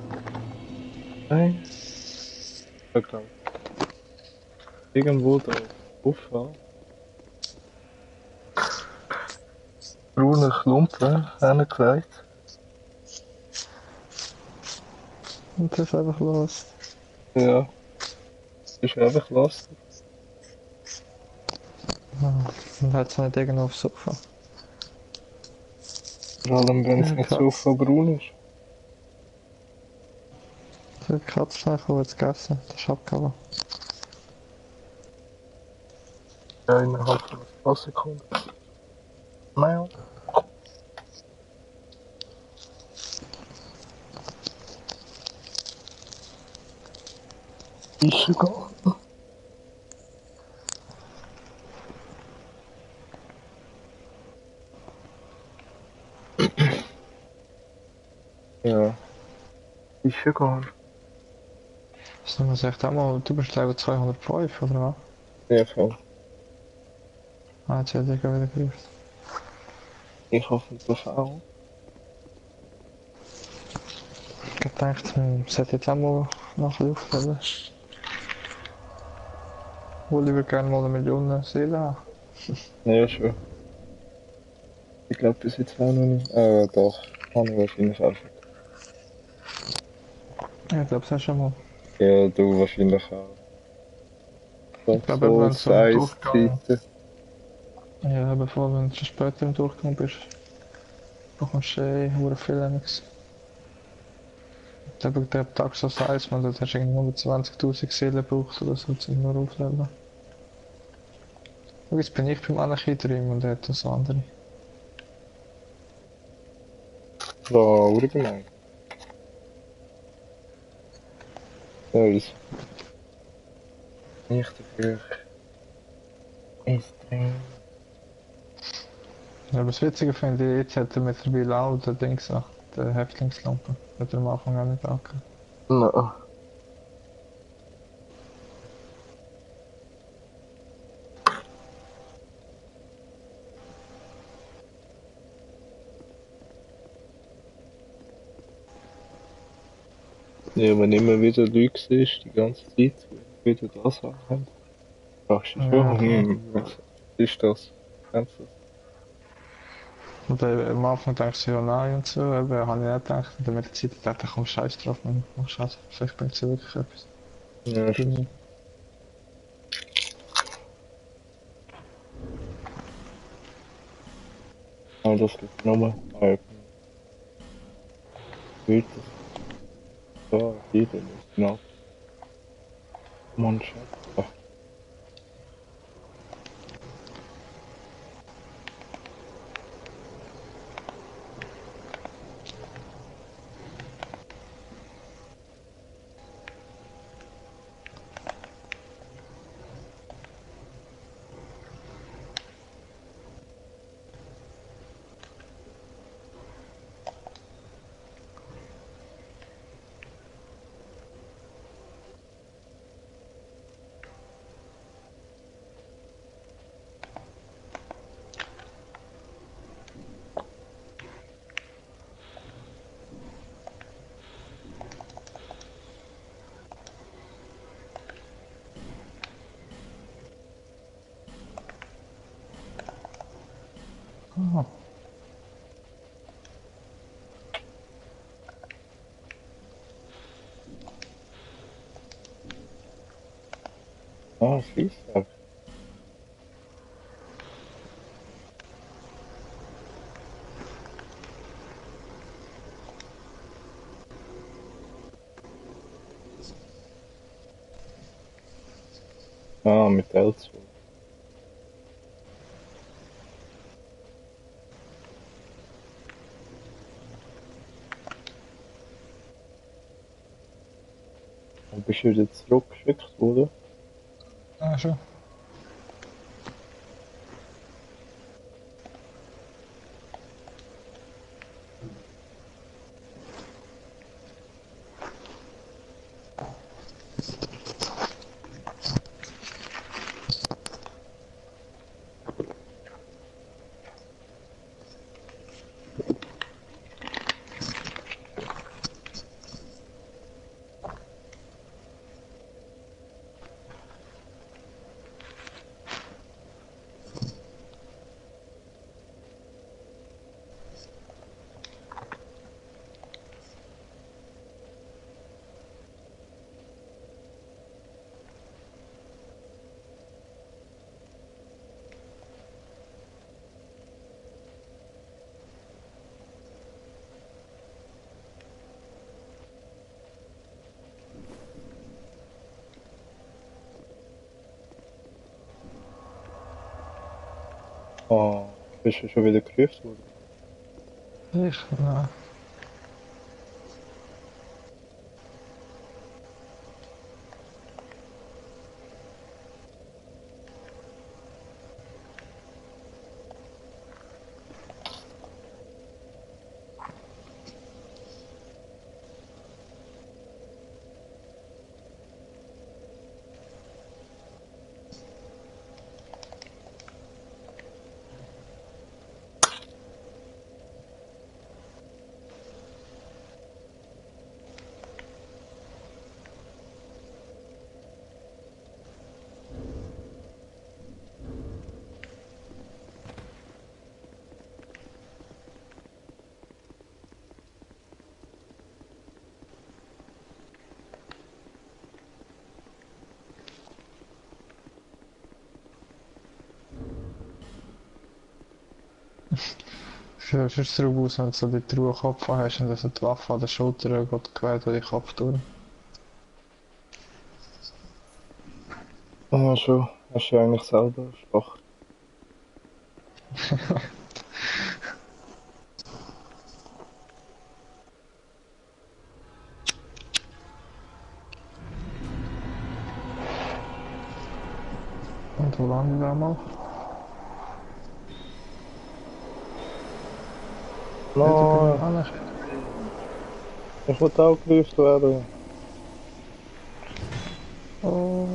nein, ich glaube, irgendwo da drauf war. Braune Klumpen hingelegt. Und das ist einfach los. Ja, ist einfach lustig. Ja, und hat es nicht irgendwo aufs Sofa. Vor allem, wenn es Ja, nicht so Katze. viel braun ist. Die Katze schnell jetzt gegessen. Das ist abgehauen. Ja, innerhalb von ein paar Sekunden. Naja, ist egal. Ja, ist egal. Das man sagt einmal, du bist Level 205, oder was? Ja, voll. Ah, jetzt hätte ich wieder gerufen. Ich hoffentlich auch. Ich hab gedacht, man sollte jetzt auch mal nach der aufstellen. Wohl lieber gerne mal 1 Million Seelen haben. Ja, schon. Ich glaube bis jetzt auch noch nicht. Doch. Habe ich wahrscheinlich auch schon. Ja, ich glaube, das hast du schon mal. Ja, du wahrscheinlich auch. Ich Dark glaube, wenn du Souls so im 1 Durchgang. Zeiten. Ja, bevor wenn du schon später im Durchgang bist, bekommst du viel nichts. Ich glaube, der Dark Souls 1, man, dort hast du irgendwie nur 20.000 Seelen gebraucht oder so, zum nur aufleveln. Und jetzt bin ich beim Anarchy drin und er hat das andere. Ja, allgemein. Ja, ist nicht dafür. Ist drin. Ja, aber das Witzige finde ich, jetzt hat er mittlerweile auch den Dings auch, die Häftlingslampe. Hat er am Anfang auch nicht angehört. Na, Ja, wenn immer wieder Leute siehst, die ganze Zeit, wie wieder das haben, fragst du dich Ja, schon, klar. was ist das? Kennst du das? Und am Anfang denkst du ja nein und so, aber habe ich nicht gedacht. Und dann mit der Zeit dachte ich, komm, scheiß drauf, man mach Scheiß. Vielleicht bringt es ja wirklich etwas. Ja, ist Für schon mich. so. Aber das gibt nochmal Alben. Wird das da, jeder muss genau Mannschaft. Ach, Ah, siehst du einfach. Ah, mit Ellsworth. Dann bist du wieder zurückgeschickt, oder? ja, schon. Ah, bist du schon wieder gerufen worden? Ich, nein. Für sonst drauf aus, wenn du so die Truhe Kopf hast und dass die Waffe an der Schulter geht quer durch den Kopf durch. Ah, schon. Hast du ja eigentlich selber schwach. Und wo landen wir mal? Wieder beim Nein, Anarch. ich wollte auch gerufen werden. Oh.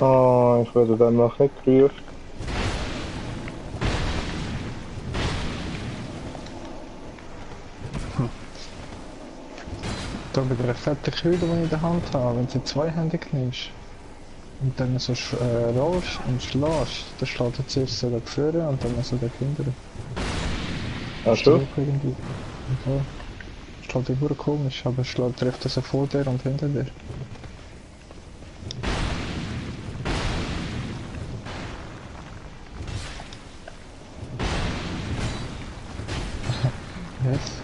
Ah, ich werde dann noch nicht gerufen. Da bei der fetten Kühle, die ich in der Hand habe, wenn du sie zweihändig nimmst und dann so rollst und schlägst, dann schlägt er zuerst so da vorne und dann so da hinten. Ah, Ist das schon? auch irgendwie? Ja. Schlägt irgendwie komisch, aber schlägt trifft er so vor dir und hinter dir. Yes.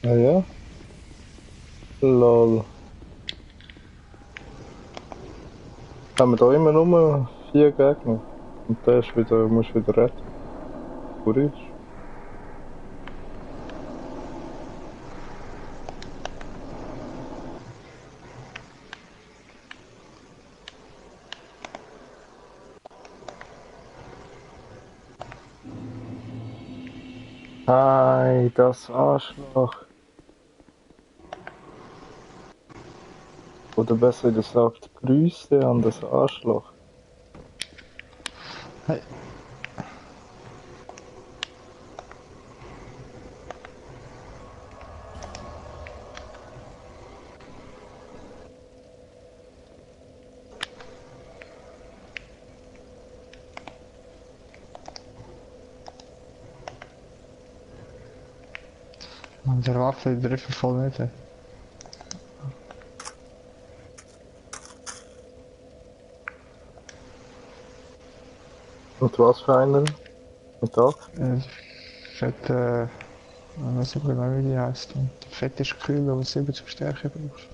Ah ja? Lol. Haben wir da immer nur 4 Gegner. Und der ist wieder, musst wieder retten. Kurios. Ei, das Arschloch. Oder besser gesagt, Grüße an das Arschloch. Hey, man, der Waffe trifft voll nicht. Und was für einen? Mit Axt? Fett, ich weiß nicht genau wie die heißt. Und Fett ist kühl, aber 70 Stärke brauchst.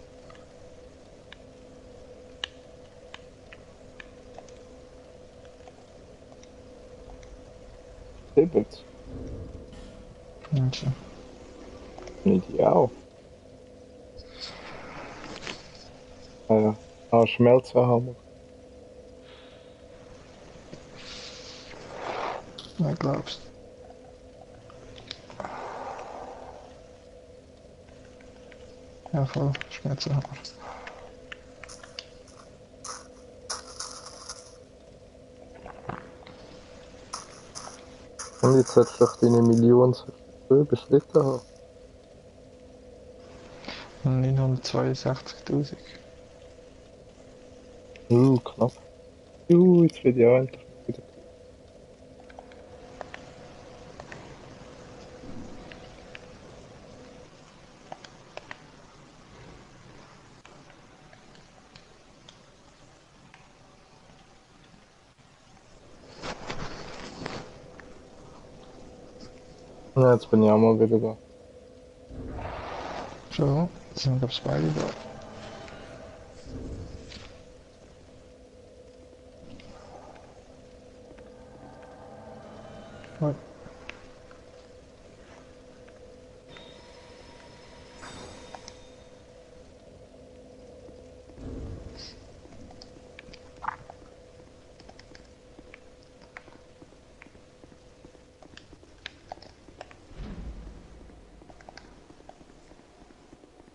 70. Also, Ideal. Ah ja. Ah, Schmelzenhammer. ja, glaubst. Ja, voll, Schmerzen. Und jetzt hättest du doch deine Million beschritten haben. 962.000. Knapp. Jetzt wird ja endlich mal wieder gut. Ja, jetzt bin ich auch mal wieder da. So, jetzt sind wir glaube ich beide da. Hoi.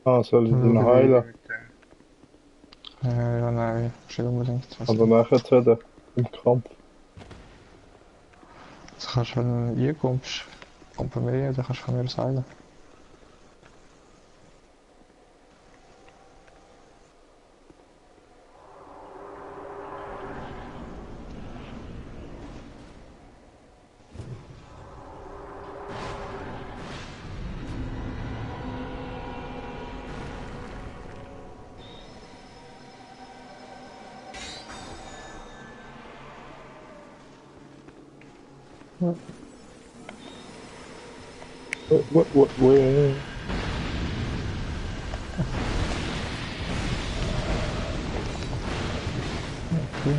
Ah, soll ich dich Dann noch schauen, wie heilen? wir mit ja, nein, schon unbedingt. Was Oder nicht. nachher zu reden? Im Kampf? Das kannst du, wenn du reinkommst, kommt bei mir, dann kannst du von mir aus heilen. What? Okay.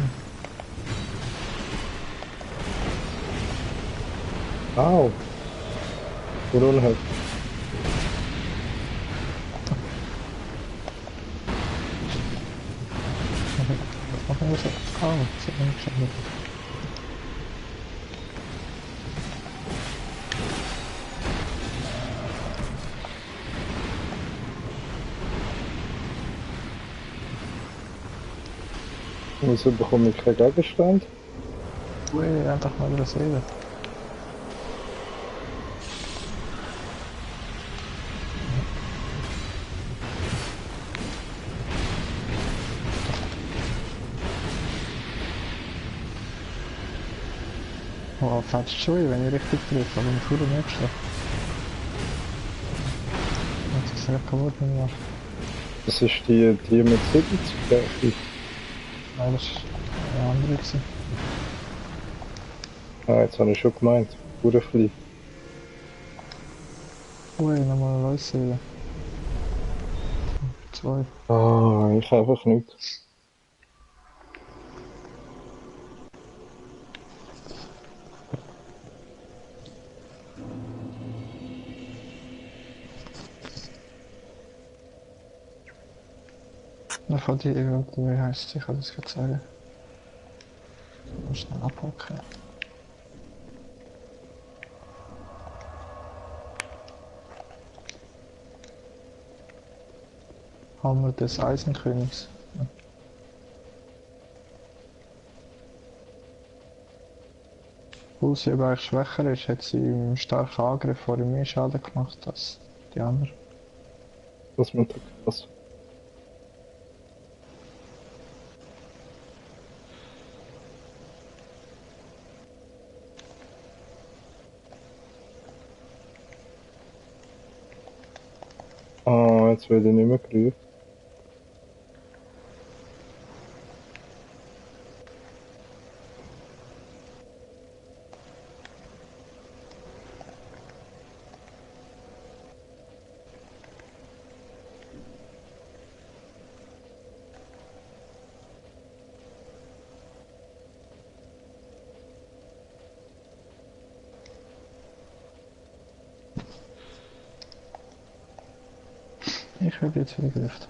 Au! Oder unhalt. Was machen wir so? Ah, das hat man schon. Wieso bekomme ich keinen Gegenstand? Ui, endlich mal wieder sehen. Oh, fährt schon, wenn ich richtig treffe, aber im Führer nicht schon. Das ist echt kaputt mit mir. Das ist die mit 70, denke ich. Nein, das ist eine andere gewesen. Ah, jetzt habe ich schon gemeint. Bruderfli. Ui, nochmal eine Leute. Zwei. Ah, ich einfach nicht. Dann fährt die irgendwie, wie heisst sie, ich kann das gerade sagen. Muss schnell abhaken. Hammer des Eisenkönigs. Obwohl sie aber eigentlich schwächer ist, hat sie im starken Angriff vor ihm mehr Schaden gemacht als die andere. Das ist mir da krass. Ah, jetzt werde ich nicht mehr gerührt. Ich werde jetzt wieder gerüft.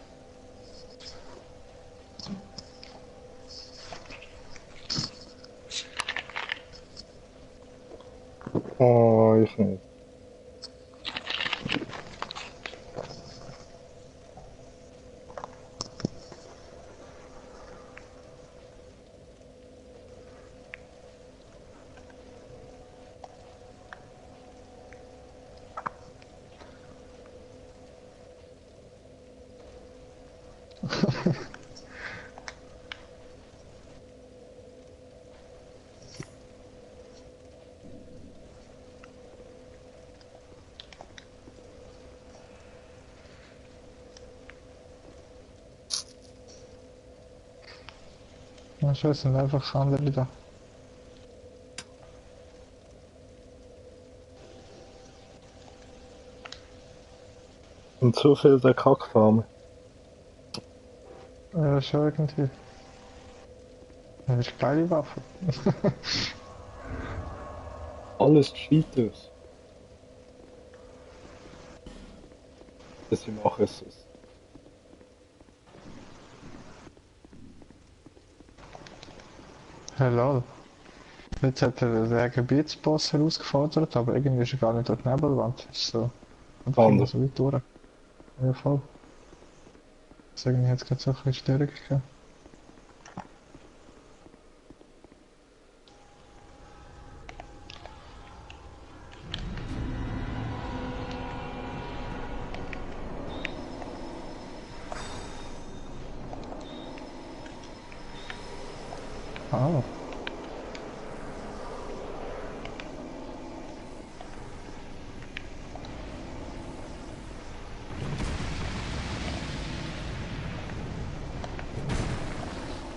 Ah, ich nicht. Na schön, es sind einfach andere da. Und so viel der Kackfarm. Ja, schon irgendwie. Das ist eine geile Waffe. Alles Cheaters. Das sie machen es. Hallo. Jetzt hat er den Gebietsboss herausgefordert, aber irgendwie ist er gar nicht durch die Nebelwand. Ist so. Einfach immer Anders. so weit durch. Ja, voll. Deswegen hat es gerade so ein bisschen Störung gegeben. Ah.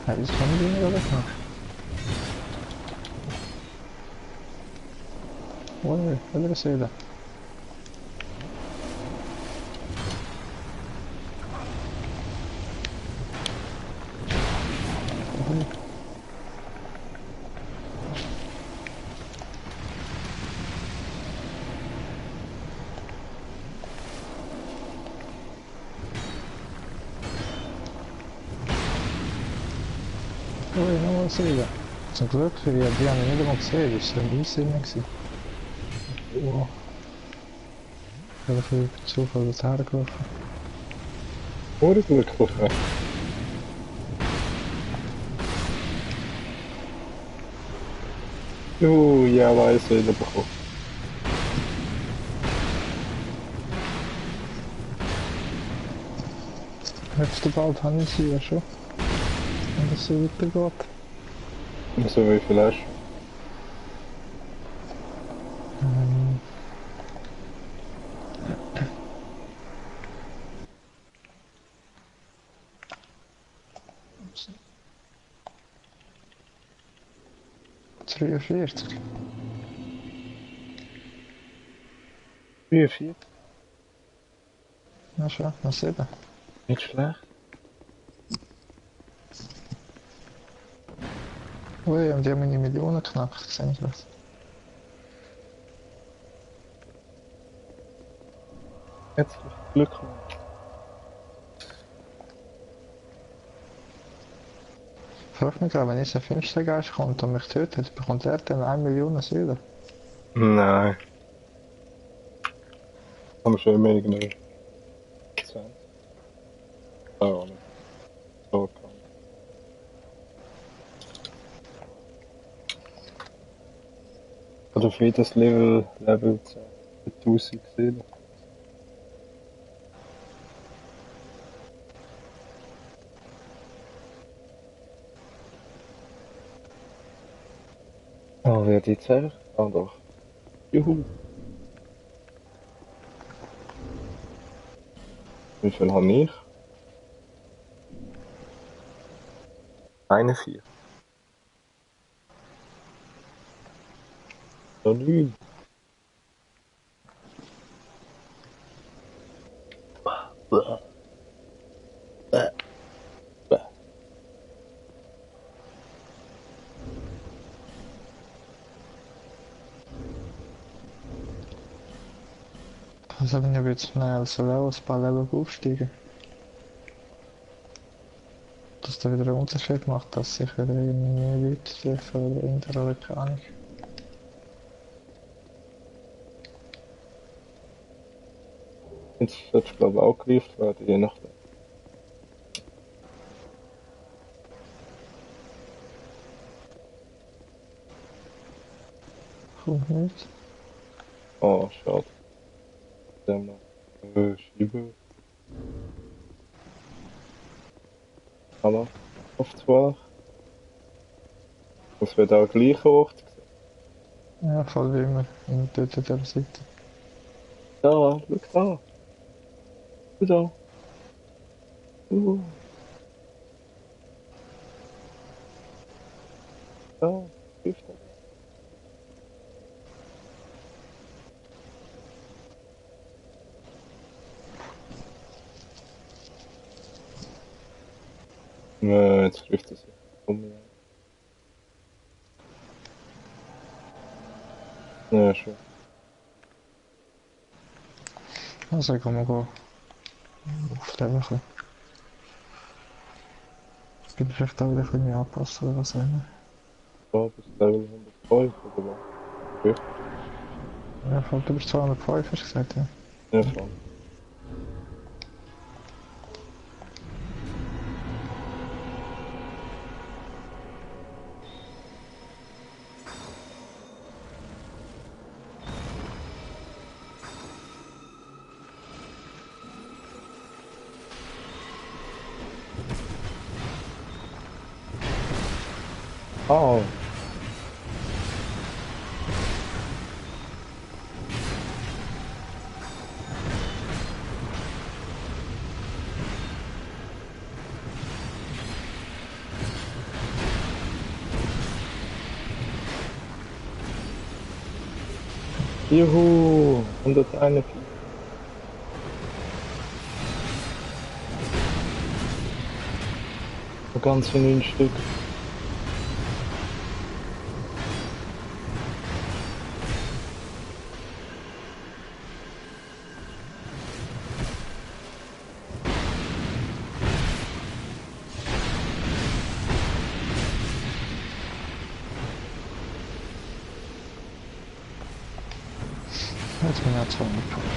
Ja, ist schon weniger weg noch. Ui, wieder Seele. Ui. Ui, nochmal Seele. Zum Glück, die habe ich nicht einmal gesehen, das war ein Einsinn. Wow. Ich habe viel über Zufall dorthin gelaufen. Vorglück gekommen. Ja, weiß wieder bekommen. Jetzt bald habe ich sie ja schon. Wenn das so weitergeht. Also wie viel hast du? Ähm, 43. 4. Ja schon, noch 7. Nicht schlecht. Ui, und die haben meine Millionen geknackt, sehe ich das. Jetzt Glück gehabt. Frag mich gerade, wenn jetzt ein Finstergeist kommt und mich tötet, bekommt er dann 1 Million Seelen? Nein. Haben wir schon immer irgendwie 20. Ah, nicht. So kann. Oder für jedes Level 10. 1000 gesehen. Ah, wer die Zeit? Ah, doch. Juhu. Wie viel habe ich? 41. Noch 9. Bäh. Bäh. Bäh. Also wenn ich jetzt schnell so auch ein paar Level aufsteigen, dass da wieder einen Unterschied macht, dass sich wieder irgendwie mehr Leute treffen oder Inder oder keine Ahnung. Jetzt wird es glaube ich auch geliefert werden, je nachdem. Kommt nicht. Oh, schade. Dann noch. Schreiben. Hammer. Auf 12. Das wird auch gleich Ort gesehen. Ja, voll wie immer, in der Seite. Da, schau da. Schau da. Uh, da. Hilft da. Jetzt trifft es sich. Ja, schon. Also ich kann mal gehen. Auf den bisschen. Es gibt vielleicht auch wieder ein bisschen mehr anpassen oder was auch immer. Da bis Level 105 oder was? Trifft. Ja, voll, du bist 205, hast du gesagt, ja. Ja, schon. Ah, Juhu! 141. Noch ganze 9 Stück. Jetzt bin ich auch 200 Punkte.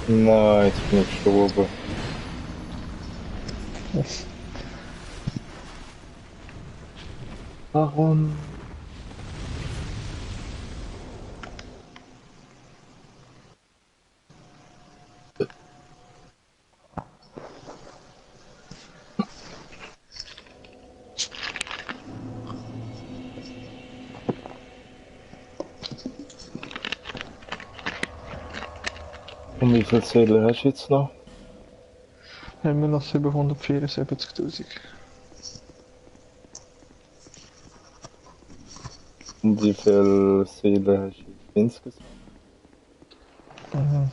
Nein, jetzt bin ich gestorben. Warum? Und wie viele Seelen hast du jetzt noch? Haben wir noch 774.000. Und wie viele Seelen hast du insgesamt? Mhm.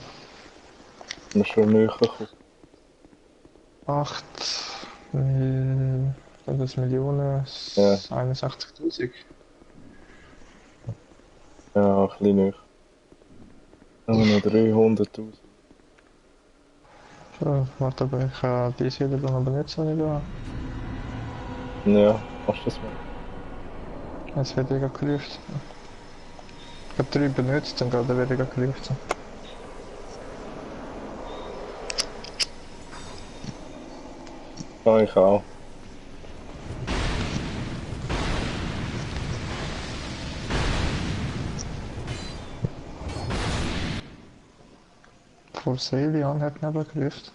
Wir schon näher gekommen. 8 das Millionen Ja. 61.000. Ja, ein bisschen näher. Dann haben wir noch 300.000. So, warte, aber ich kann die Seele dann aber nicht so nicht an. Ja, machst du das mal? Jetzt werde ich gerade gerufen. Ich habe 3 benutzt und gerade werde ich gerade gerufen. Ja, ich auch. Vor Selian hat mich aber gerufen.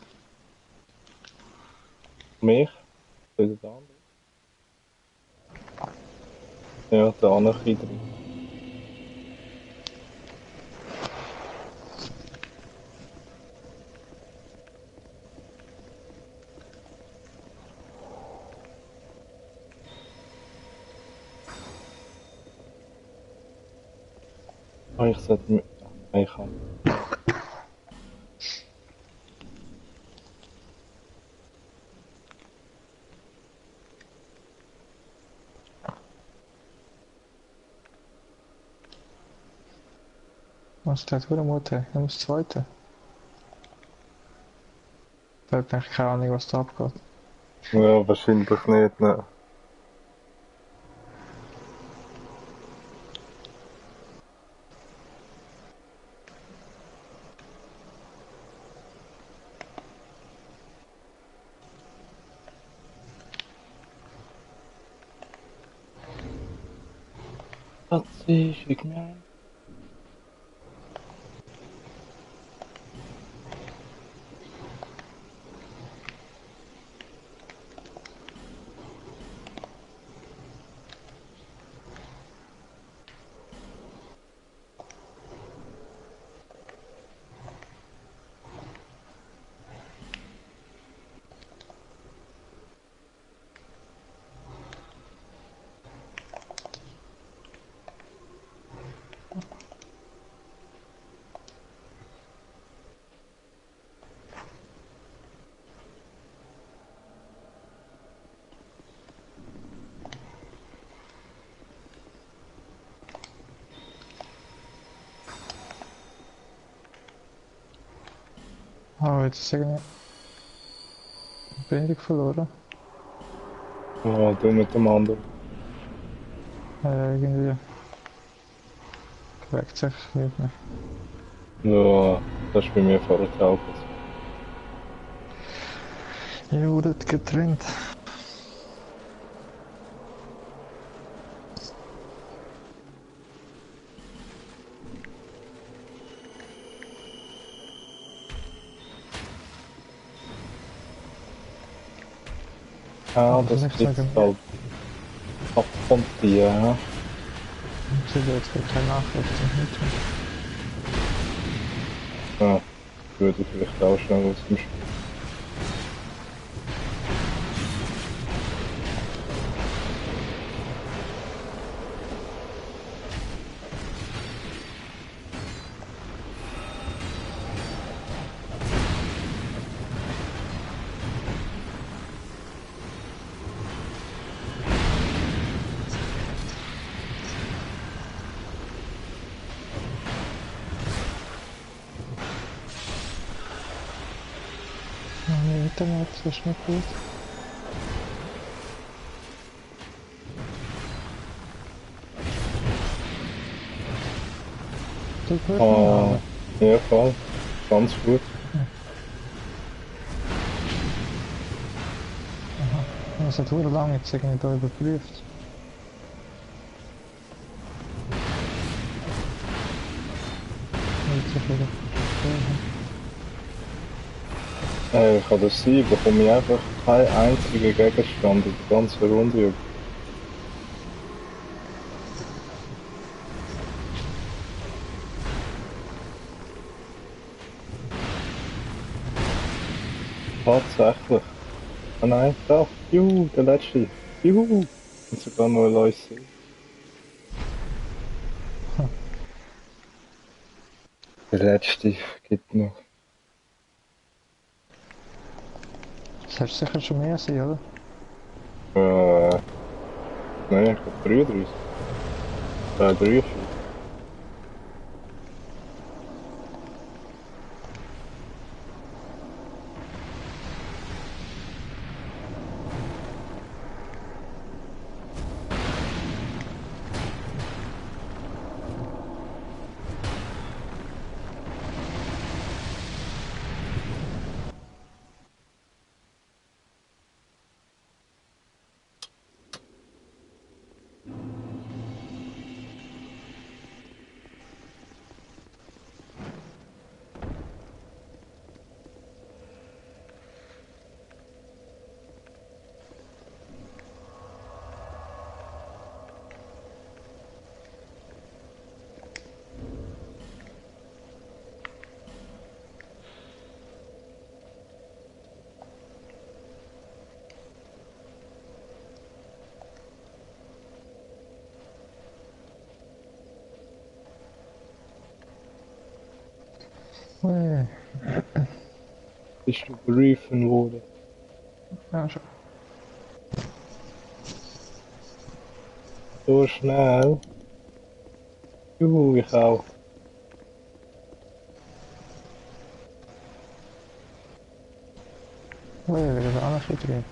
Mich? Oder der andere? Ja, der Anarchie drin. Ah, ich sollte mir... Nein, ich kann. Was ist das für ein Mutter? Ich nehme das zweite. Da hat eigentlich keine Ahnung, was da abgeht. Ja, wahrscheinlich nicht, ne. Schatzi, schick mir ein. Ah, jetzt ist irgendwie Bindung verloren. Ja, du mit dem anderen. Irgendwie bewegt sich nicht mehr. Ja, das ist bei mir vorher auch passiert. Ich wurde getrennt. Ja, Das das ist nicht gibt's sagen. halt ab und zu, ja. Ich sehe jetzt gar keine Nachrichten. Ja, würde ich vielleicht auch schnell aus dem Spiel. Internet, das ist nicht gut. Du hörst mich Ah, alle? ja, voll. Ganz gut. Das hat verdammt lange jetzt irgendwie da überprüft. Nicht so viel verstehen. Kann das sein? Bekomme ich einfach keinen einzigen Gegenstand in der ganzen Runde über. Tatsächlich. Ah nein, da. Juhu, der letzte. Juhu. Und sogar noch ein neues Sinn. Der letzte gibt noch. Das hast sicher schon mehr sein, oder? Nein, ich glaube 33. 43. Ui. Bist du beriefen worden? Ja, schon. So schnell. Juhu, ich auch. Ui, wieder alles wieder drin.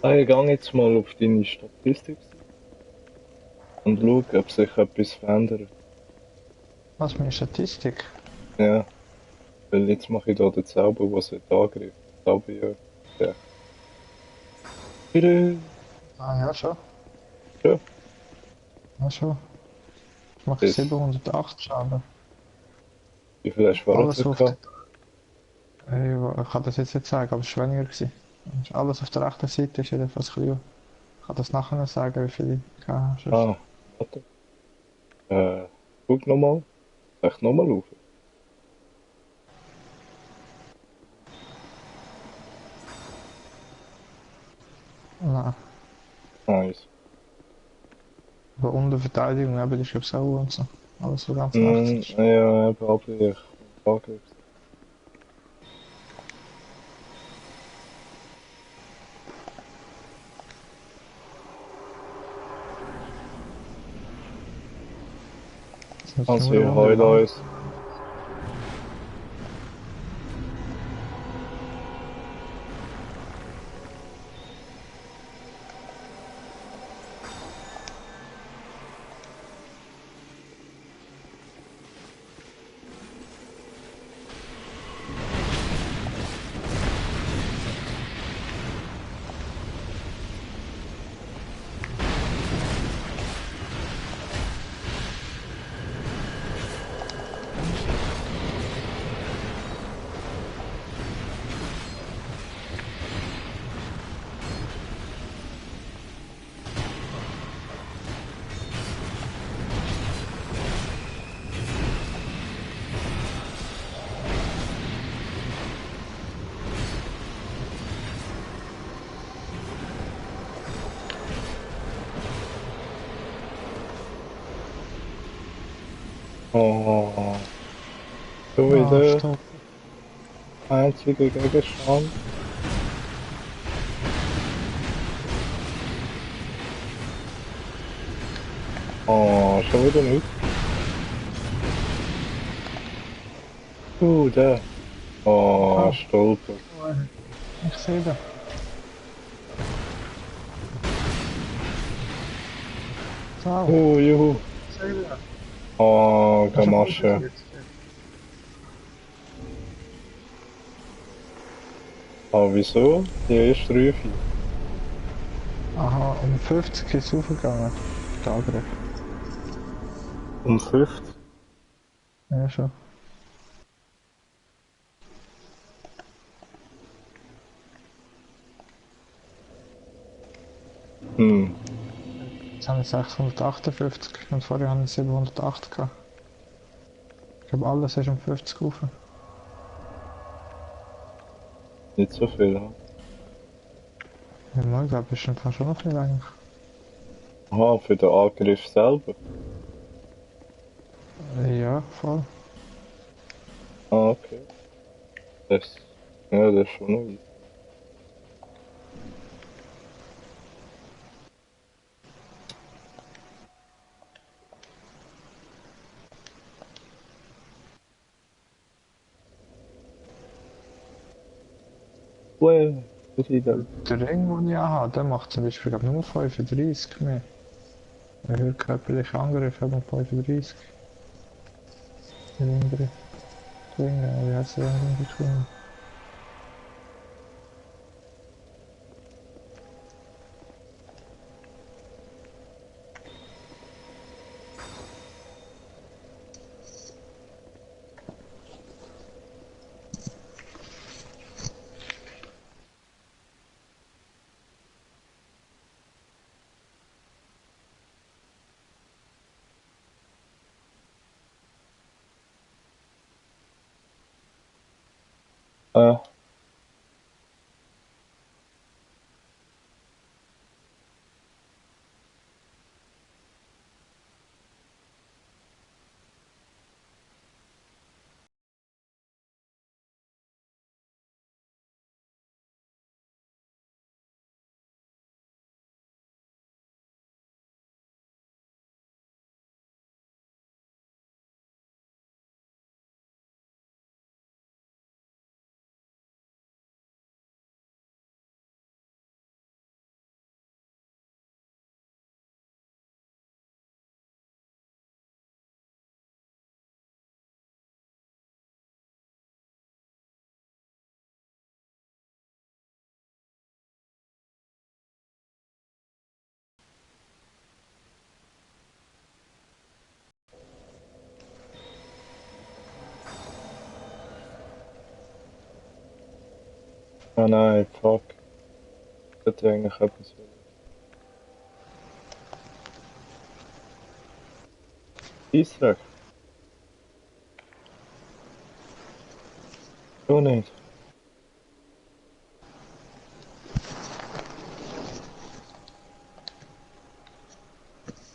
Hey, geh jetzt mal auf deine Statistik und schau, ob sich etwas verändert. Was meine Statistik? Ja, weil jetzt mache ich da den Zauber, was wird angreifen. Zauber, ja. Ja. Bitte. Ah ja, schon. Ja, Ja, schon. Ich mache das. 708 Schaden. Wie viel hast du Alles vorher auf der... gehabt? Ich kann das jetzt nicht sagen, aber es war weniger gewesen. Alles auf der rechten Seite ist jedenfalls klein. Ich kann das nachher noch sagen, wie viel ich hatte. Ah, warte. Guck nochmal. Echt nochmal auf. Nein. Nice. Aber unter Verteidigung eben, ist glaube ich auch und so. Alles, was ganz rechts ist. Ja, eben Abwehr und Angriff. Das ist Kannst nur du eine hier Runde lang. Highlights? Oh, schon Ah, wieder stopp. einziger Gegenstand. Oh, schon wieder nicht. Der. Oh, Ah, Stolper. ich sehe den. So, Juhu. ich sehe den. Oh, Hast du voll Gamasche. geführt? Ah, wieso? Die erste Rufe. Aha, um 50 ist es aufgegangen. Der Angriff. Um 50. Ja, schon. Hm. Jetzt haben wir 658 und vorher haben wir 708 gehabt. Ich glaube, alles ist um 50 rauf. Nicht so viel, ha? Ja, ich glaube, ist schon noch viel eigentlich. Aha, für den Angriff selber. Ja, voll. Ah, okay. Das, ja, das ist schon noch easy. Well, wieder. Der Ring, den ich habe, der macht zum Beispiel glaub, nur 35 mehr. Ein höherkörperlicher Angriff hat um 35. Der Ringriff. Ring, wie heißt der Ring? Ah, ah nein, fuck. Ich hätte eigentlich etwas wollen. Israel. Schon nicht.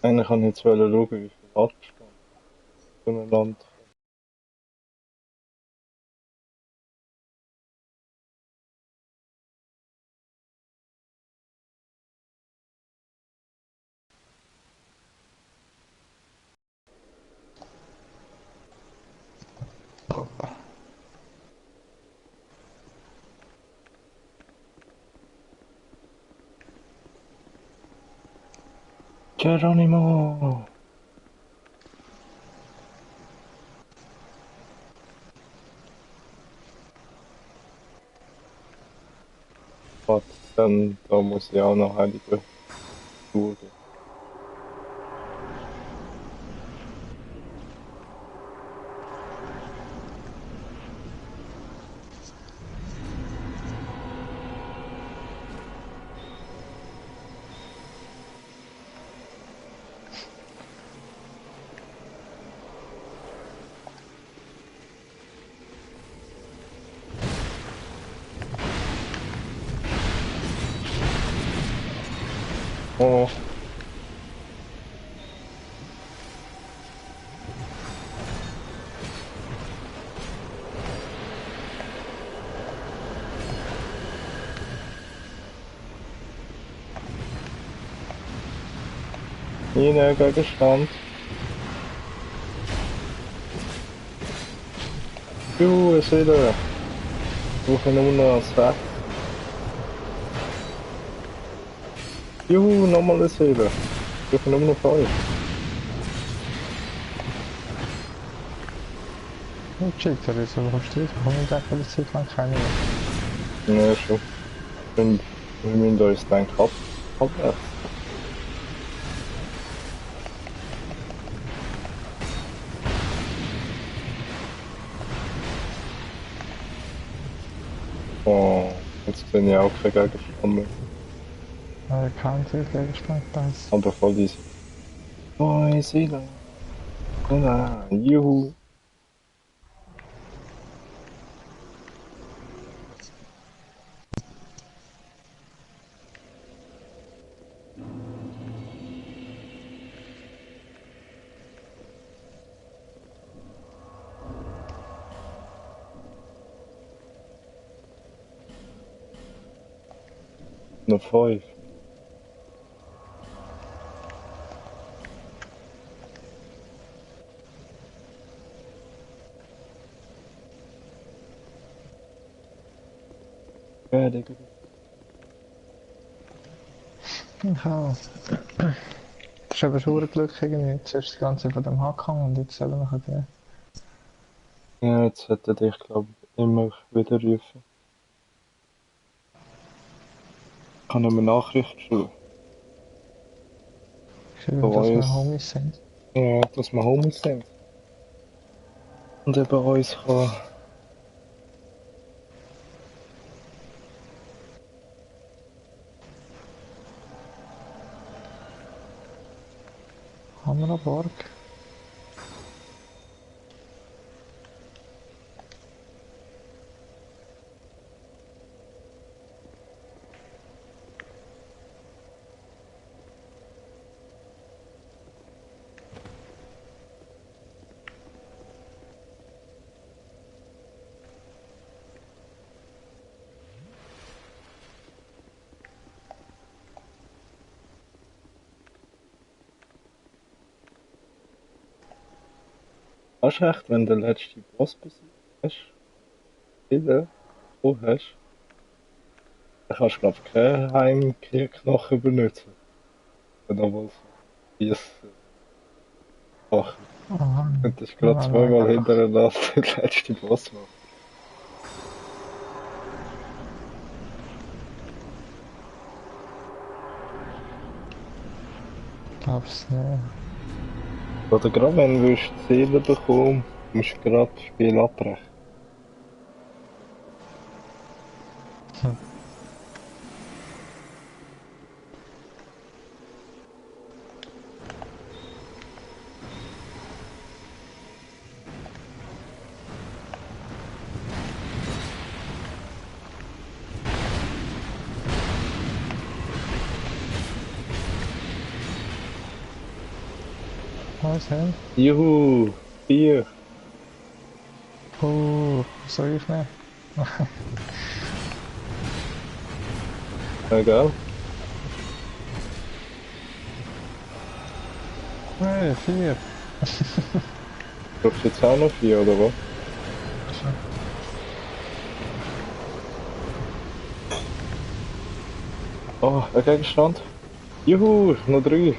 Eigentlich kann ich jetzt wollen schauen, wie viel Abstand zueinander kommt. Geronimo! Warte, dann da muss ich auch noch einige schauen. Oh, Rein, Gegenstand. Juhu, es wieder. Ich brauche nur noch 6. Juhu, nochmal ein Seele. Ich brauche nur noch 5. Oh, checkt er ist, aber versteht, warum ich denke, das Zeit lang keine mehr. Ja, schon. Wir müssen uns dann abwechseln. Oh, jetzt sehe ich auch keinen Gegenstand mehr. Kein Gegenstand, das. Aber voll easy. Oh, Seele. Nein, juhu. Noch 5. Ja, Digga. Ja. Das ist eben schon ein Glück irgendwie. Zuerst das Ganze von dem Haken und jetzt eben noch der. Ja, jetzt hätte ich, glaube ich, immer wieder rufen. Ich kann ihm eine Nachricht schreiben. Schön, Bei dass wir uns. Homies sind. Ja, dass wir Homies sind. Und er bei uns kann. Hammerborg. Hast du recht, wenn du den letzten Boss besiegt hast, wieder so hast, dann kannst du, glaube ich, keinen Heimkehrknochen benutzen. Wenn du mal so Spiessen machen. Aha. Und das ist gerade Nein, nein, zweimal einfach. hintereinander den letzten Boss machen. Glaub's nicht. Oder gerade wenn du Seele bekommst, musst du gerade das Spiel abbrechen. Hm. Was denn? Juhu! 4! Soll ich nicht? Ja, gell? Hey, 4. Brauchst du jetzt auch noch 4, oder was? Oh, ein Gegenstand. Juhu! Noch 3!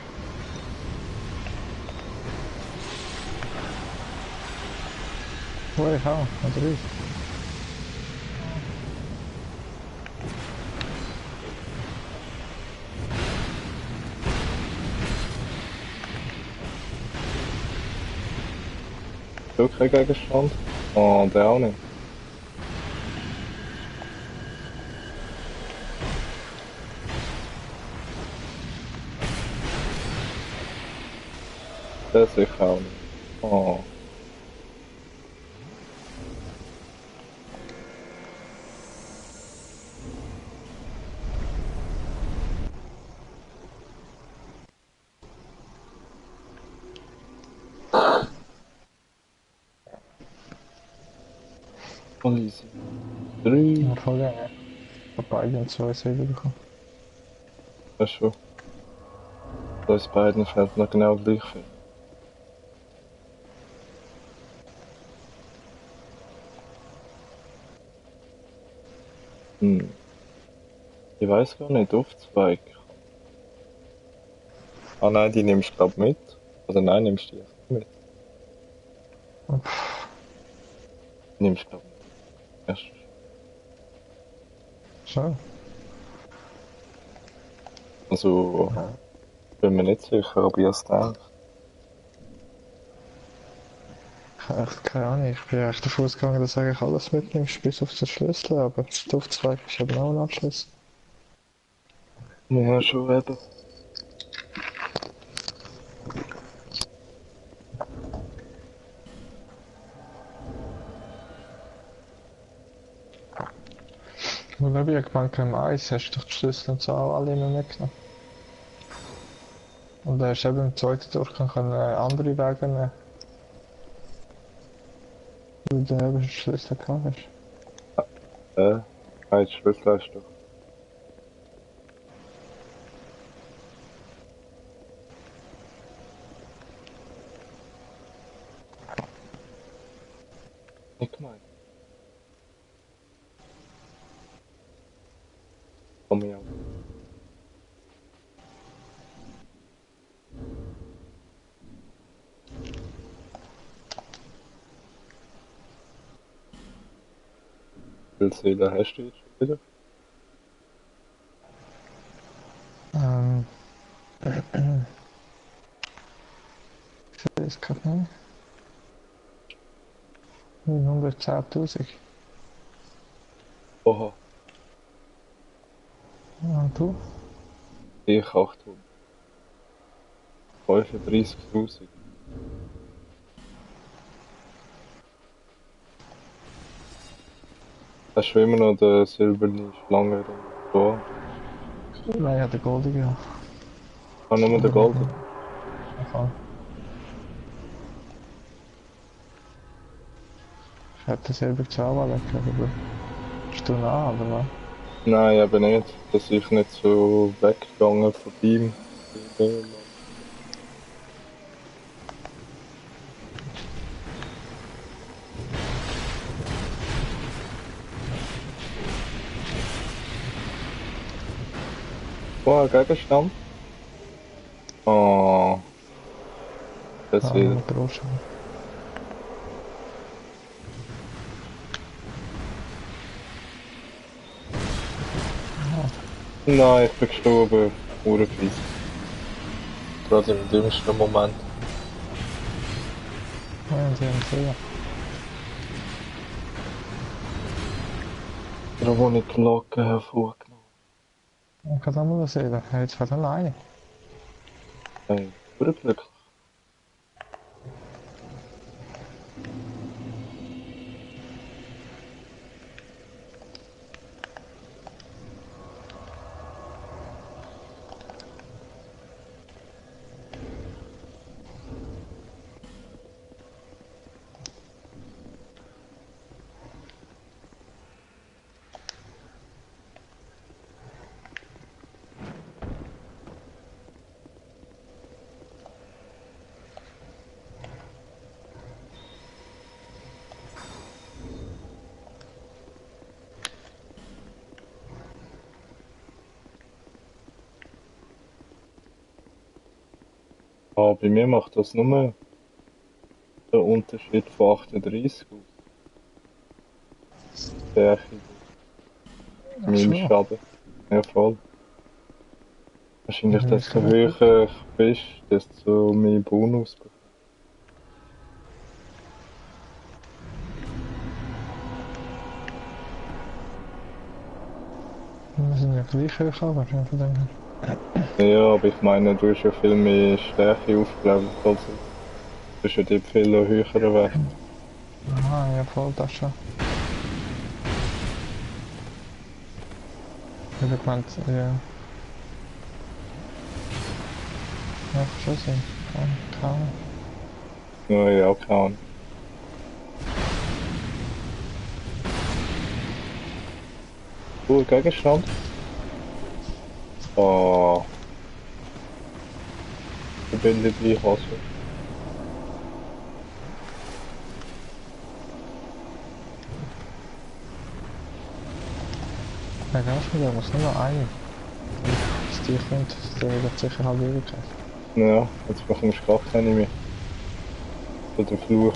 Wo ich auch, natürlich. So kein Gegenstand. Oh, der auch nicht. Der sicher auch nicht. Oh. Voll easy. 3. Ja, voll gerne. Ich hab beide und zwei Seelen bekommen. Das schon. Uns beiden fällt noch genau gleich viel. Ich weiß gar nicht, Aufzweig. Ah nein, die nimmst du glaub mit. Oder nein, nimmst du die einfach mit. Nimmst du glaub mit. Erst. So. Also, bin mir nicht sicher, ob ich es denke. Ich habe echt keine Ahnung. Ich bin echt davon ausgegangen, dass du eigentlich alles mitnimmst, bis auf den Schlüssel, aber der Aufzweig ist eben auch ein Anschluss. Ja, schon eben. Und dann habe ich gemeint, im Eis hast du doch die Schlüssel und so auch alle immer mitgenommen. Und dann hast du eben im zweiten Durchgang andere Wege nehmen. Weil du eben den Schlüssel gehabt hast. Die Schlüssel hast du. Nicht gemeint. Komm ich auch. Wie viele Seelen hast du jetzt schon wieder? Ich weiß gerade nicht. 910.000. Oha, Und du? ich 800. 35.000. Hast du immer noch den silbernen Schlangenring da? Nein, ja, der Goldige. Ja. Ah, nur den Golden. Aha. Ich hätte das selber zahlen aber bist du nah, oder was? Nein, eben nicht. Dass ich nicht so weggegangen von ihm. Oh, ein Gegenstand. Oh, das Ja, wieder. mit der Rutschung. Nein, ich bin gestorben. Uhrenfies. Gerade im dümmsten Moment. Ja, sie haben viel. Da wo ich die Glocke hervorgenommen Ich kann auch mal sehen, jetzt fährt alleine. habe. Hey, urglücklich. Ah, bei mir macht das nur den Unterschied von 38 aus. Stärke Ach meinem so. Schaden. Ja, voll. Wahrscheinlich, Mhm, ich desto kann nicht. höher du bist, desto mehr Bonus bekommst. Wir sind ja gleich hoch, aber von dem her. Ja, aber ich meine, du hast ja viel mehr Stärke aufgelevelt als ich. Du hast ja dort viel höheren Wert. Aha, ja, voll, das schon. Ich habe gemeint, ja. Ja, kann schon sein. Keine Ahnung. Ja, ja, keine Ahnung. Gegenstand. Oh, die Bälle reinhassen. Ja, ganz mir, was nur noch eine. Das die kommt, der wird sicher halb Ewigkeit. Ja, jetzt bekommst du gar keine mehr. Für den Fluch.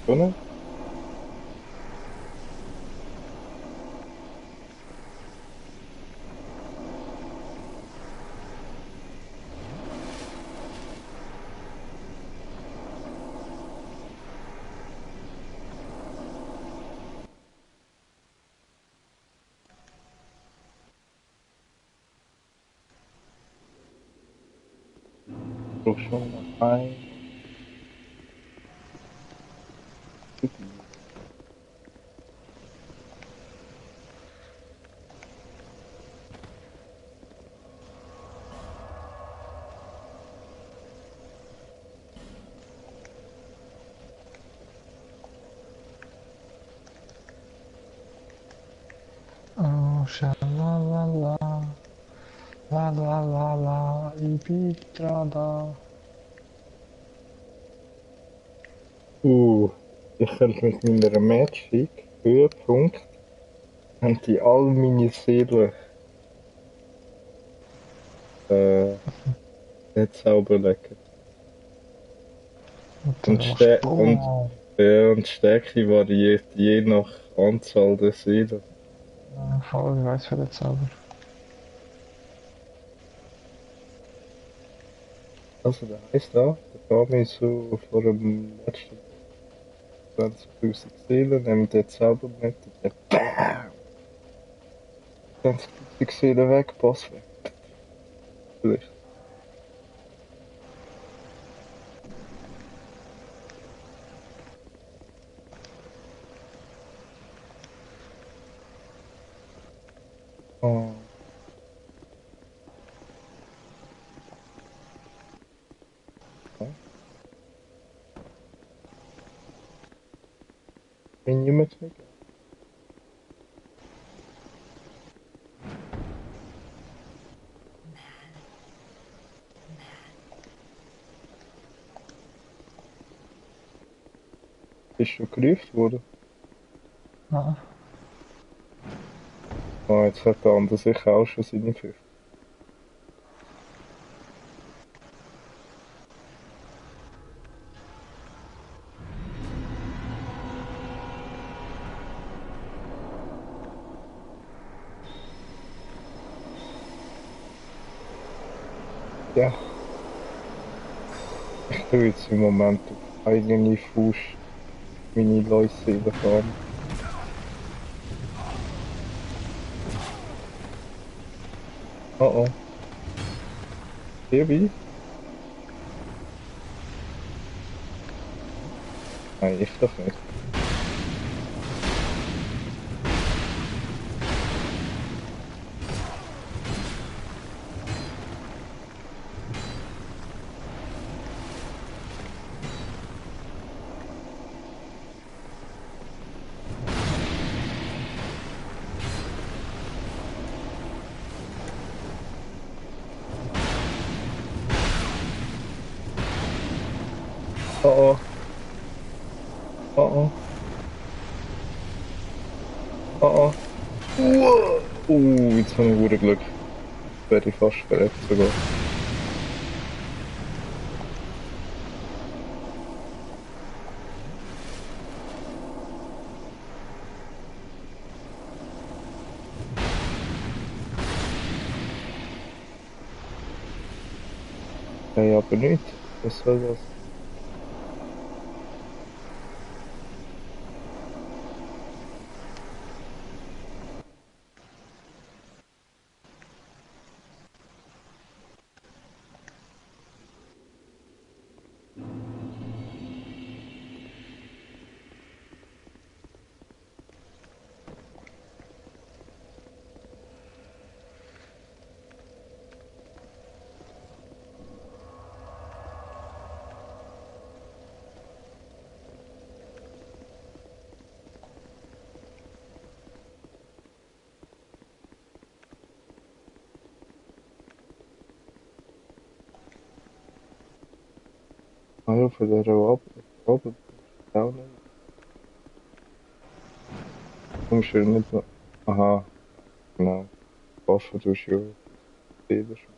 Oder? Ich brauch schon noch ein. Oh, shalalala, la la la la, Ibitrada. Ich könnte mit meiner Magic Höhepunkt haben die all meine Seelen nicht sauber legen. Und dann machst du Boom. Und Stärke variiert je nach Anzahl der Seelen. Ja, voll, ich weiß für den Zauber. Also der heisst da, der kam mir so vor dem letzten 20.000 Seelen, nimmt der Zauber mit und der BAM! 20.000 Seelen weg, Boss weg. Vielleicht. Oh. Ja. Bin jemand mit? Bist du gerufen worden? Ja. Ah, jetzt hat der andere sicher auch schon seine 5. Ja, ich tue jetzt im Moment auf eigene Faust meine Leute fahren. Oh oh. Baby? Nein, ich doch nicht. Oh oh. Oh oh. Oh oh. Wow. Jetzt habe ich gutes Glück. Jetzt werde ich fast verreckt sogar. Hey, aber nicht. Was soll das? ja, von dieser Robbe auch nicht. Kommst du nicht noch. Aha, genau. Waffen tust du ja Fehler schon.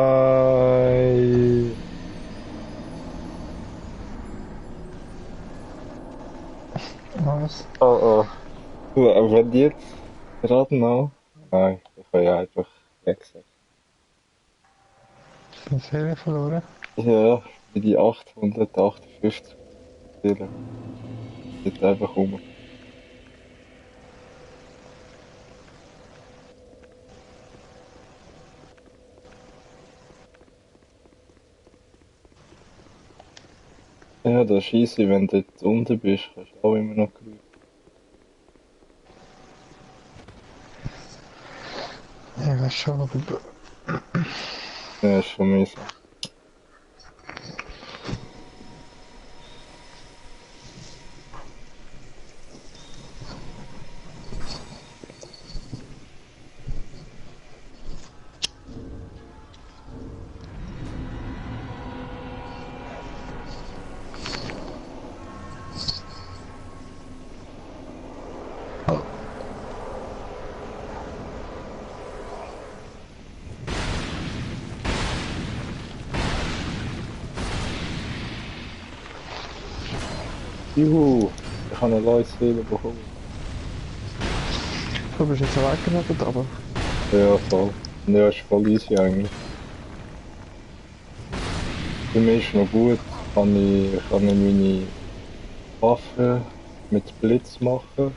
Nein! Was? Oh oh. Du, aber wenn die jetzt gerade noch. Nein, ich habe ja einfach weggesagt. Eine Serie verloren? Ja, wie die 858 Ziele. Geht einfach um. Ja, das ist easy, wenn du dort unten bist, kannst du auch immer noch grüßen. Ich weiß schon, aber Ja, ist schon mühsam. Juhu, ich habe eine neue Seele bekommen. du bist jetzt weggenommen, aber Ja, voll. Ja, ist voll easy eigentlich. Für mich ist noch gut, kann ich meine Waffe mit Blitz machen.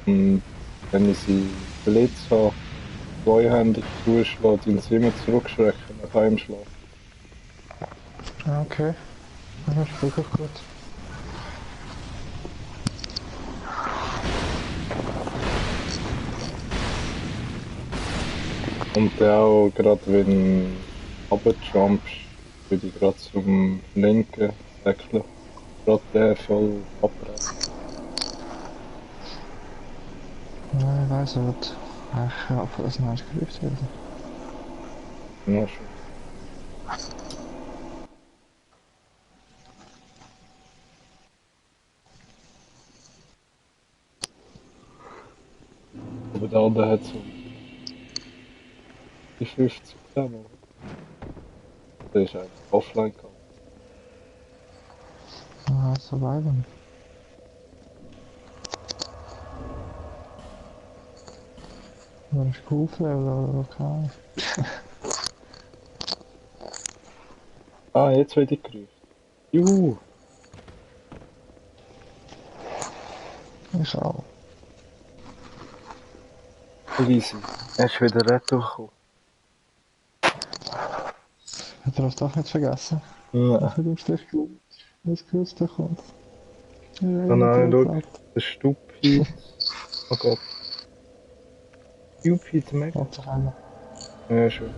Und wenn ich sie Blitz habe, zweihändig zuschlage, dann sie immer zurückschrecken nach einem Schlag. ja, okay. Das ist wirklich gut. Und dann auch gerade wenn du runterjumpst, würde ich gerade zum linken wechseln. Gerade der voll abbremsen. Ja, ich weiss, aber ich hoffe, dass ein Gerücht wird. Ja, schon. Aber der andere hat so die 50 zusammen, oder? Der ist einfach offline gegangen. Ja, so beide. Oder ist Kuhfle oder keine Ahnung. Ah, jetzt werde ich gerufen. Juhu, Ich auch. voll easy. Er ist wieder retour gekommen. Hat er das doch nicht vergessen? Ja. Was hat ihm schlecht gewusst? Was gewusst, der kommt. Ja, Oh immer nein, schau, zurückgelaufen. der Stupid. Oh Gott, Stupid Mega. Hat sich einer. Ja, schon.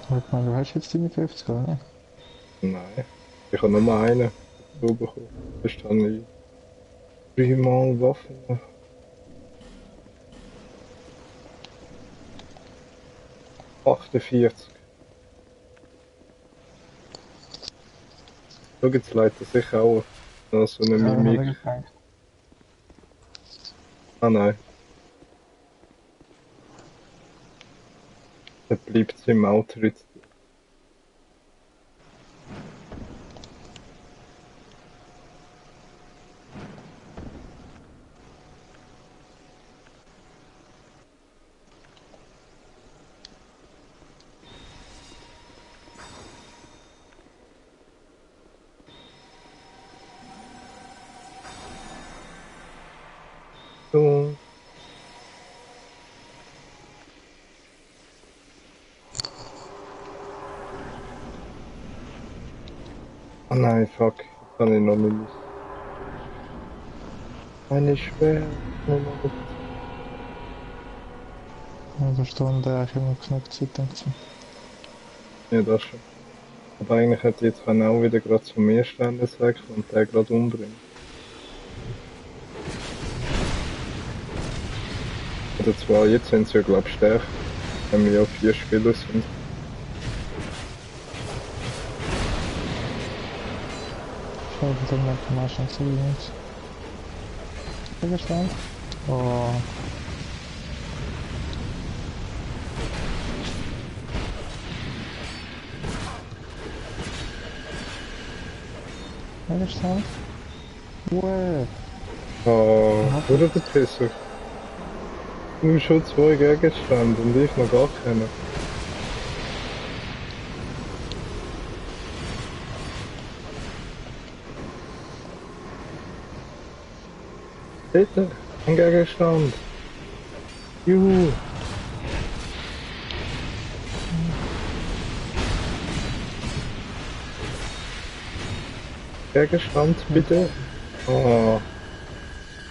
Aber ich meine, du hast jetzt deine 50, oder nicht? Nein, ich habe nur einen dazu bekommen. Sonst habe ich dreimal Waffen. 48. Schau, jetzt leitet sich auch noch so eine Ja, Mimik. habe ich gedacht. Ah nein, dann bleibt sie im Auto jetzt. So. Oh nein, fuck. Jetzt kann ich noch nicht. Meine Schwert. Kann ich noch nicht. Eine Stunde eigentlich immer genug Zeit, denke ich. Ja, das schon. Aber eigentlich hätte ich jetzt können auch wieder gerade zu mir stellen sagen und den gerade umbringen. Oder zwar, jetzt sind sie ja glaub ich stärker. Wenn wir ja 4 Spieler sind. Ich habe den nicht mal schon zu wenig. Gegenstand? Oh, Gegenstand? Wow. Ah, oder der Pisser. Du hast schon 2 Gegenstände und ich noch gar keinen. Bitte, ein Gegenstand. Juhu. Gegenstand, bitte. Ah,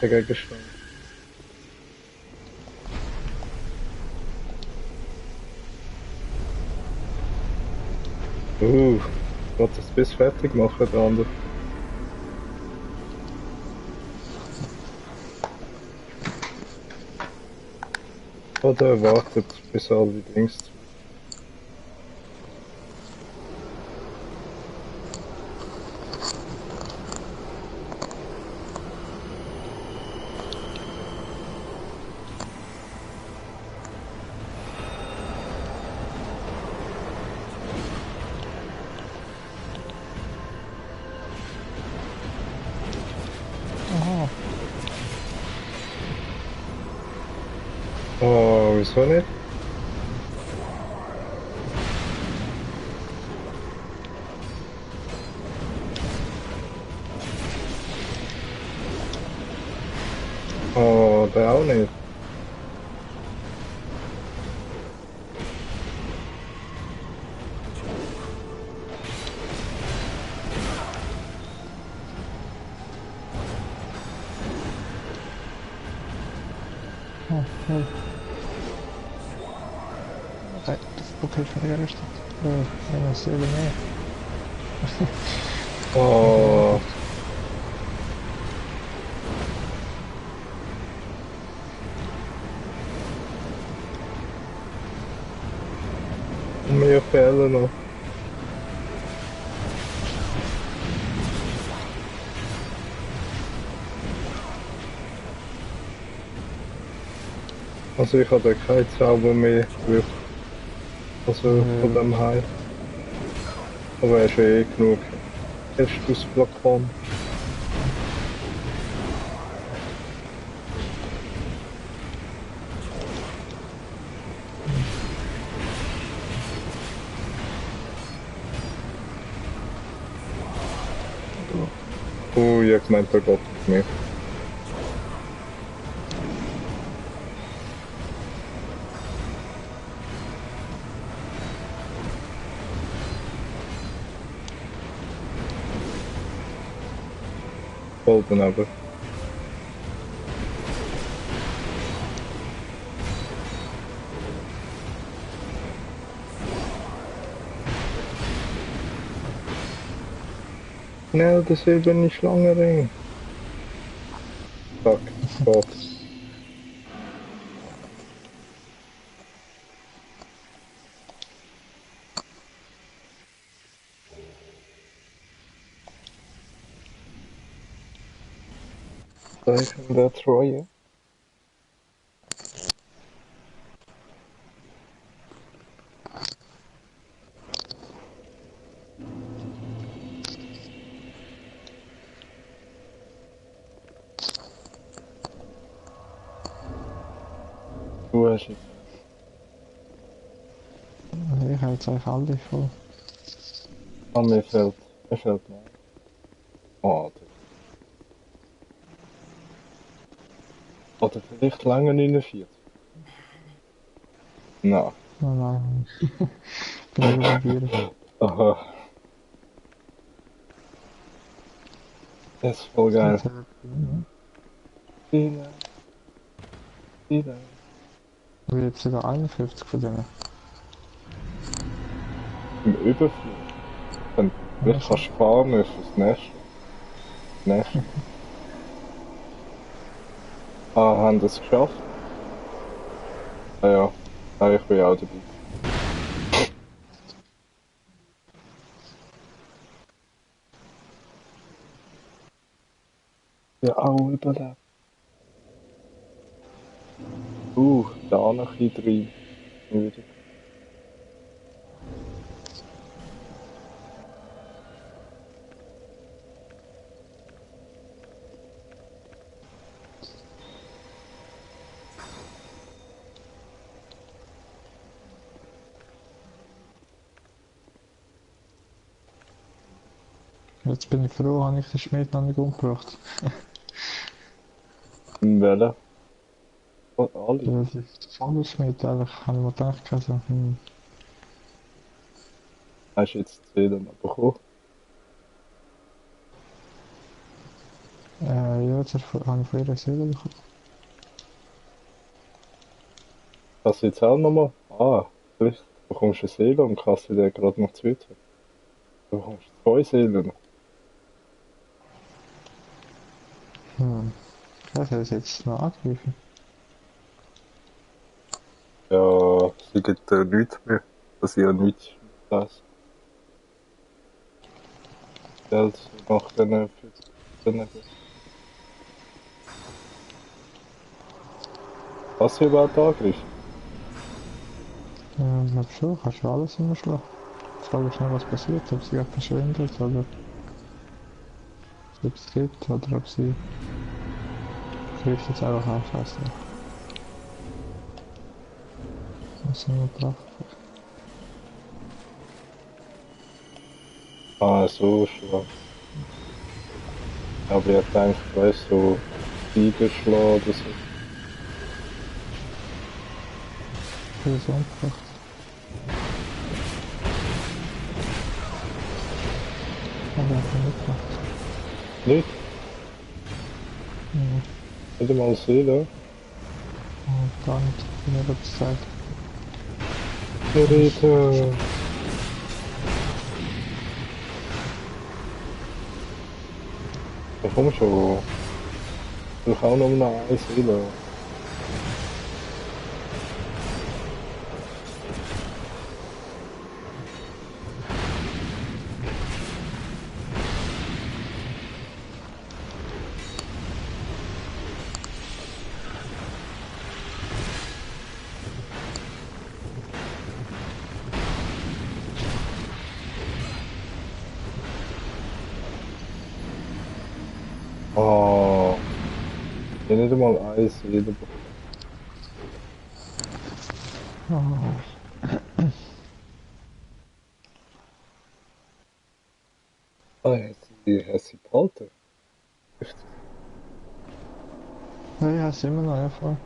der Gegenstand. Wollt das bis fertig machen, der andere? Oder wartet, bis alle Dings zu. Aha. Oh, wieso nicht? Oh, der auch nicht. Oh, oh. Okay, ich bin Gegenstand. Ja, das ist eben mehr. Oh, mir fehlen noch. Also ich habe keinen Zauber mehr, wirklich. Also von dem Heil. Aber er ist ja eh genug. Erstes Plakon. Ich hab gemeint, da geht nicht mehr. Voll daneben. Schnell, der silberne Schlangenring. Fuck, Gott. Zeichen der Treue. Du hast jetzt. Ich habe jetzt eigentlich alle voll. Ah, mir fehlt noch. Oh, oder vielleicht lange 49. Na. Oh nein. Bin ich probieren. Aha. Das ist voll geil. Mhm. Viele, viele. Und jetzt sogar 51 von denen. Im Überflug. Dann vielleicht Also, kannst du sparen fürs nächste. Nächste. Ah, haben das geschafft? Ah ja. Ah, ich bin auch dabei. Ja, auch überlebt. Da noch ein bisschen rein. jetzt bin ich froh, habe ich den Schmied noch nicht umgebracht. Welche? Oh, alle. Das ist der Vogelschmied, eigentlich, habe ich mir gedacht, also, Hast du jetzt Seelen bekommen? ja, jetzt habe ich von ihrer Seele bekommen. Kannst du jetzt auch nochmal? Ah, vielleicht bekommst du eine Seele und kannst du dir gerade noch zwittern. Du bekommst zwei Seelen. Ja, soll ich jetzt noch angreifen? Ja, sie gibt nichts mehr. Dass ich ja nichts lese. Also nach den 14. Was sie überhaupt angegriffen? Ich glaube schon, kannst du alles immer schlagen. Die Frage ist nur, was passiert, ob sie gerade verschwindet oder ob es gibt oder ob sie greift jetzt einfach an, scheiße. Was sind wir drauf? Ah, so schon. Aber ich denke, weißt du, so Tigerschlag oder so. Für das umgebracht. Aber er hat ihn nicht gemacht. Nicht? Mhm. Nicht einmal Seele? Und gar nicht, wenn er etwas sagt. Rita! Ja, komm schon. Ich auch noch eine Seele. Oh, ich habe nicht einmal eine Seele bekommen. Oh. Ah, hat sie behalten? Ja, ja, ist immer noch, ja, voll.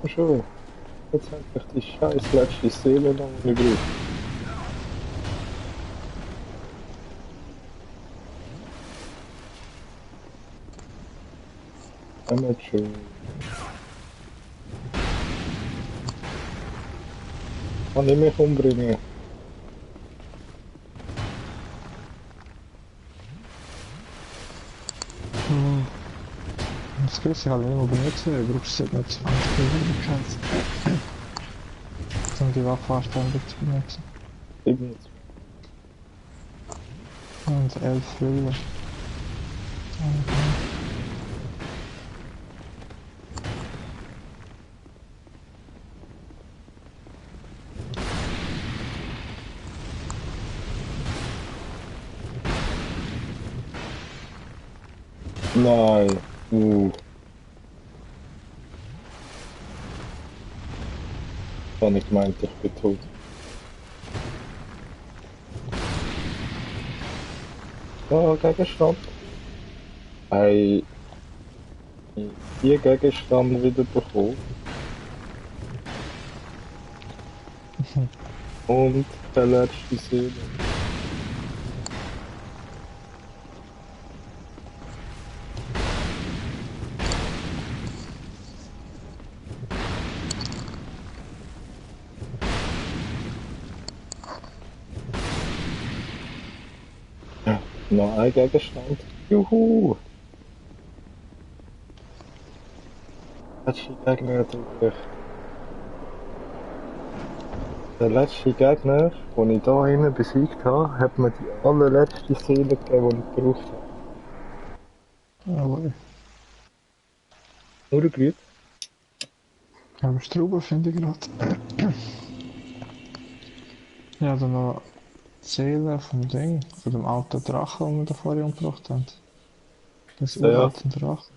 Komm schon. Jetzt endlich die scheiß letzte Seele noch übrig. Einmal schön. Kann ich mich umbringen? Oh. Das Skill ich halt nicht mehr benutzen, du brauchst es nicht 20 Möglichkeiten, um die Waffe anständig zu benutzen. 27. Und 11 Willen. Okay. Nein. Habe ich gemeint, ich bin tot. Oh, Gegenstand. Hey, vier Gegenstände wieder bekommen. Und der letzte Seele. Ja, noch ein Gegenstand. Juhu! Letzte Gegner durch. Der letzte Gegner, den ich hier innen besiegt habe, hat mir die allerletzte Seele gegeben, die ich gebraucht habe. Jawohl. Nur gut. Aber Strauben finde ich gerade. Ja, dann noch die Seele vom Ding, von dem alten Drachen, den wir da vorher umgebracht haben. Das Ja, uralte Drachen.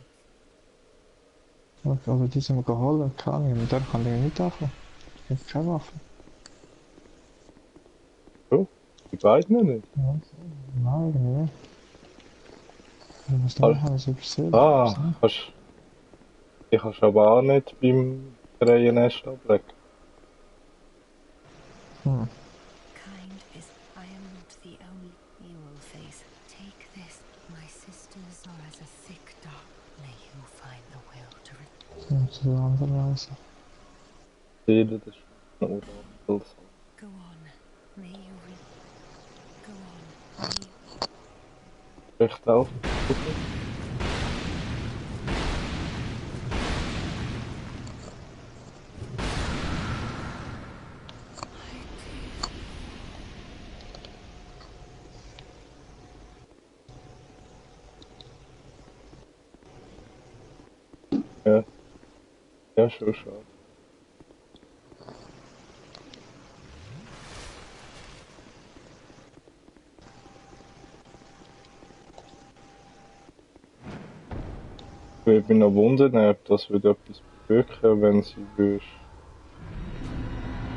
Oder die sind wir geholt, keine Ahnung, mit der kann ich nicht anfangen. Ich habe keine Waffe. so. Die beiden nicht. Ja, nein, irgendwie nicht. Ich weiß Ah, nicht, habe ich es übersehen. kannst, die kannst du aber auch nicht beim freien Nest ablegen. Hm. Kind is, I am not the only. You will face. Take this. My sisters are as a thick dark. May you find the will to Zu der anderen Reise. Seele des schwarzen Orakels. go on. May you go on. May Recht auf. Ja, ja, schon schade. Ich würde mich noch wundern, ob das würde etwas bewirken, wenn sie würdest.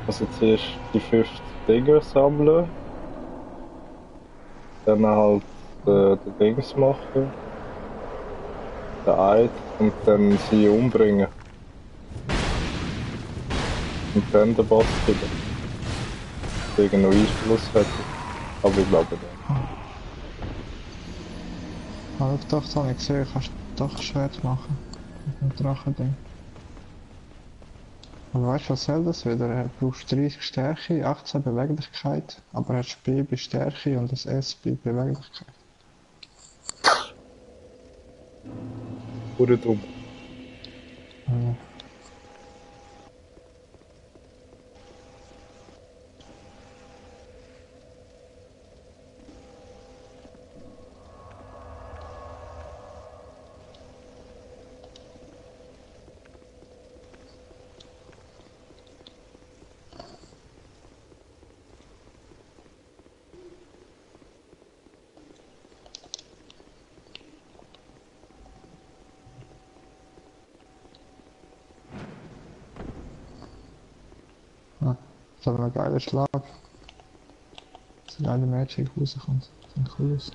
Also zuerst die 50 Dinger sammeln, dann halt den Dings machen, den Eid und dann sie umbringen. Und dann den Boss killen. Wegen noch Einfluss hätte. Aber ich glaube nicht. Aber ich dachte, habe ich gesehen, kannst du doch Schwert machen. Mit dem Drachending. Aber weißt du, was soll das wieder? Du brauchst 30 Stärke, 18 Beweglichkeit, aber hast B bei Stärke und das S bei Beweglichkeit. Oder dumm. Ja. Ah, das ist aber ein geiler Schlag. Dass eine geile Magic rauskommt. Sieht cool aus.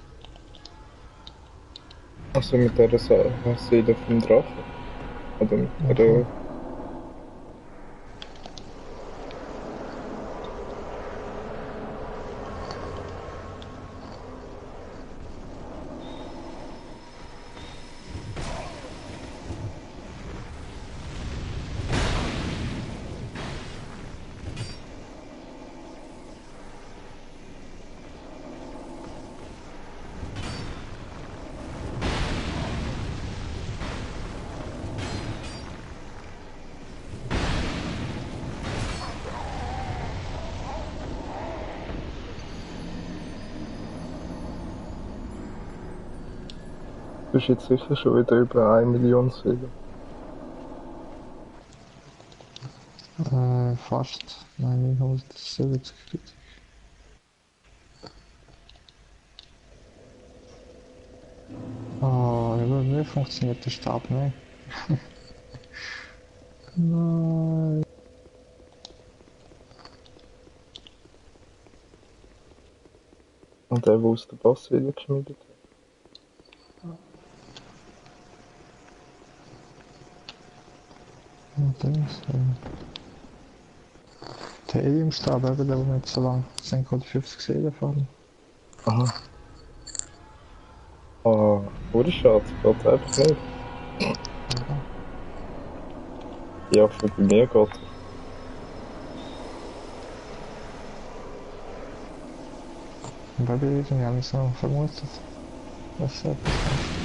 Also mit der Seele vom Drachen. Oder mit der. Du bist jetzt sicher schon wieder über 1 Million Seelen. Fast. Nein, 970 Stück. Oh, ja, mir funktioniert der Stab nicht. Nein. Und der aus den Boss wieder geschmiedet hat. Und Dings. Der Heliumstab, eben, der nicht so lang. Es sind gerade 50 Seelen fallen. Aha. Ah, wurde schade, geht einfach nicht. Ja, für bei mir geht es. Und bei mir irgendwie habe ich so vermutet, dass es etwas ist.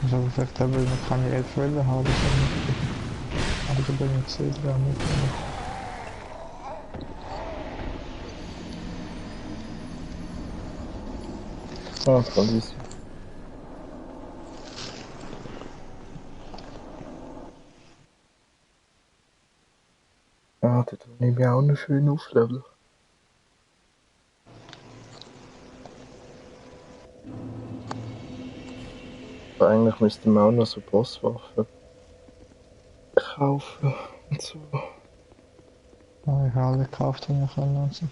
Also vielleicht haben wir keine 11 Wellen haben, aber da bin ich sehr dran mitgenommen. Ah, das kann sein. Ah, da tue ich mich auch noch schön aufleveln. Aber eigentlich müsste man auch noch so Bosswaffen kaufen und so. Ja, ich habe alle gekauft, die ich kann. Also.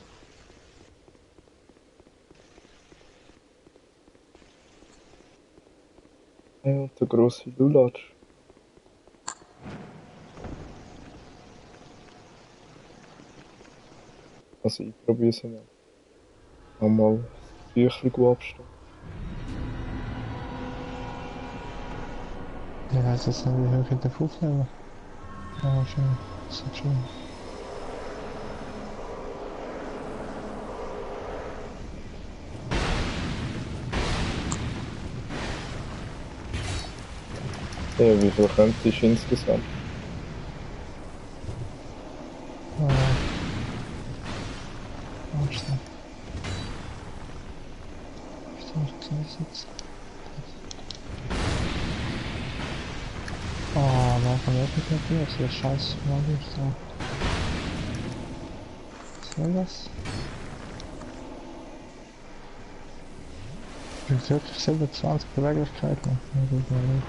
Ja, und der grosse Lulatsch. Also ich probiere es mal. Einmal das Büchlein abstellen. Ich weiß jetzt nicht, wie hoch ich den aufnehmen. Ja, schön. Das ist schön. Ja, wie viel könnte ich insgesamt? Warte. Start jetzt. Oh, warum wird nicht mehr viel? Das ist scheiße, mal nicht so. Was soll das? Ich bin wirklich 27 Beweglichkeiten. Na gut, na gut.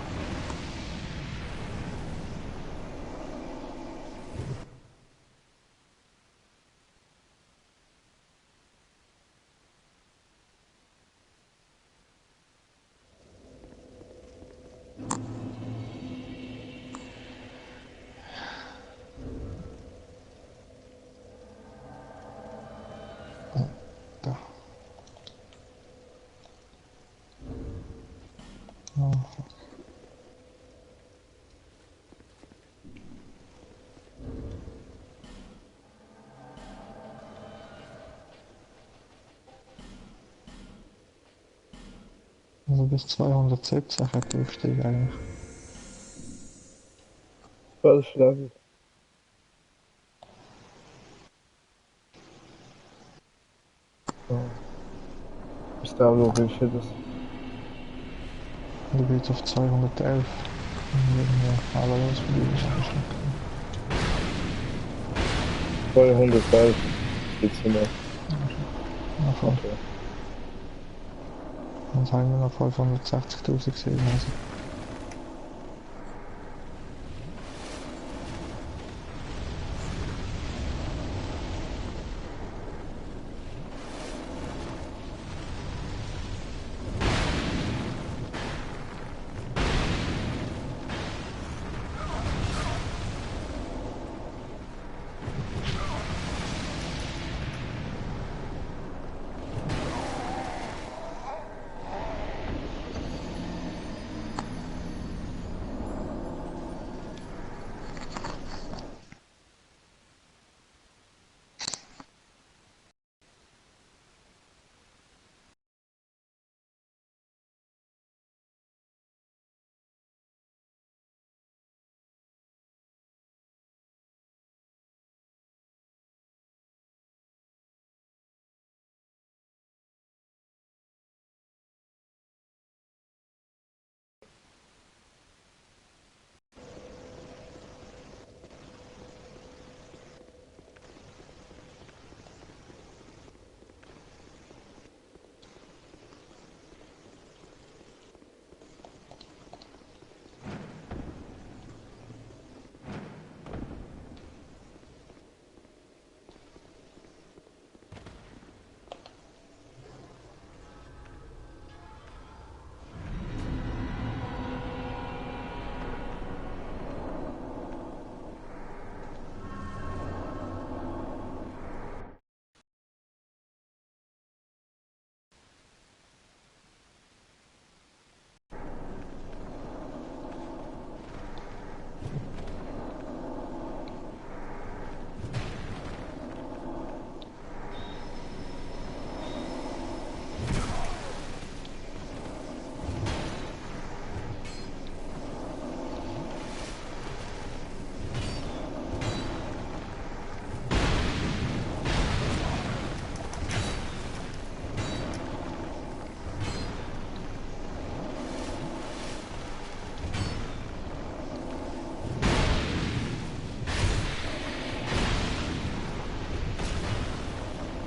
Da. Oh. Also bis 270 hat der Aufstieg eigentlich. 12 Level. Oh. Ist auch noch wie viel das? Und ich bin jetzt auf 211. Und irgendwie alle los für die Beschränkung. 211 gibt's noch. Ja, voll. Okay. Und haben wir noch 560.000 gesehen. Also.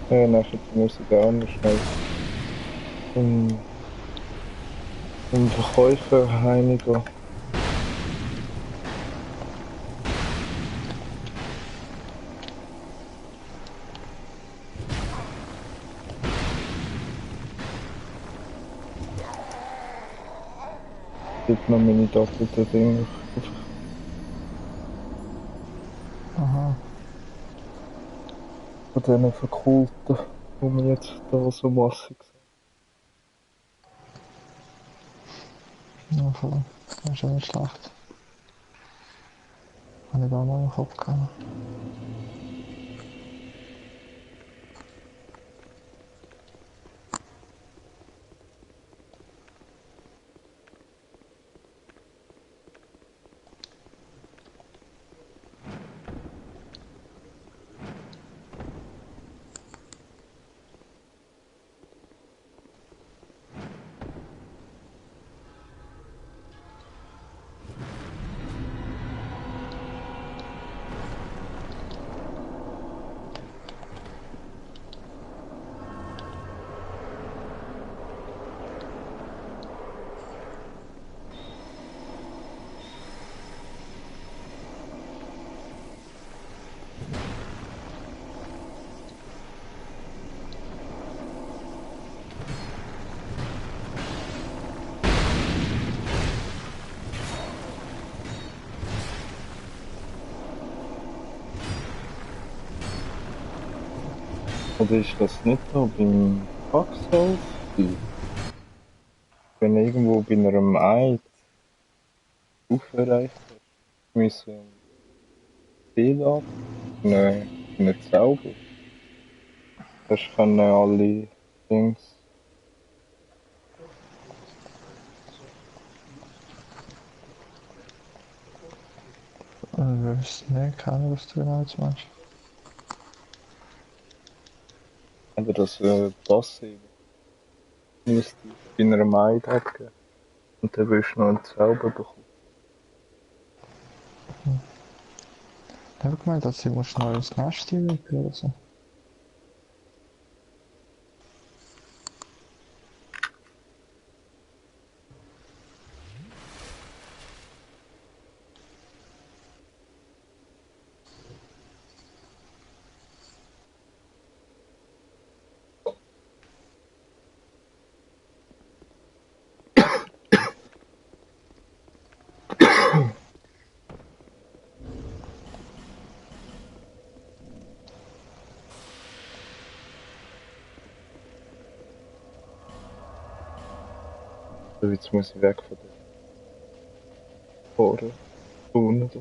Nachher muss ich auch noch schnell zum, zum Verkäufer heimgehen. Dort noch meine doppelten Dinger. Aha. Von diesen Verkulten, die wir jetzt da so massig sind. Ja, voll. Das ist ja nicht schlecht. Habe ich da noch im Kopf gehabt. Oder ist das nicht da beim Dark Souls? Wenn irgendwo bei einem Eid aufreicht hast, müssen Fehler, einen Zauber. Das können alle Dings. Ich weiß nicht, keine Ahnung, was du genau jetzt meinst. Oder das Passive müsste bei einem Eid abgeben. Und dann wirst du noch einen Zauber bekommen. Ich habe gemeint, dass ich muss schnell ins Nest rücken oder so. So, jetzt muss ich weg von der Zone da.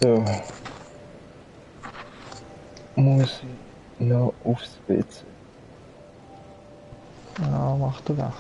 So, muss ich noch aufs WC. Ja, mach du doch.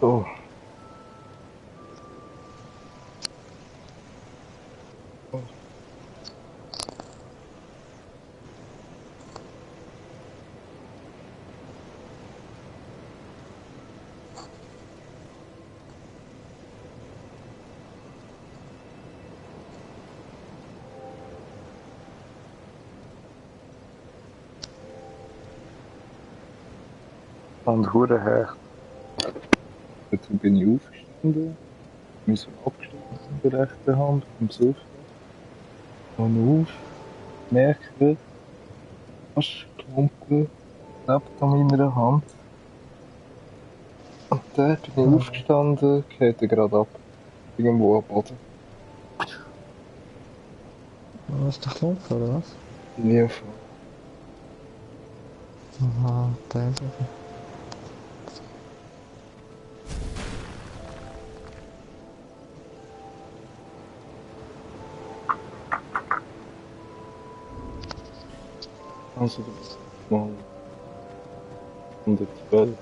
Oh, oh. Und hure her. Dazu bin ich aufgestanden, mich so abgeschlossen in der rechten Hand vom Sofa. Und auf, merke, fast Klumpen klebt an meiner Hand. Und dann bin ich aufgestanden, geht er gerade ab. Irgendwo am Boden. Was ist der Klump, oder was? Nie von. Aha, der ist okay. Also, du bist mal 112. And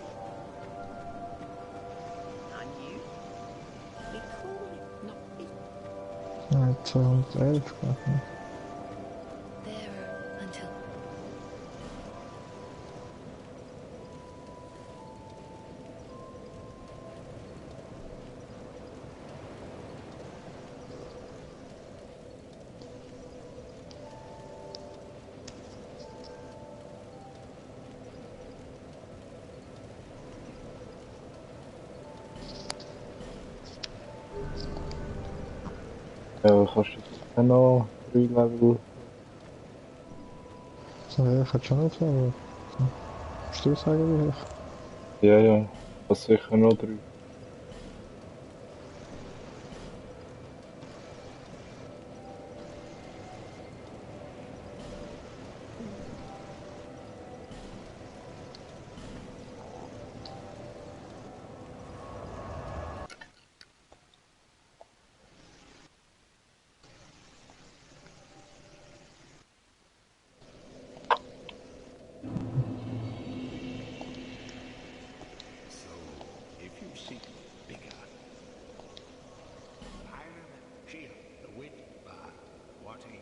you? We call it not be Nein, 211, glaube ich. there until Ja, kannst du sicher noch 3 Level. So, ja, ich hätte schon aufnehmen. Musst du sagen, wie hoch? Ja, ja. Hast sicher noch 3. So, if you seek bigger, higher than shield the wit by wanting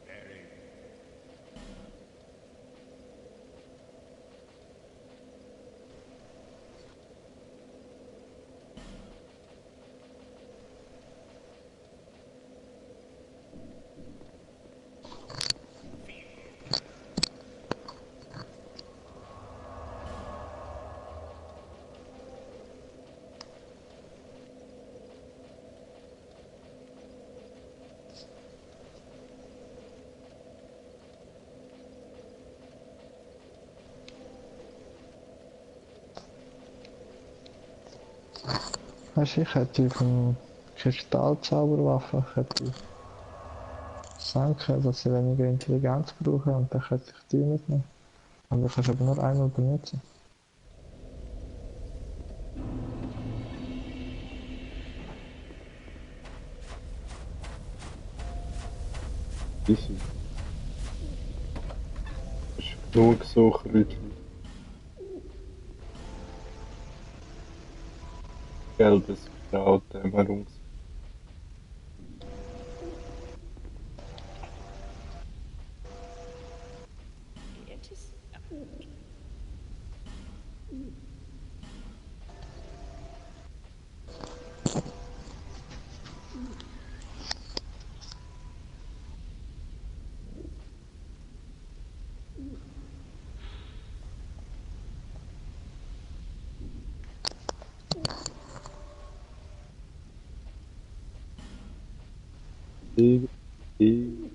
very Weißt du, ich hätte auf dem Kristallzauberwaffe senken, dass sie weniger Intelligenz brauchen und dann könnte ich die mitnehmen. Und du kannst aber nur einmal benutzen. Easy. Ist genug so Kräutchen. Gelbes Kraut herum. it is E, E.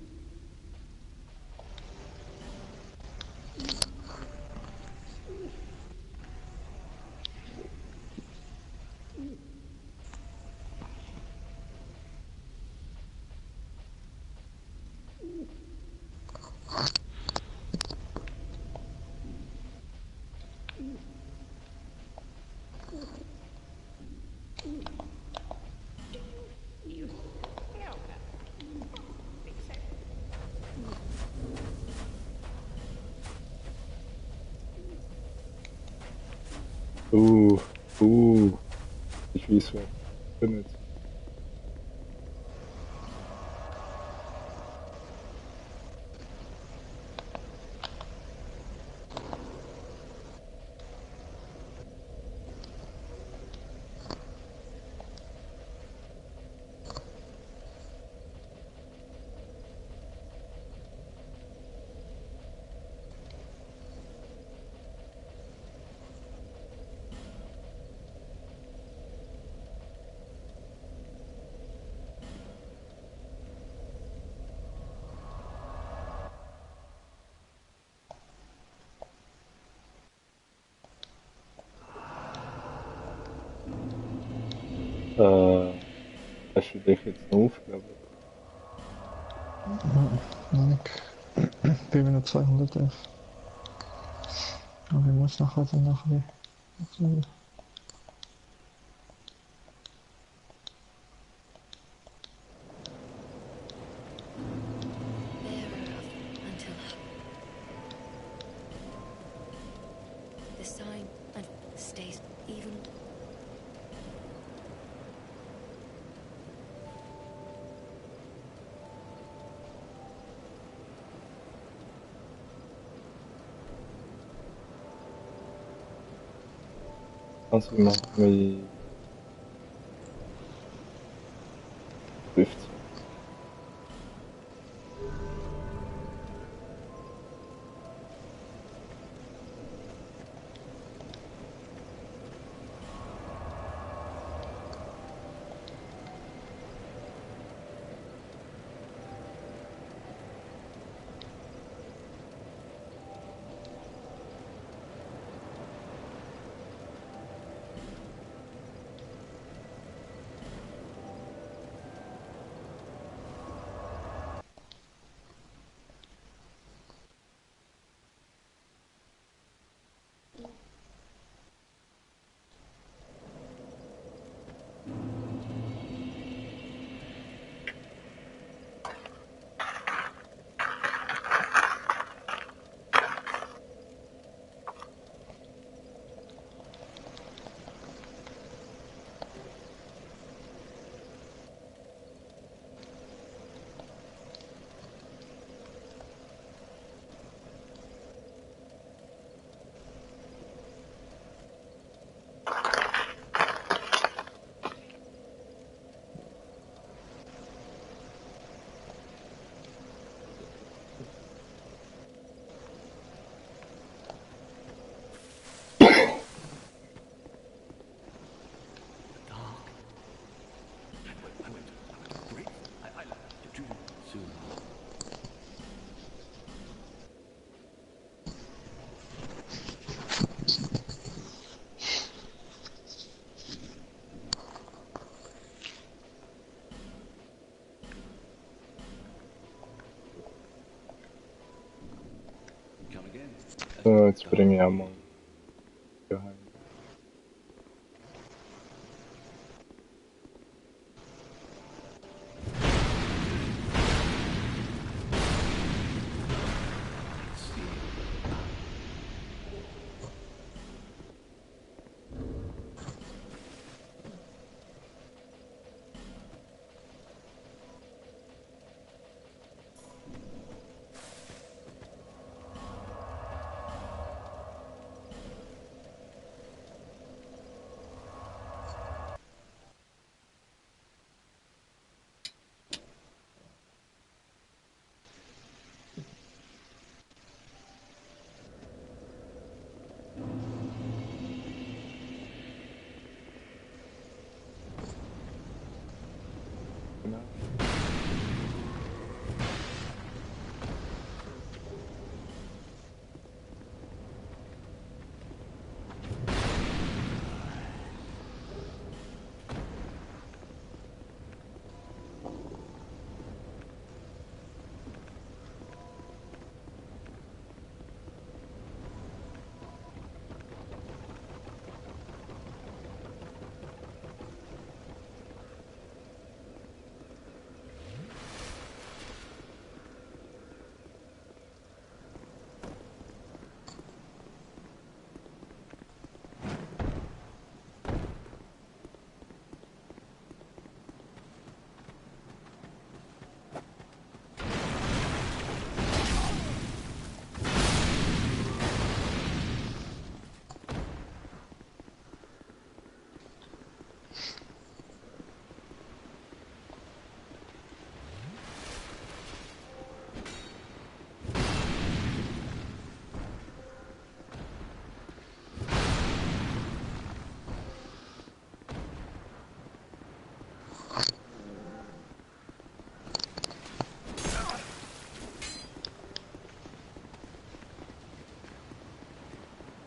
Uh, ich weiß, wer findet. Hast du dich jetzt noch aufgegeben? Noch nicht. Bin mir noch 200 drauf. Aber ich muss nachher dann noch ein bisschen. Bearer of Antilla. The sign and stays even. Also, ich mache mich 15. Dark. I went great. I left too soon. Come again. So, jetzt bringe ich auch mal geheim.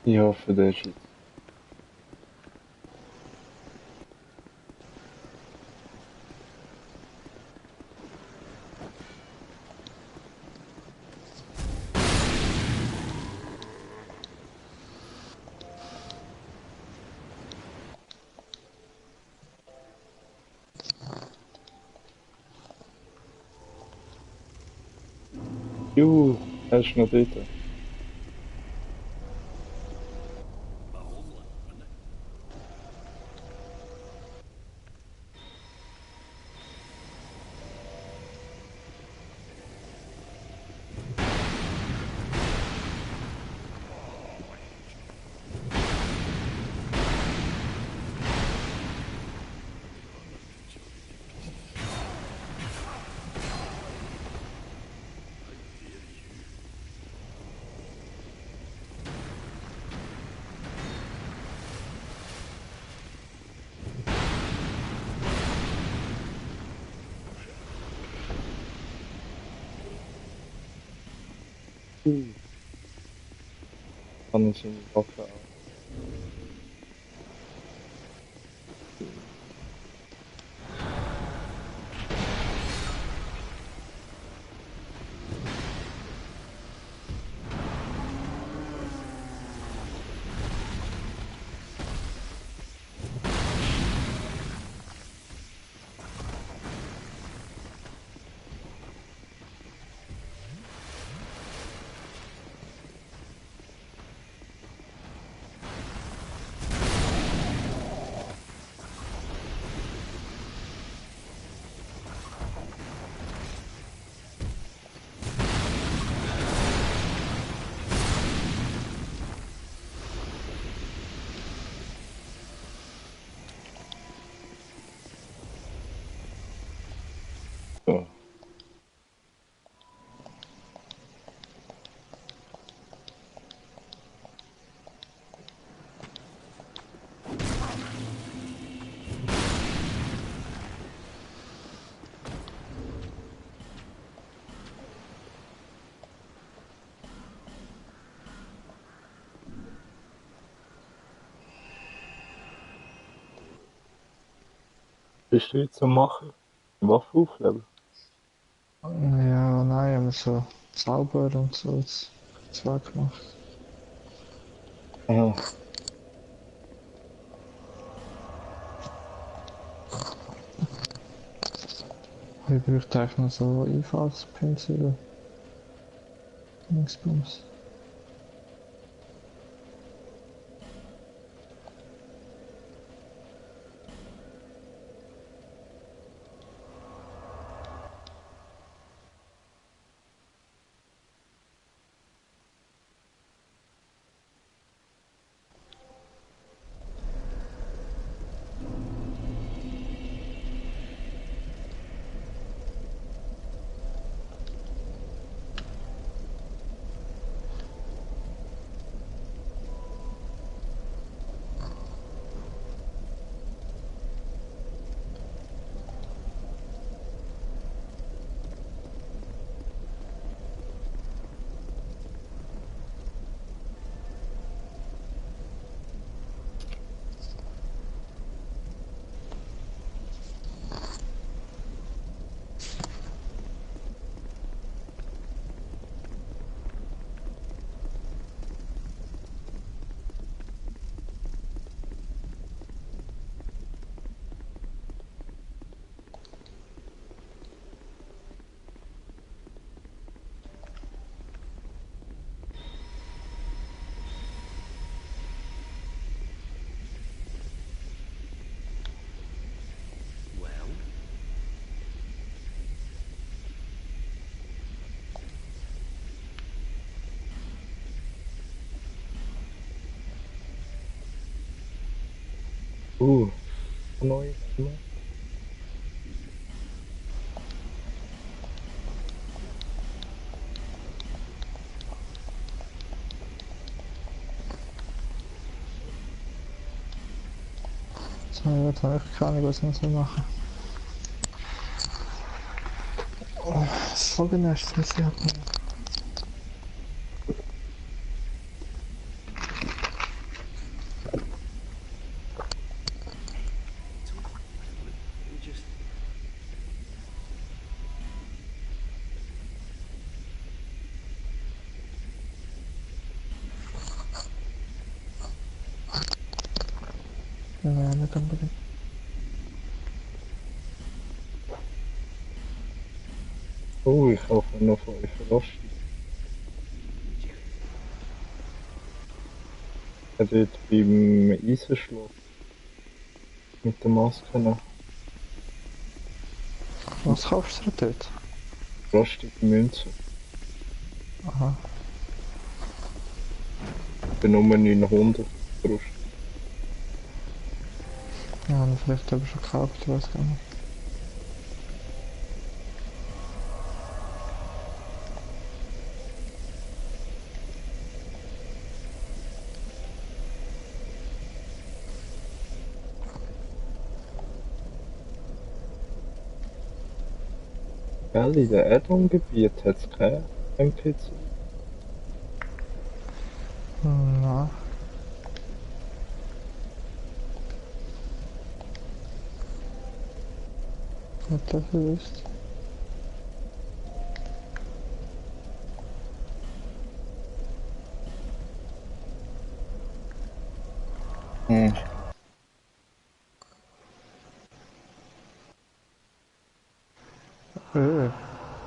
Ich hoffe, der ist jetzt. Juhu, er ist noch dort. Kann ich seine Waffe auch. So. Bist du jetzt am Machen? Waffe aufleben? Ja, nein, haben wir so Zauber und so zwar gemacht. Ah, Ich bräuchte eigentlich noch so Einfallspinsel. Dingsbums. Well, neu. So, jetzt habe ich keine Ahnung, was ich noch machen soll. Oh, das Vogelnest muss ich abnehmen. Nein, nicht unbedingt. Oh, ich kaufe noch 5 Rost. Ich habe dort beim Eisenschloss mit der Maske noch Was kaufst du dort? rostige Münzen. Aha. Für nur 900 Rost. Ja, dann vielleicht habe ich schon gekauft, ich weiß gar nicht. Gell, in den Add-on-Gebieten hat es kein NPC. Na. Nicht, dass ihr wisst. Hm.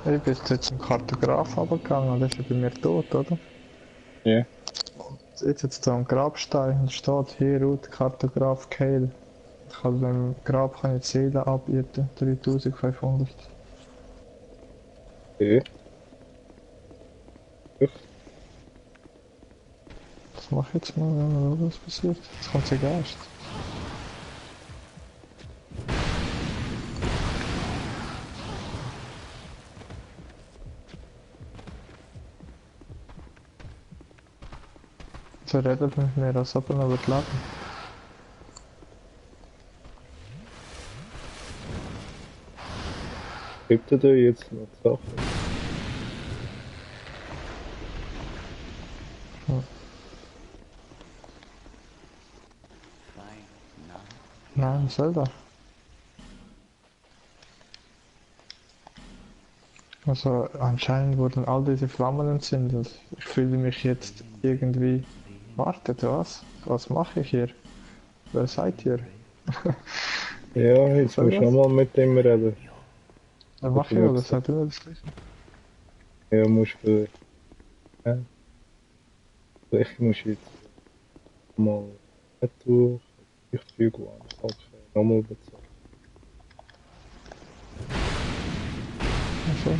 Ich bin jetzt zum Kartograf runtergegangen, der ist ja bei mir tot, oder? Ja. Jetzt hat es da einen Grabstein und steht hier Route Kartograf Kale. Ich kann beim Grab keine Seelen abbieten, 3500. Okay. Echt? Was mache ich jetzt mal, wenn mir was passiert? Jetzt kommt der Geist. So redet mit mir, als ob er noch wird leben. Gibt er da jetzt noch Sachen? Nein, was soll das? Also anscheinend wurden all diese Flammen entzündet. Ich fühle mich jetzt irgendwie... Wartet, was? Was mache ich hier? Wer seid ihr? Ja, Was jetzt soll musst du das? nochmal mit dem reden. Was Hat mache er ich mir oder gesagt. seid ihr das gleiche? Ja, musst du. Ja, vielleicht musst du jetzt mal durch. Ich füge an. Okay, nochmal bezahlen. Achso.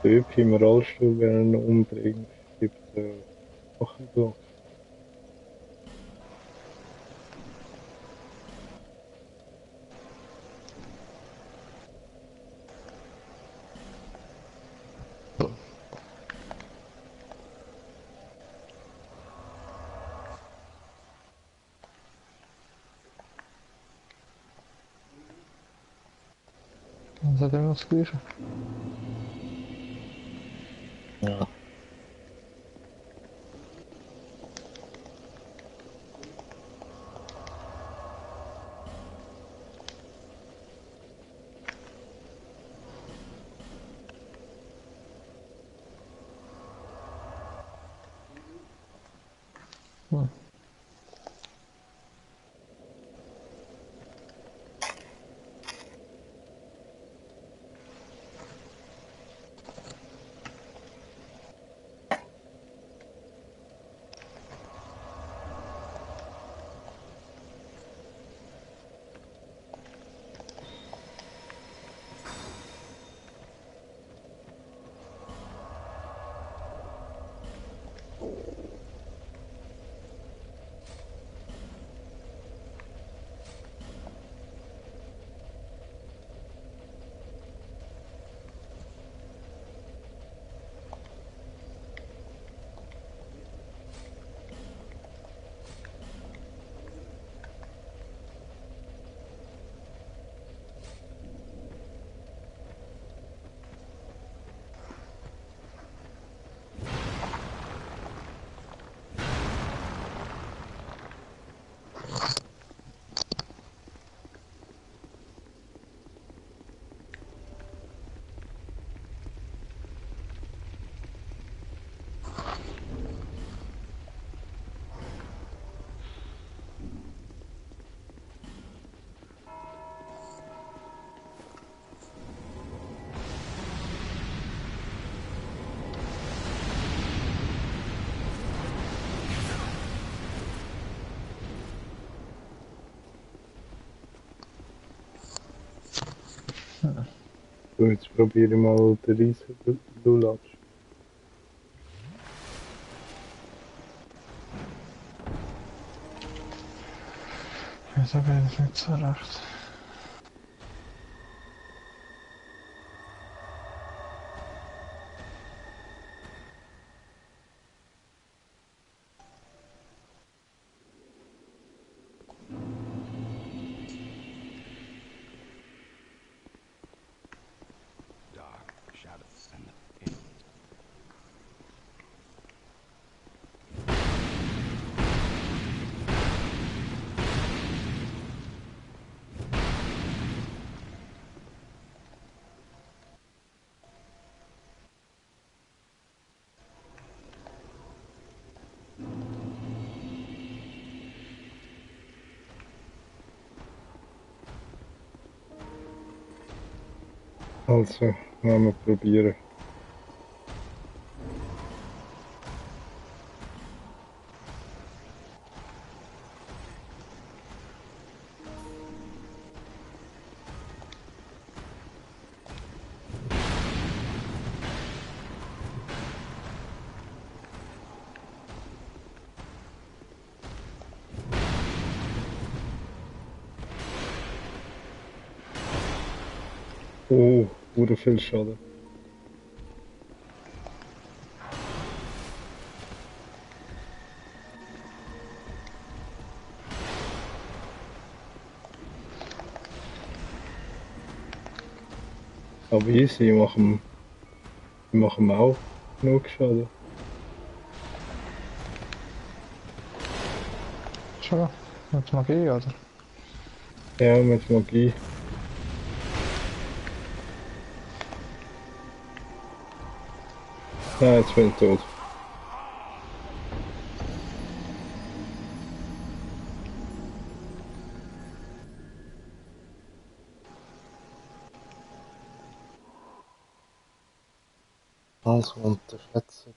Typ im Rollstuhl, wenn er ihn umbringt, gibt Wachenblock. Dann seid ihr immer das gleiche. Ja. Hm. So, jetzt probiere ich mal den riesen Lulatsch. Wieso geht es nicht so recht? Dark shadows and the Also, wollen wir probieren. Oh, wurde viel Schaden. Aber easy, ich mache ihm auch genug Schaden. Schon? Mit Magie, oder? Ja, mit Magie. Nein, jetzt bin ich tot. Also unterschätzen.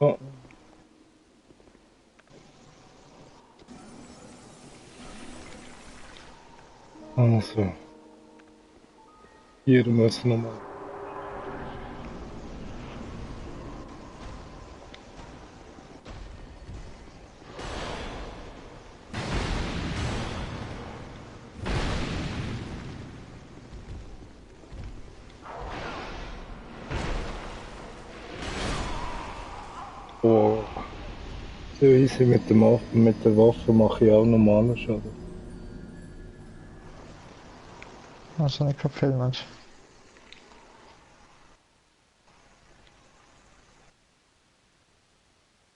Oh. Also. Hier müssen wir nochmal. Oh, so easy mit der Waffe mache ich auch normalen Schaden. Also nicht viel, Mensch.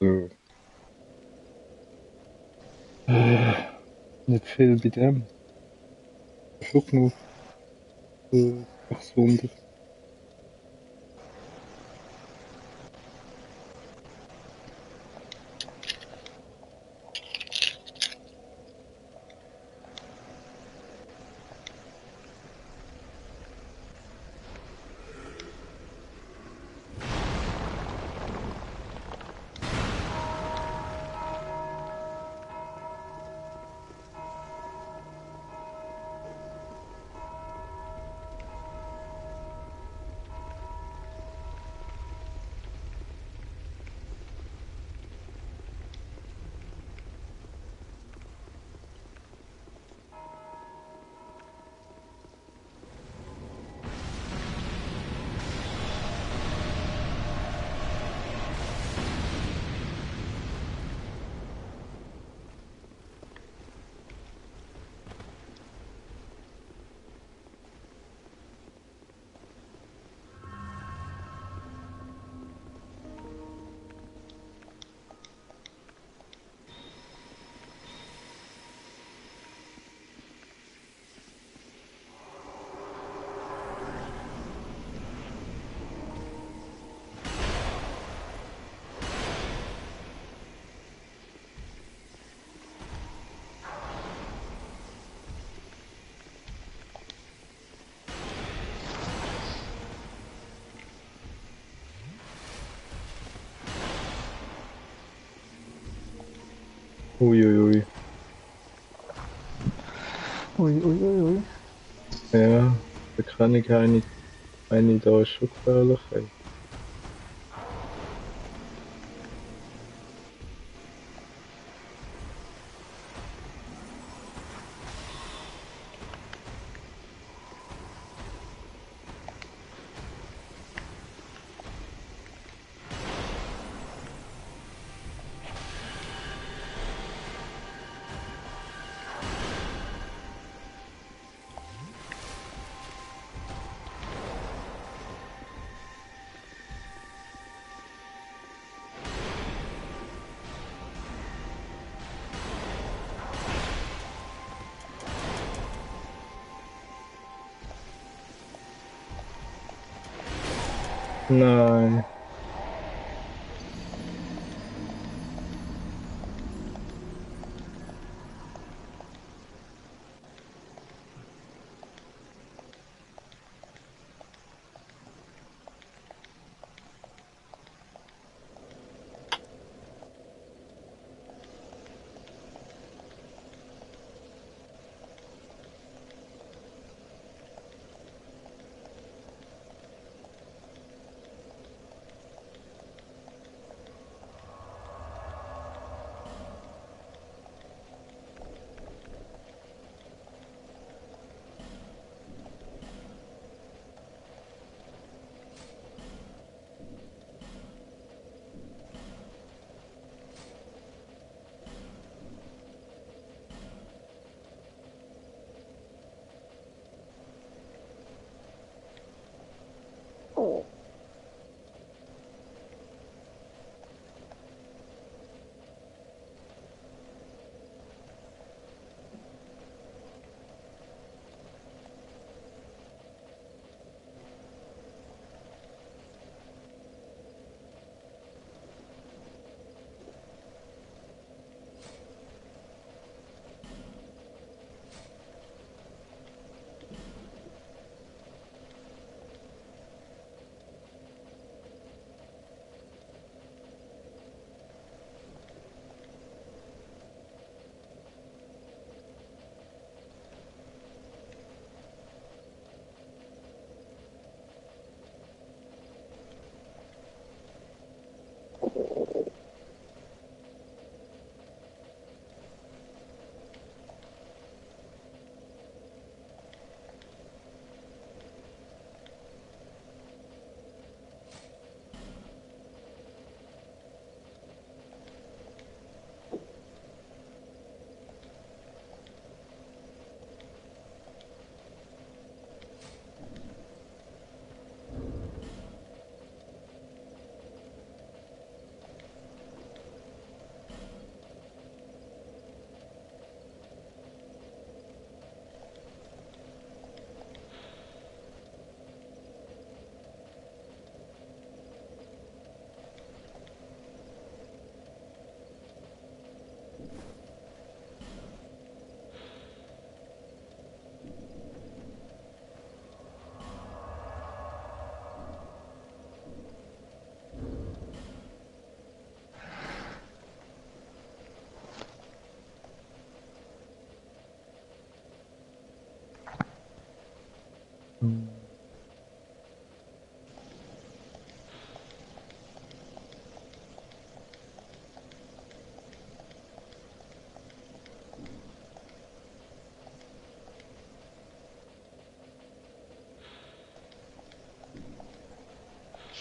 So. Nicht viel bei dem. Schon genug. 800. Uiuiui. Ui, ui, ui, ui. Ja, da kann ich eine da ist schon gefährlich. Ey. Nein.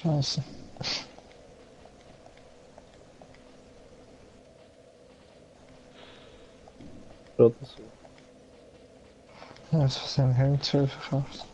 Scheiße. Oder so. Ja, es sind Helmzöl verkauft.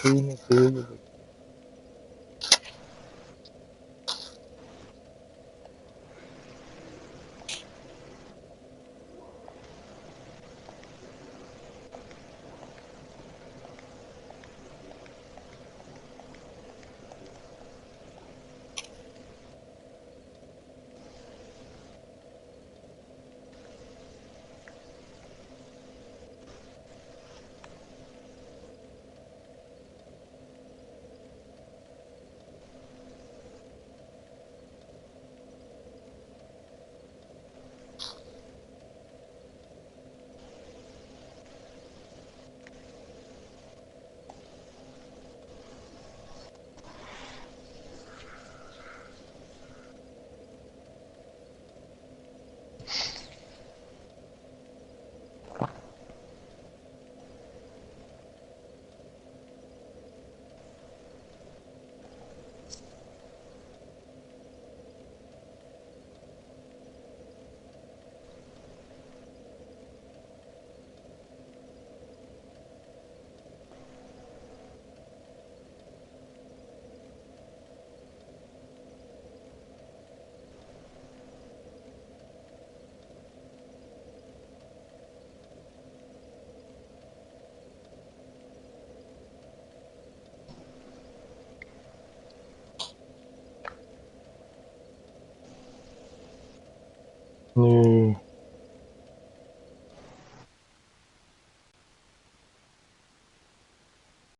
Schöne Seele.